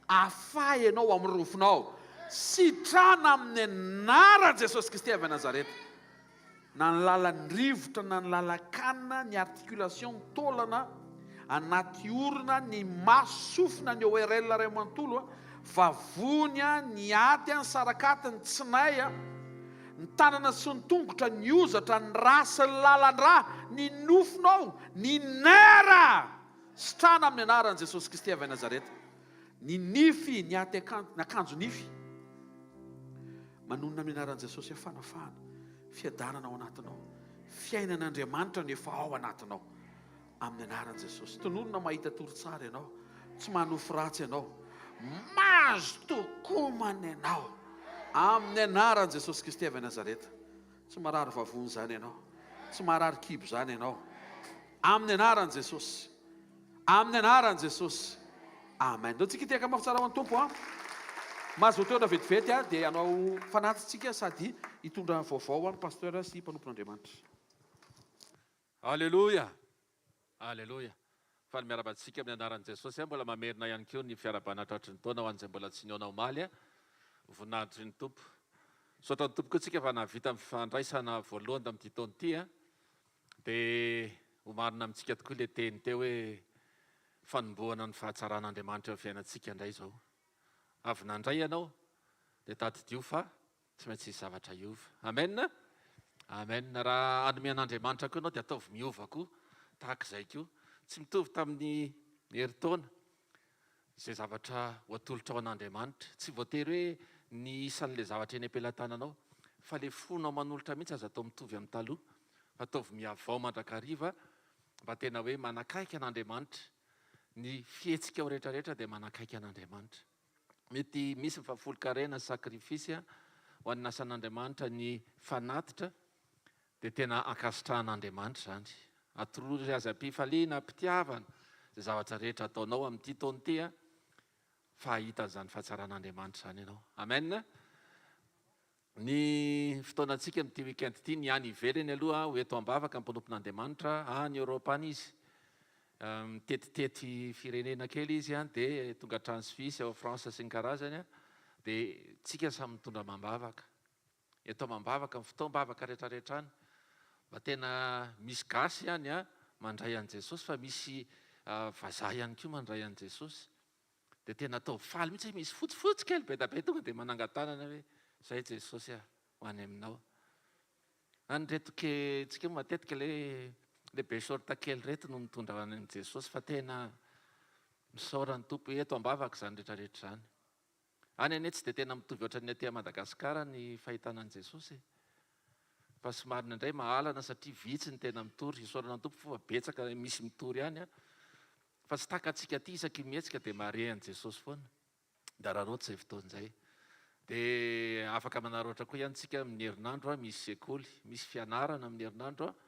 Afaha ianao amin'ny rofinao. Sitrana amin'ny anaran'i Jesosy Kristy avy Nazareta. Na ny lalan'ny rivotra, na ny lalan-kanina, ny articulation, ny taolana, anaty orona, ny maso, sofina, ny ORL iray manontolo, vavony, ny aty, ny sarakaty, ny tsinay, ny tanana sy ny tongotra, ny hozatra, ny rà sy ny lalan-drà, ny nofonao, ny nerf! Sitrana amin'ny anaran'i Jesosy Kristy avy any Nazareta. Ny nify, ny aty akanjo, ny akanjo nify. Manonona amin'ny anaran'i Jesosy aho fanafahana, fiadanana ao anatinao. Fiainan'Andriamanitra no efa ao anatinao. Amin'ny anaran'i Jesosy. Tononina mahita tory tsara ianao. Tsy manofy ratsy ianao. Mazotoa komana ianao. Amin'ny anaran'i Jesosy Kristy avy Nazareta. Tsy marary vavony izany ianao. Tsy marary kibo izany ianao. Amin'ny anaran'i Jesosy. Amin'ny anaran'i Jesosy. Amen. Ndao tsika hitehaka mafy tsara ho an'ny Tompo a. Mahazo toerana vetivety a dia hanao fanatitsika sady hitondra vaovao ho an'ny pasteur sy mpanompon'Andriamanitra. Aleloia! Aleloia! Faly miarahaba antsika amin'ny anaran'i Jesosy aho. Mbola mamerina ihany koa ny fiarahabana tratry ny taona ho an'izay mbola tsy nihaona omaly. Voninahitry ny Tompo. Misaotra ny Tompo koa tsika fa nahavita ny fandraisana voalohany tamin'ity taona ity. Dia ho marina amintsika tokoa ilay teny teo hoe fanombohana ny fahatsaran'Andriamanitra eo amin'ny fiainantsika indray izao. Avy nandray ianao dia tadidio fa Tsy maintsy hisy zavatra hiova. Amen! Amen! Raha hanome an'Andriamanitra koa ianao dia ataovy miova koa tahaka izay koa. Tsy mitovy tamin'ny herintaona izay zavatra ho atolotrao an'Andriamanitra. Tsy voatery hoe ny isan'ilay zavatra eny am-pelatananao fa ilay fonao manolotra mihitsy aza atao mitovy amin'ny taloha fa ataovy mihavao mandrakariva mba tena hoe manakaiky an'Andriamanitra. Ny fihetsikao rehetrarehetra dia manakaiky an'Andriamanitra. Mety misy ny fahafolonkarena, sacrifice, ho an'ny asan'Andriamanitra, ny fanatitra dia tena ankasitrahan'Andriamanitra izany. Atorory azy am-pifaliana, am-pitiavana izay zavatra rehetra ataonao amin'ity taona ity fa hahita an'izany fahatsaran'Andriamanitra izany ianao. Amen. Ny fotoanantsika amin'ity week-end ity, ny any ivelany aloha ho eto am-bavaka ny mpanompon'Andriamanitra, any Europe any izy, mitetitety firenena kely izy dia tonga hatrany Suisse, ao France sy ny karazany, dia tsika samy mitondra amam-bavaka. Eto amam-bavaka, ny fotoam-bavaka rehetrarehetra any, mba tena misy gasy any mandray an'i Jesosy fa misy vazaha ihany koa mandray an'i Jesosy. Dia tena ataovy faly mihitsy hoe misy fotsifotsy kely be da be tonga dia manangan-tanana hoe zay Jesosy ah, ho any aminao. Any reto ke tsika moa matetika le le be short kely reto no mitondra any amin'i Jesosy fa tena misaora ny Tompo eto am-bavaka izany rehetra rehetra izany. Any anie tsy dia tena mitovy ohatran'ny aty Madagasikara ny fahitana an'i Jesosy e. Fa somary indraindray mahalana satria vitsy ny tena mitory. Isaorana ny Tompo fa betsaka misy mitory ihany an. Fa tsy takantsika aty isaky ny mihetsika dia mahare an'i Jesosy foana. Dia araraoty izay fotoana izay. Dia afaka manararaotra koa ihany tsika amin'ny herinandro an, misy sekoly, misy fianarana amin'ny herinandro an.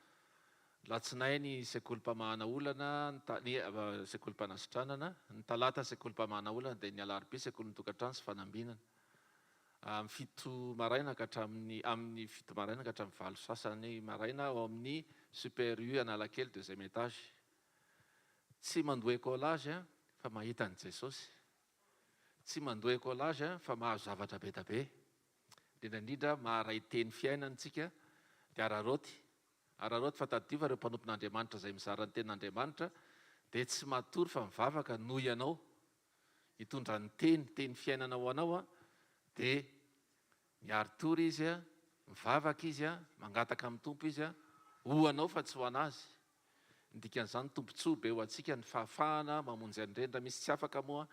Latsinainy sekolim-pamahana olana, ny ny sekolim-panasitranana, ny talata sekolim-pamahana olana dia ny alarobia sekolin'ny tokantrano sy fanambinana. Amin'ny fito maraina ka hatramin'ny amin'ny fito maraina ka hatramin'ny valo sasany maraina ao amin'ny Super U Analakely deuxième étage. Tsy mandoa écolage fa mahita an'i Jesosy. Tsy mandoa écolage fa mahazo zavatra be da be. Indrindra indrindra maharay teny fiainana tsika dia araraoty. Araraoty fa tadidio fa ireo mpanompon'Andriamanitra izay mizara ny tenin'Andriamanitra dia tsy matory fa mivavaka noho ianao. Hitondra ny teny, teny fiainana ho anao dia miari-tory izy, mivavaka izy, mangataka amin'ny Tompo izy ho anao fa tsy ho an'azy. Ny dikan'izany tombotsoa be ho antsika ny fahafahana mamonjy an'ireny, raha misy tsy afaka moa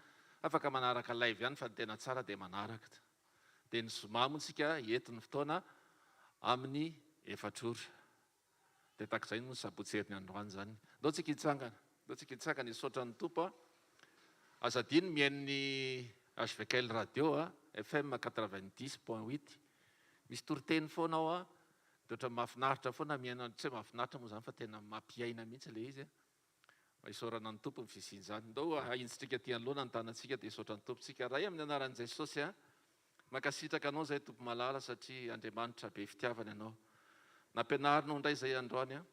afaka manaraka live ihany fa ny tena tsara dia manaraka. Dia ny zoma moa tsika eto ny fotoana amin'ny efatra ora. Dia tahak'izay moa ny sabotsy herin'ny androany izany. Ndao tsika hitsangana. Ndao tsika hitsangana hisaotra ny Tompo a. Aza adino mihaino ny HVKL radio a, FM 90.8. Misy toriteny foana ao a. Dia ohatran'ny mahafinaritra foana mihaino, tsy hoe mahafinaritra moa izany fa tena mampiaina mihitsy ilay izy. Mba isaorana ny Tompo ny fisian'izany. Ndao ahinjitsika aty anoloana ny tanantsika dia hisaotra ny Tompo tsika. Ray amin'ny anaran'i Jesosy a, mankasitraka Anao izahay Tompo malala satria Andriamanitra be fitiavana Ianao. Nampianarinao indray izay androany a.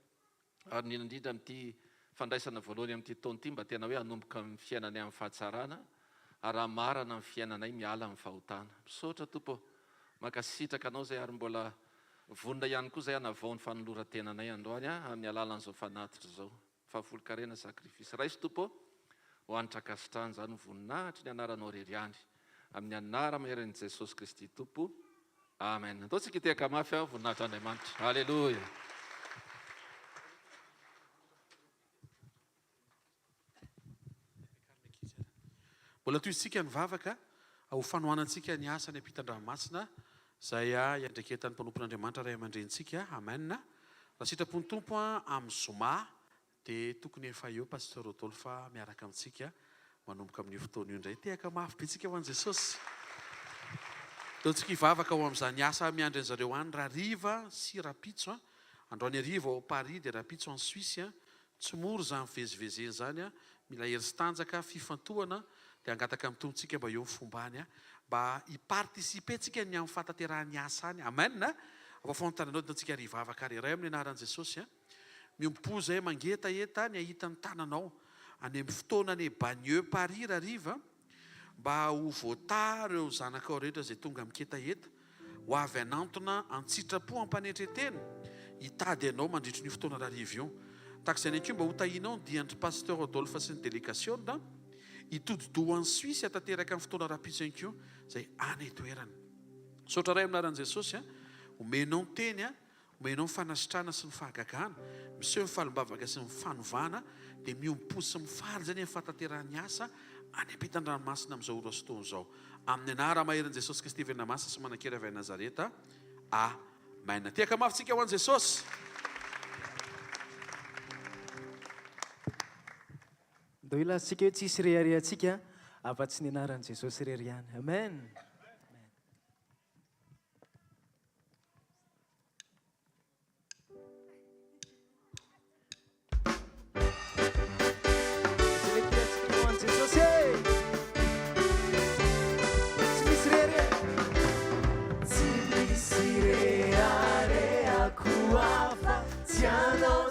Ary indrindra indrindra amin'ity fandraisana voalohany amin'ity taona ity mba tena hoe hanomboka ny fiainanay amin'ny fahatsarana ary hamarana ny fiainanay miala amin'ny fahotana. Misaotra Tompo ô. Mankasitraka Anao izay ary mbola vonona ihany koa izay hanavao ny fanoloran-tenanay androany amin'ny alalan'izao fanatitra izao. Fahafolonkarena sacrifice. Raiso Tompo ô, ho hanitra ankasitrahana izany ho voninahitry ny anaranao irery ihany. Amin'ny anara-maherin'i Jesosy Kristy Tompo. Amen. Andao tsika hitehaka mafy aho voninahitr'Andriamanitra. Alléluia. Mbola tohizintsika ny vavaka ho fanohanantsika ny asa any ampitan-dranomasina izay iandraiketan'ny mpanompon'Andriamanitra ray aman-drenintsika. Amen. Raha sitrapon'ny Tompo amin'ny zoma Dia tokony efa eo Pasteur Rodolphe miaraka amintsika manomboka amin'io fotoana io indray. Tehaka mafy be tsika ho an'i Jesosy. Ndao tsika hivavaka ho amin'izany asa miandry an'zareo any rahariva sy rapitso an. Androany hariva ao Paris dia rapitso any Suisse an. Tsy mora izany fivezivezena izany an. Mila hery sy tanjaka, fifantohana dia hangataka amin'ny Tompo tsika mba eo ny fombany an. Mba hi-participer tsika ny amin'ny fahatanterahan'ny asa any. Amen. Afa fanontanianao dia ndao tsika ary hivavaka ary. Ray amin'ny anaran'i Jesosy an. Miombom-po izay mangetaheta ny hahita ny tananao any amin'ny fotoana any Bagneux Paris rahariva mba ho voataha ireo zanakao rehetra izay tonga amin-ketaheta ho avy hanantona an-tsitrapo am-panetren-tena hitady anao mandritry ny io fotoana rahariva io. Tahaka izay ihany koa mba hotahianao ny dian-dry Pasteur Rodolphe sy ny delegasiona hitodi-doha ho any Suisse hatanteraka ny fotoana rahampitso ihany koa izay any an-toerana. Misaotra Ray amin'ny anaran'i Jesosy a! Omenao ny teny a! Omenao ny fanasitrana sy ny fahagagana, miseho ny falimbavaka sy ny fanovana, dia miombom-po sy mifaly izay ny amin'ny fahatanterahan'ny asa any ampitan-dranomasina amin'izao ora sy taona izao. Amin'ny anara-maherin'i Jesosy Kristy velona masina sy manan-kery avy any Nazareta. Amen. Tehaka mafy tsika ho an'i Jesosy. Ndao hilaza-tsika hoe tsisy reharehantsika afa-tsy ny anaran'i Jesosy irery ihany. Amen.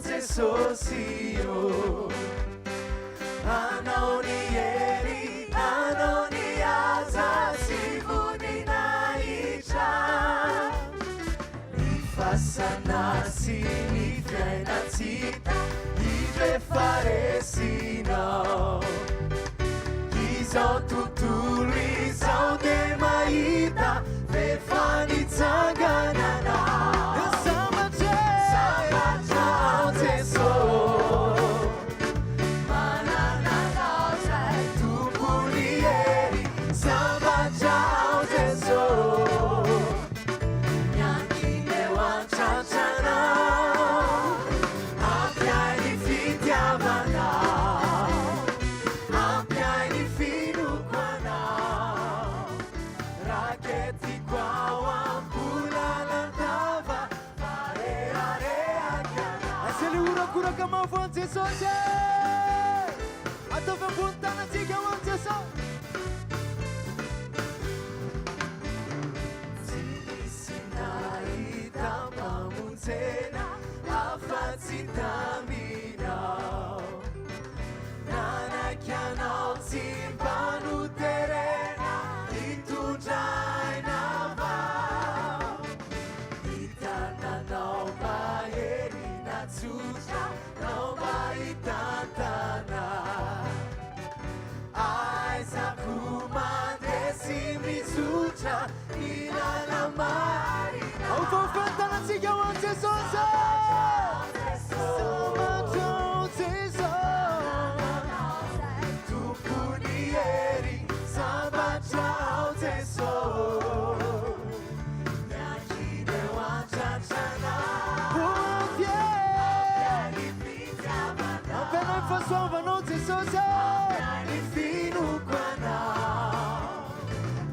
Jesosy ô Anao ny hery, anao ny haja sy voninahitra. Ny fasana sy ny fiainan-tsy hita, indro efa resinao. Izao tontolo izao dia mahita f'efa nitsanganana. Sambatra, sambatra aho Jesosy. Manana anao zay Tompon'ny hery. Sambatra aho Jesosy. Miankina eo an-tratranao. Horakoraka mafy ho an'i Jesosy e! Ataovy ambony tanantsika ho an'i Jesosy. Tsy nisy nahitam-pamonjena afa-tsy taminao. Nanaiky anao tsy mba noterena hitondra aina vao. Ny tananao mahery natsotra nao mba hitantana. Aiza koa mandeha sy mizotra ny lala-marina. Ao fahafantarantsika ho an'i Jesosy. Sambatra ao Jesosy. Tompon'ny hery, sambatra ao Jesosy. Miankina eo an-tratranao. Ho ampy e! Ampy anay ny fahasoavanao Jesosy e! Ny finoako anao.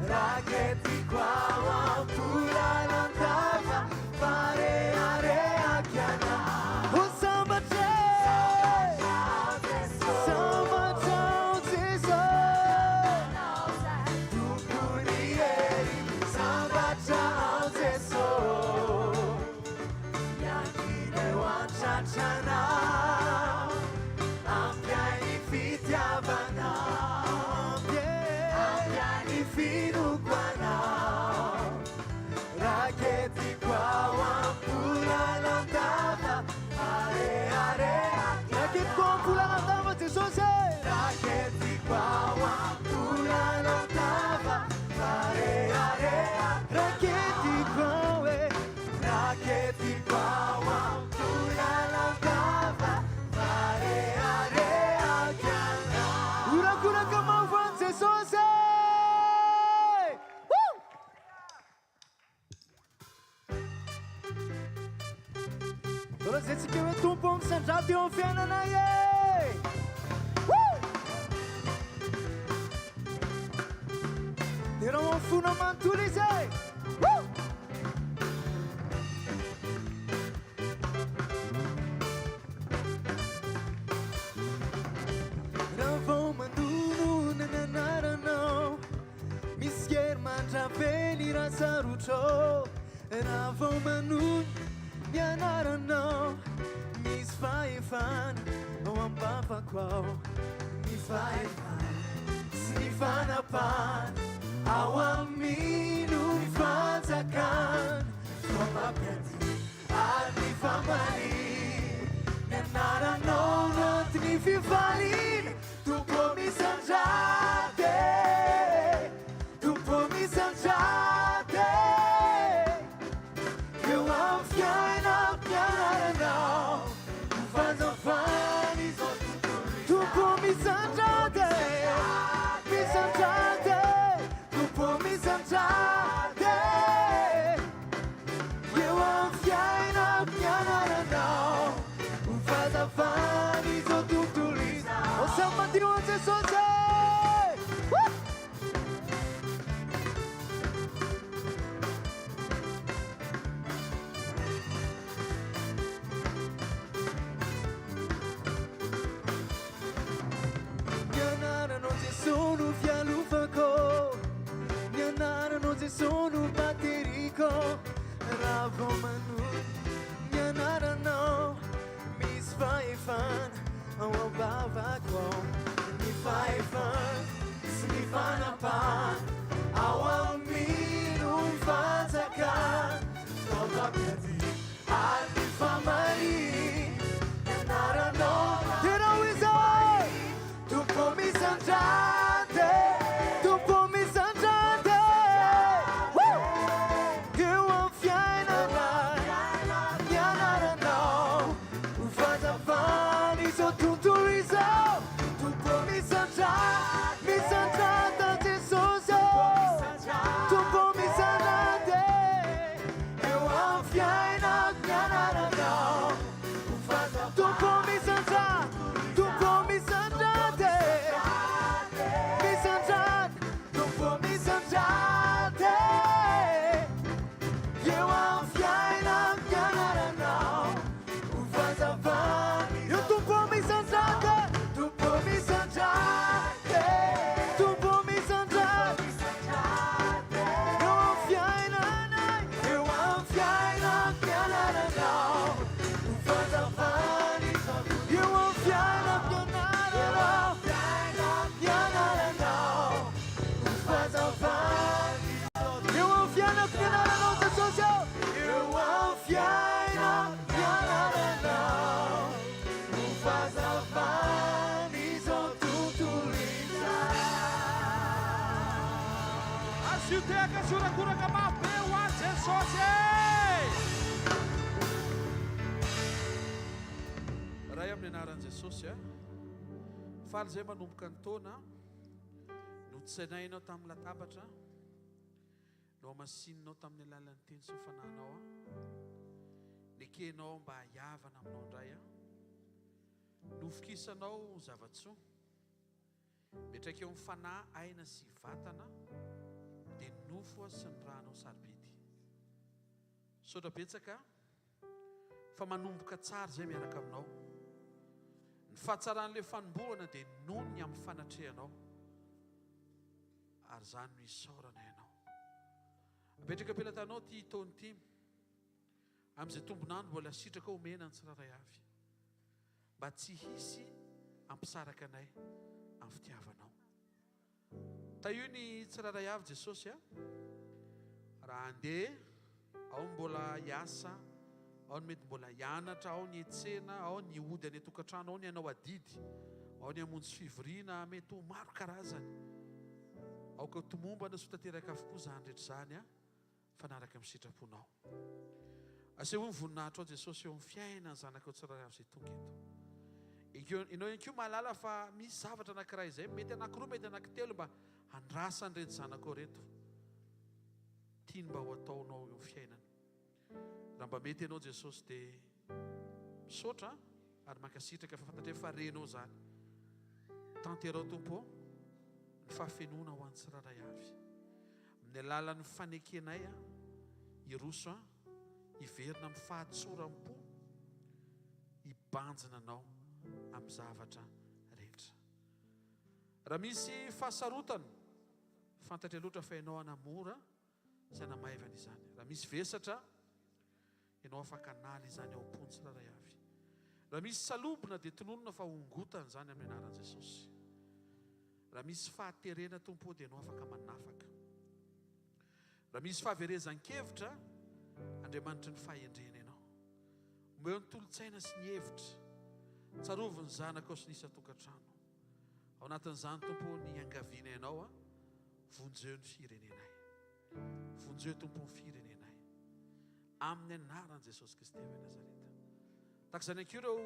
Raketiko ao am-po lalandava fa reharehako ianao. Ho sambatra e! Sambatra ao Jesosy. Tompon'ny hery, sambatra ao Jesosy. Miankina eo an-tratranao, ampy ahy ny fitiavanao, ampy ahy ny finoako anao. Raketiko ao am-po lalandava, arehareha. Raketiko ao am-po lalandava Jesosy e! Raketiko ao am-po lalandava, arehareha. Raketiko ao e! Raketiko ao am-po lalandava, areharehako ianao. Horakoraka mafy ho an'i Jesosy e! Woo! Dolo zay tsika hoe Tompo misandrato eo amin'ny fiainanay e! Woo! Derao amin'ny fonao manontolo izy e! Woo! Raha vao manonona ny anaranao Misy hery mandrave ny raha sarotrao Raha vao manony ny anaranao Misy fahefana ao am-bavako ao Ny fahefana sy ny fanapahana Ao amino ny fanjakana Fa mampiady ary ny famaliana Ny anaranao no anton'ny fifaliana Tompo misandrata e, Tompo misandrata e, eo amin'ny fiainam-pianaranao, ho fahazavan'izao tontolo izao. Tompo misandrata e, misandrata e, Tompo misandrata e, eo amin'ny fiainam-pianaranao. Asio tehaka sy horakoraka mafy be ho an'i Jesosy e! Ray amin'ny anaran'i Jesosy a. Faly izay manomboka ny taona. Notsenainao tamin'ny latabatra. Nohamasininao tamin'ny alalan'ny teny sy ny fanahinao aho. Nekenao mba hihavana aminao indray aho. Novokisanao zava-tsoa. Miantraika eo amin'ny fanahy, aina sy vatana, dia ny nofo sy ny rànao sarobidy. Misaotra betsaka fa manomboka tsara izay miaraka aminao. Ny fahatsaran'ilay fanombohana dia noho ny amin'ny fanatrehanao. Ary izany no isaoranay anao. Apetraka am-pelatanao ity taona ity, amin'izay tombon'andro mbola sitraka omena ny tsirairay avy. Mba tsy hisy hampisaraka anay amin'ny fitiavanao. Tahio ny tsirairay avy Jesosy a. Raha handeha, ao ny mbola hiasa, ao ny mety mbola hianatra, ao ny hiantsena, ao ny hody any an-tokantrano, ao ny hanao adidy, ao ny hamonjy fivoriana, mety ho maro karazany. Aoka ho tomombana sy ho tanteraka avokoa izany rehetra izany a. Mifanaraka amin'ny sitraponao. Asehoy ny voninahitrao Jesosy eo amin'ny fiainan'ny zanakao tsirairay avy izay tonga eto. Ekeo, ianao ihany koa mahalala fa misy zavatra anankiray izay, mety anankiroa, mety anankitelo mba handrasan'ireto zanakao ireto. Tiany mba ho ataonao eo amin'ny fiainany. Raha mba mety ianao Jesosy dia misaotra ary mankasitraka fa fantatray fa renao izany. Tanterao Tompo ô ny fahafenoana ho an'ny tsirairay avy. Amin'ny alalan'ny fanekenay hiroso hiverina amin'ny fahatsoram-po hibanjina Anao amin'ny zavatra rehetra. Raha misy fahasarotana, fantatray loatra fa Ianao hanamora sy hanamaivana izany. Raha misy vesatra, Ianao afaka hanala izany ao am-pony tsirairay avy. Raha misy salobona dia tononina fa hongotana izany amin'ny anaran'i Jesosy. Raha misy fahaterena Tompo ô dia Ianao afaka manafaka. Raha misy fahaverezan-kevitra, Andriamanitry ny fahendrena Ianao. Omeo ny tolo-tsaina sy ny hevitra. Tsarovy ny zanakao sy ny isan-tokantrano. Ao anatin'izany Tompo ô ny iangaviana Ianao, vonjeo ny firenenay. Vonjeo Tompo ny firenenay. Amin'ny anaran'i Jesosy Kristy avy Nazareta. Tahaka izany ihany koa ireo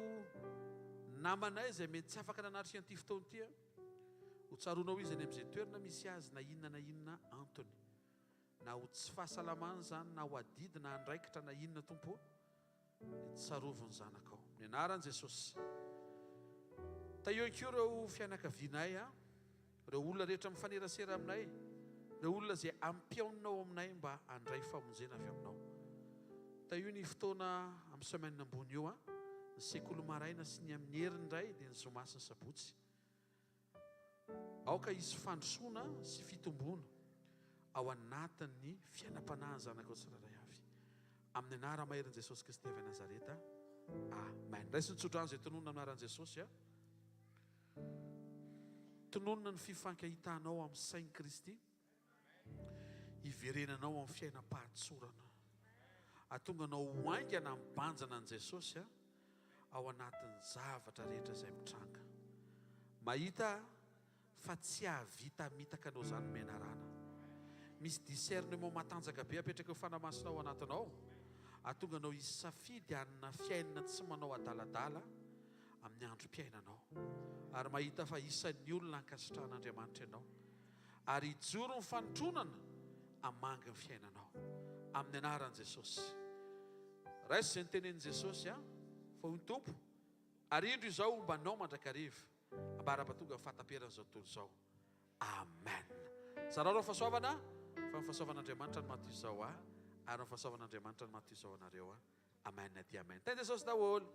namanay izay mety tsy afaka nanatrika an'ity fotoana ity. Ho tsaroanao izy any amin'izay toerana misy azy na inona na inona antony. Na ho tsy fahasalamana izany, na ho adidy, na andraikitra, na inona Tompo. Dia tsarovy ny zanakao. Amin'ny anaran'i Jesosy. Tahio ihany koa ireo fianakavianay, ireo olona rehetra mifanerasera aminay, ireo olona izay ampihaoninao aminay mba handray famonjena avy aminao. Tahio ny fotoana amin'ny semaine ambony io, ny sekoly maraina sy ny amin'ny heriny indray dia ny zoma sy ny sabotsy. Aoka hisy fandrosoana sy fitomboana ao anatin'ny fiainam-panahin'ny zanakao tsirairay avy. Amin'ny anara-maherin'i Jesosy Kristy avy Nazareta. Amen. Raiso ny tsodrano izay tononina amin'ny anaran'i Jesosy. A. Tononina ny fifankahitanao amin'ny sain'i Kristy. Hiverenanao amin'ny fiainam-pahatsorana. Atonga anao ho haingana mibanjina an'i Jesosy. A. ao anatin'ny zavatra rehetra izay mitranga. Mahita fa tsy hahavita hamitaka anao izany ny menarana. Misy discernement matanjaka be apetraka eo fanamasina ao anatinao, hahatonga anao hisafidy hanana fiainana tsy manao adaladala amin'ny androm-piainanao. Ary mahita fa isan'ny olona ankasitrahan'Andriamanitra ianao. Ary hijoro ny fanotronana hamangy ny fiainanao. Amin'ny anaran'i Jesosy. Raiso izay notenenin'i Jesosy a, fa hoy ny Tompo, Ary indro Izaho homba anao mandrakariva, ambara-pahatonga ny fahataperan'izao tontolo izao. Amen. Zarao ireo fahasoavana, fa ny fahasoavan'Andriamanitra no maha-toy izao ahy, ary ny fahasoavan'Andriamanitra no maha-toy izao anareo. Amen dia amen. Tahin'i Jesosy daholo.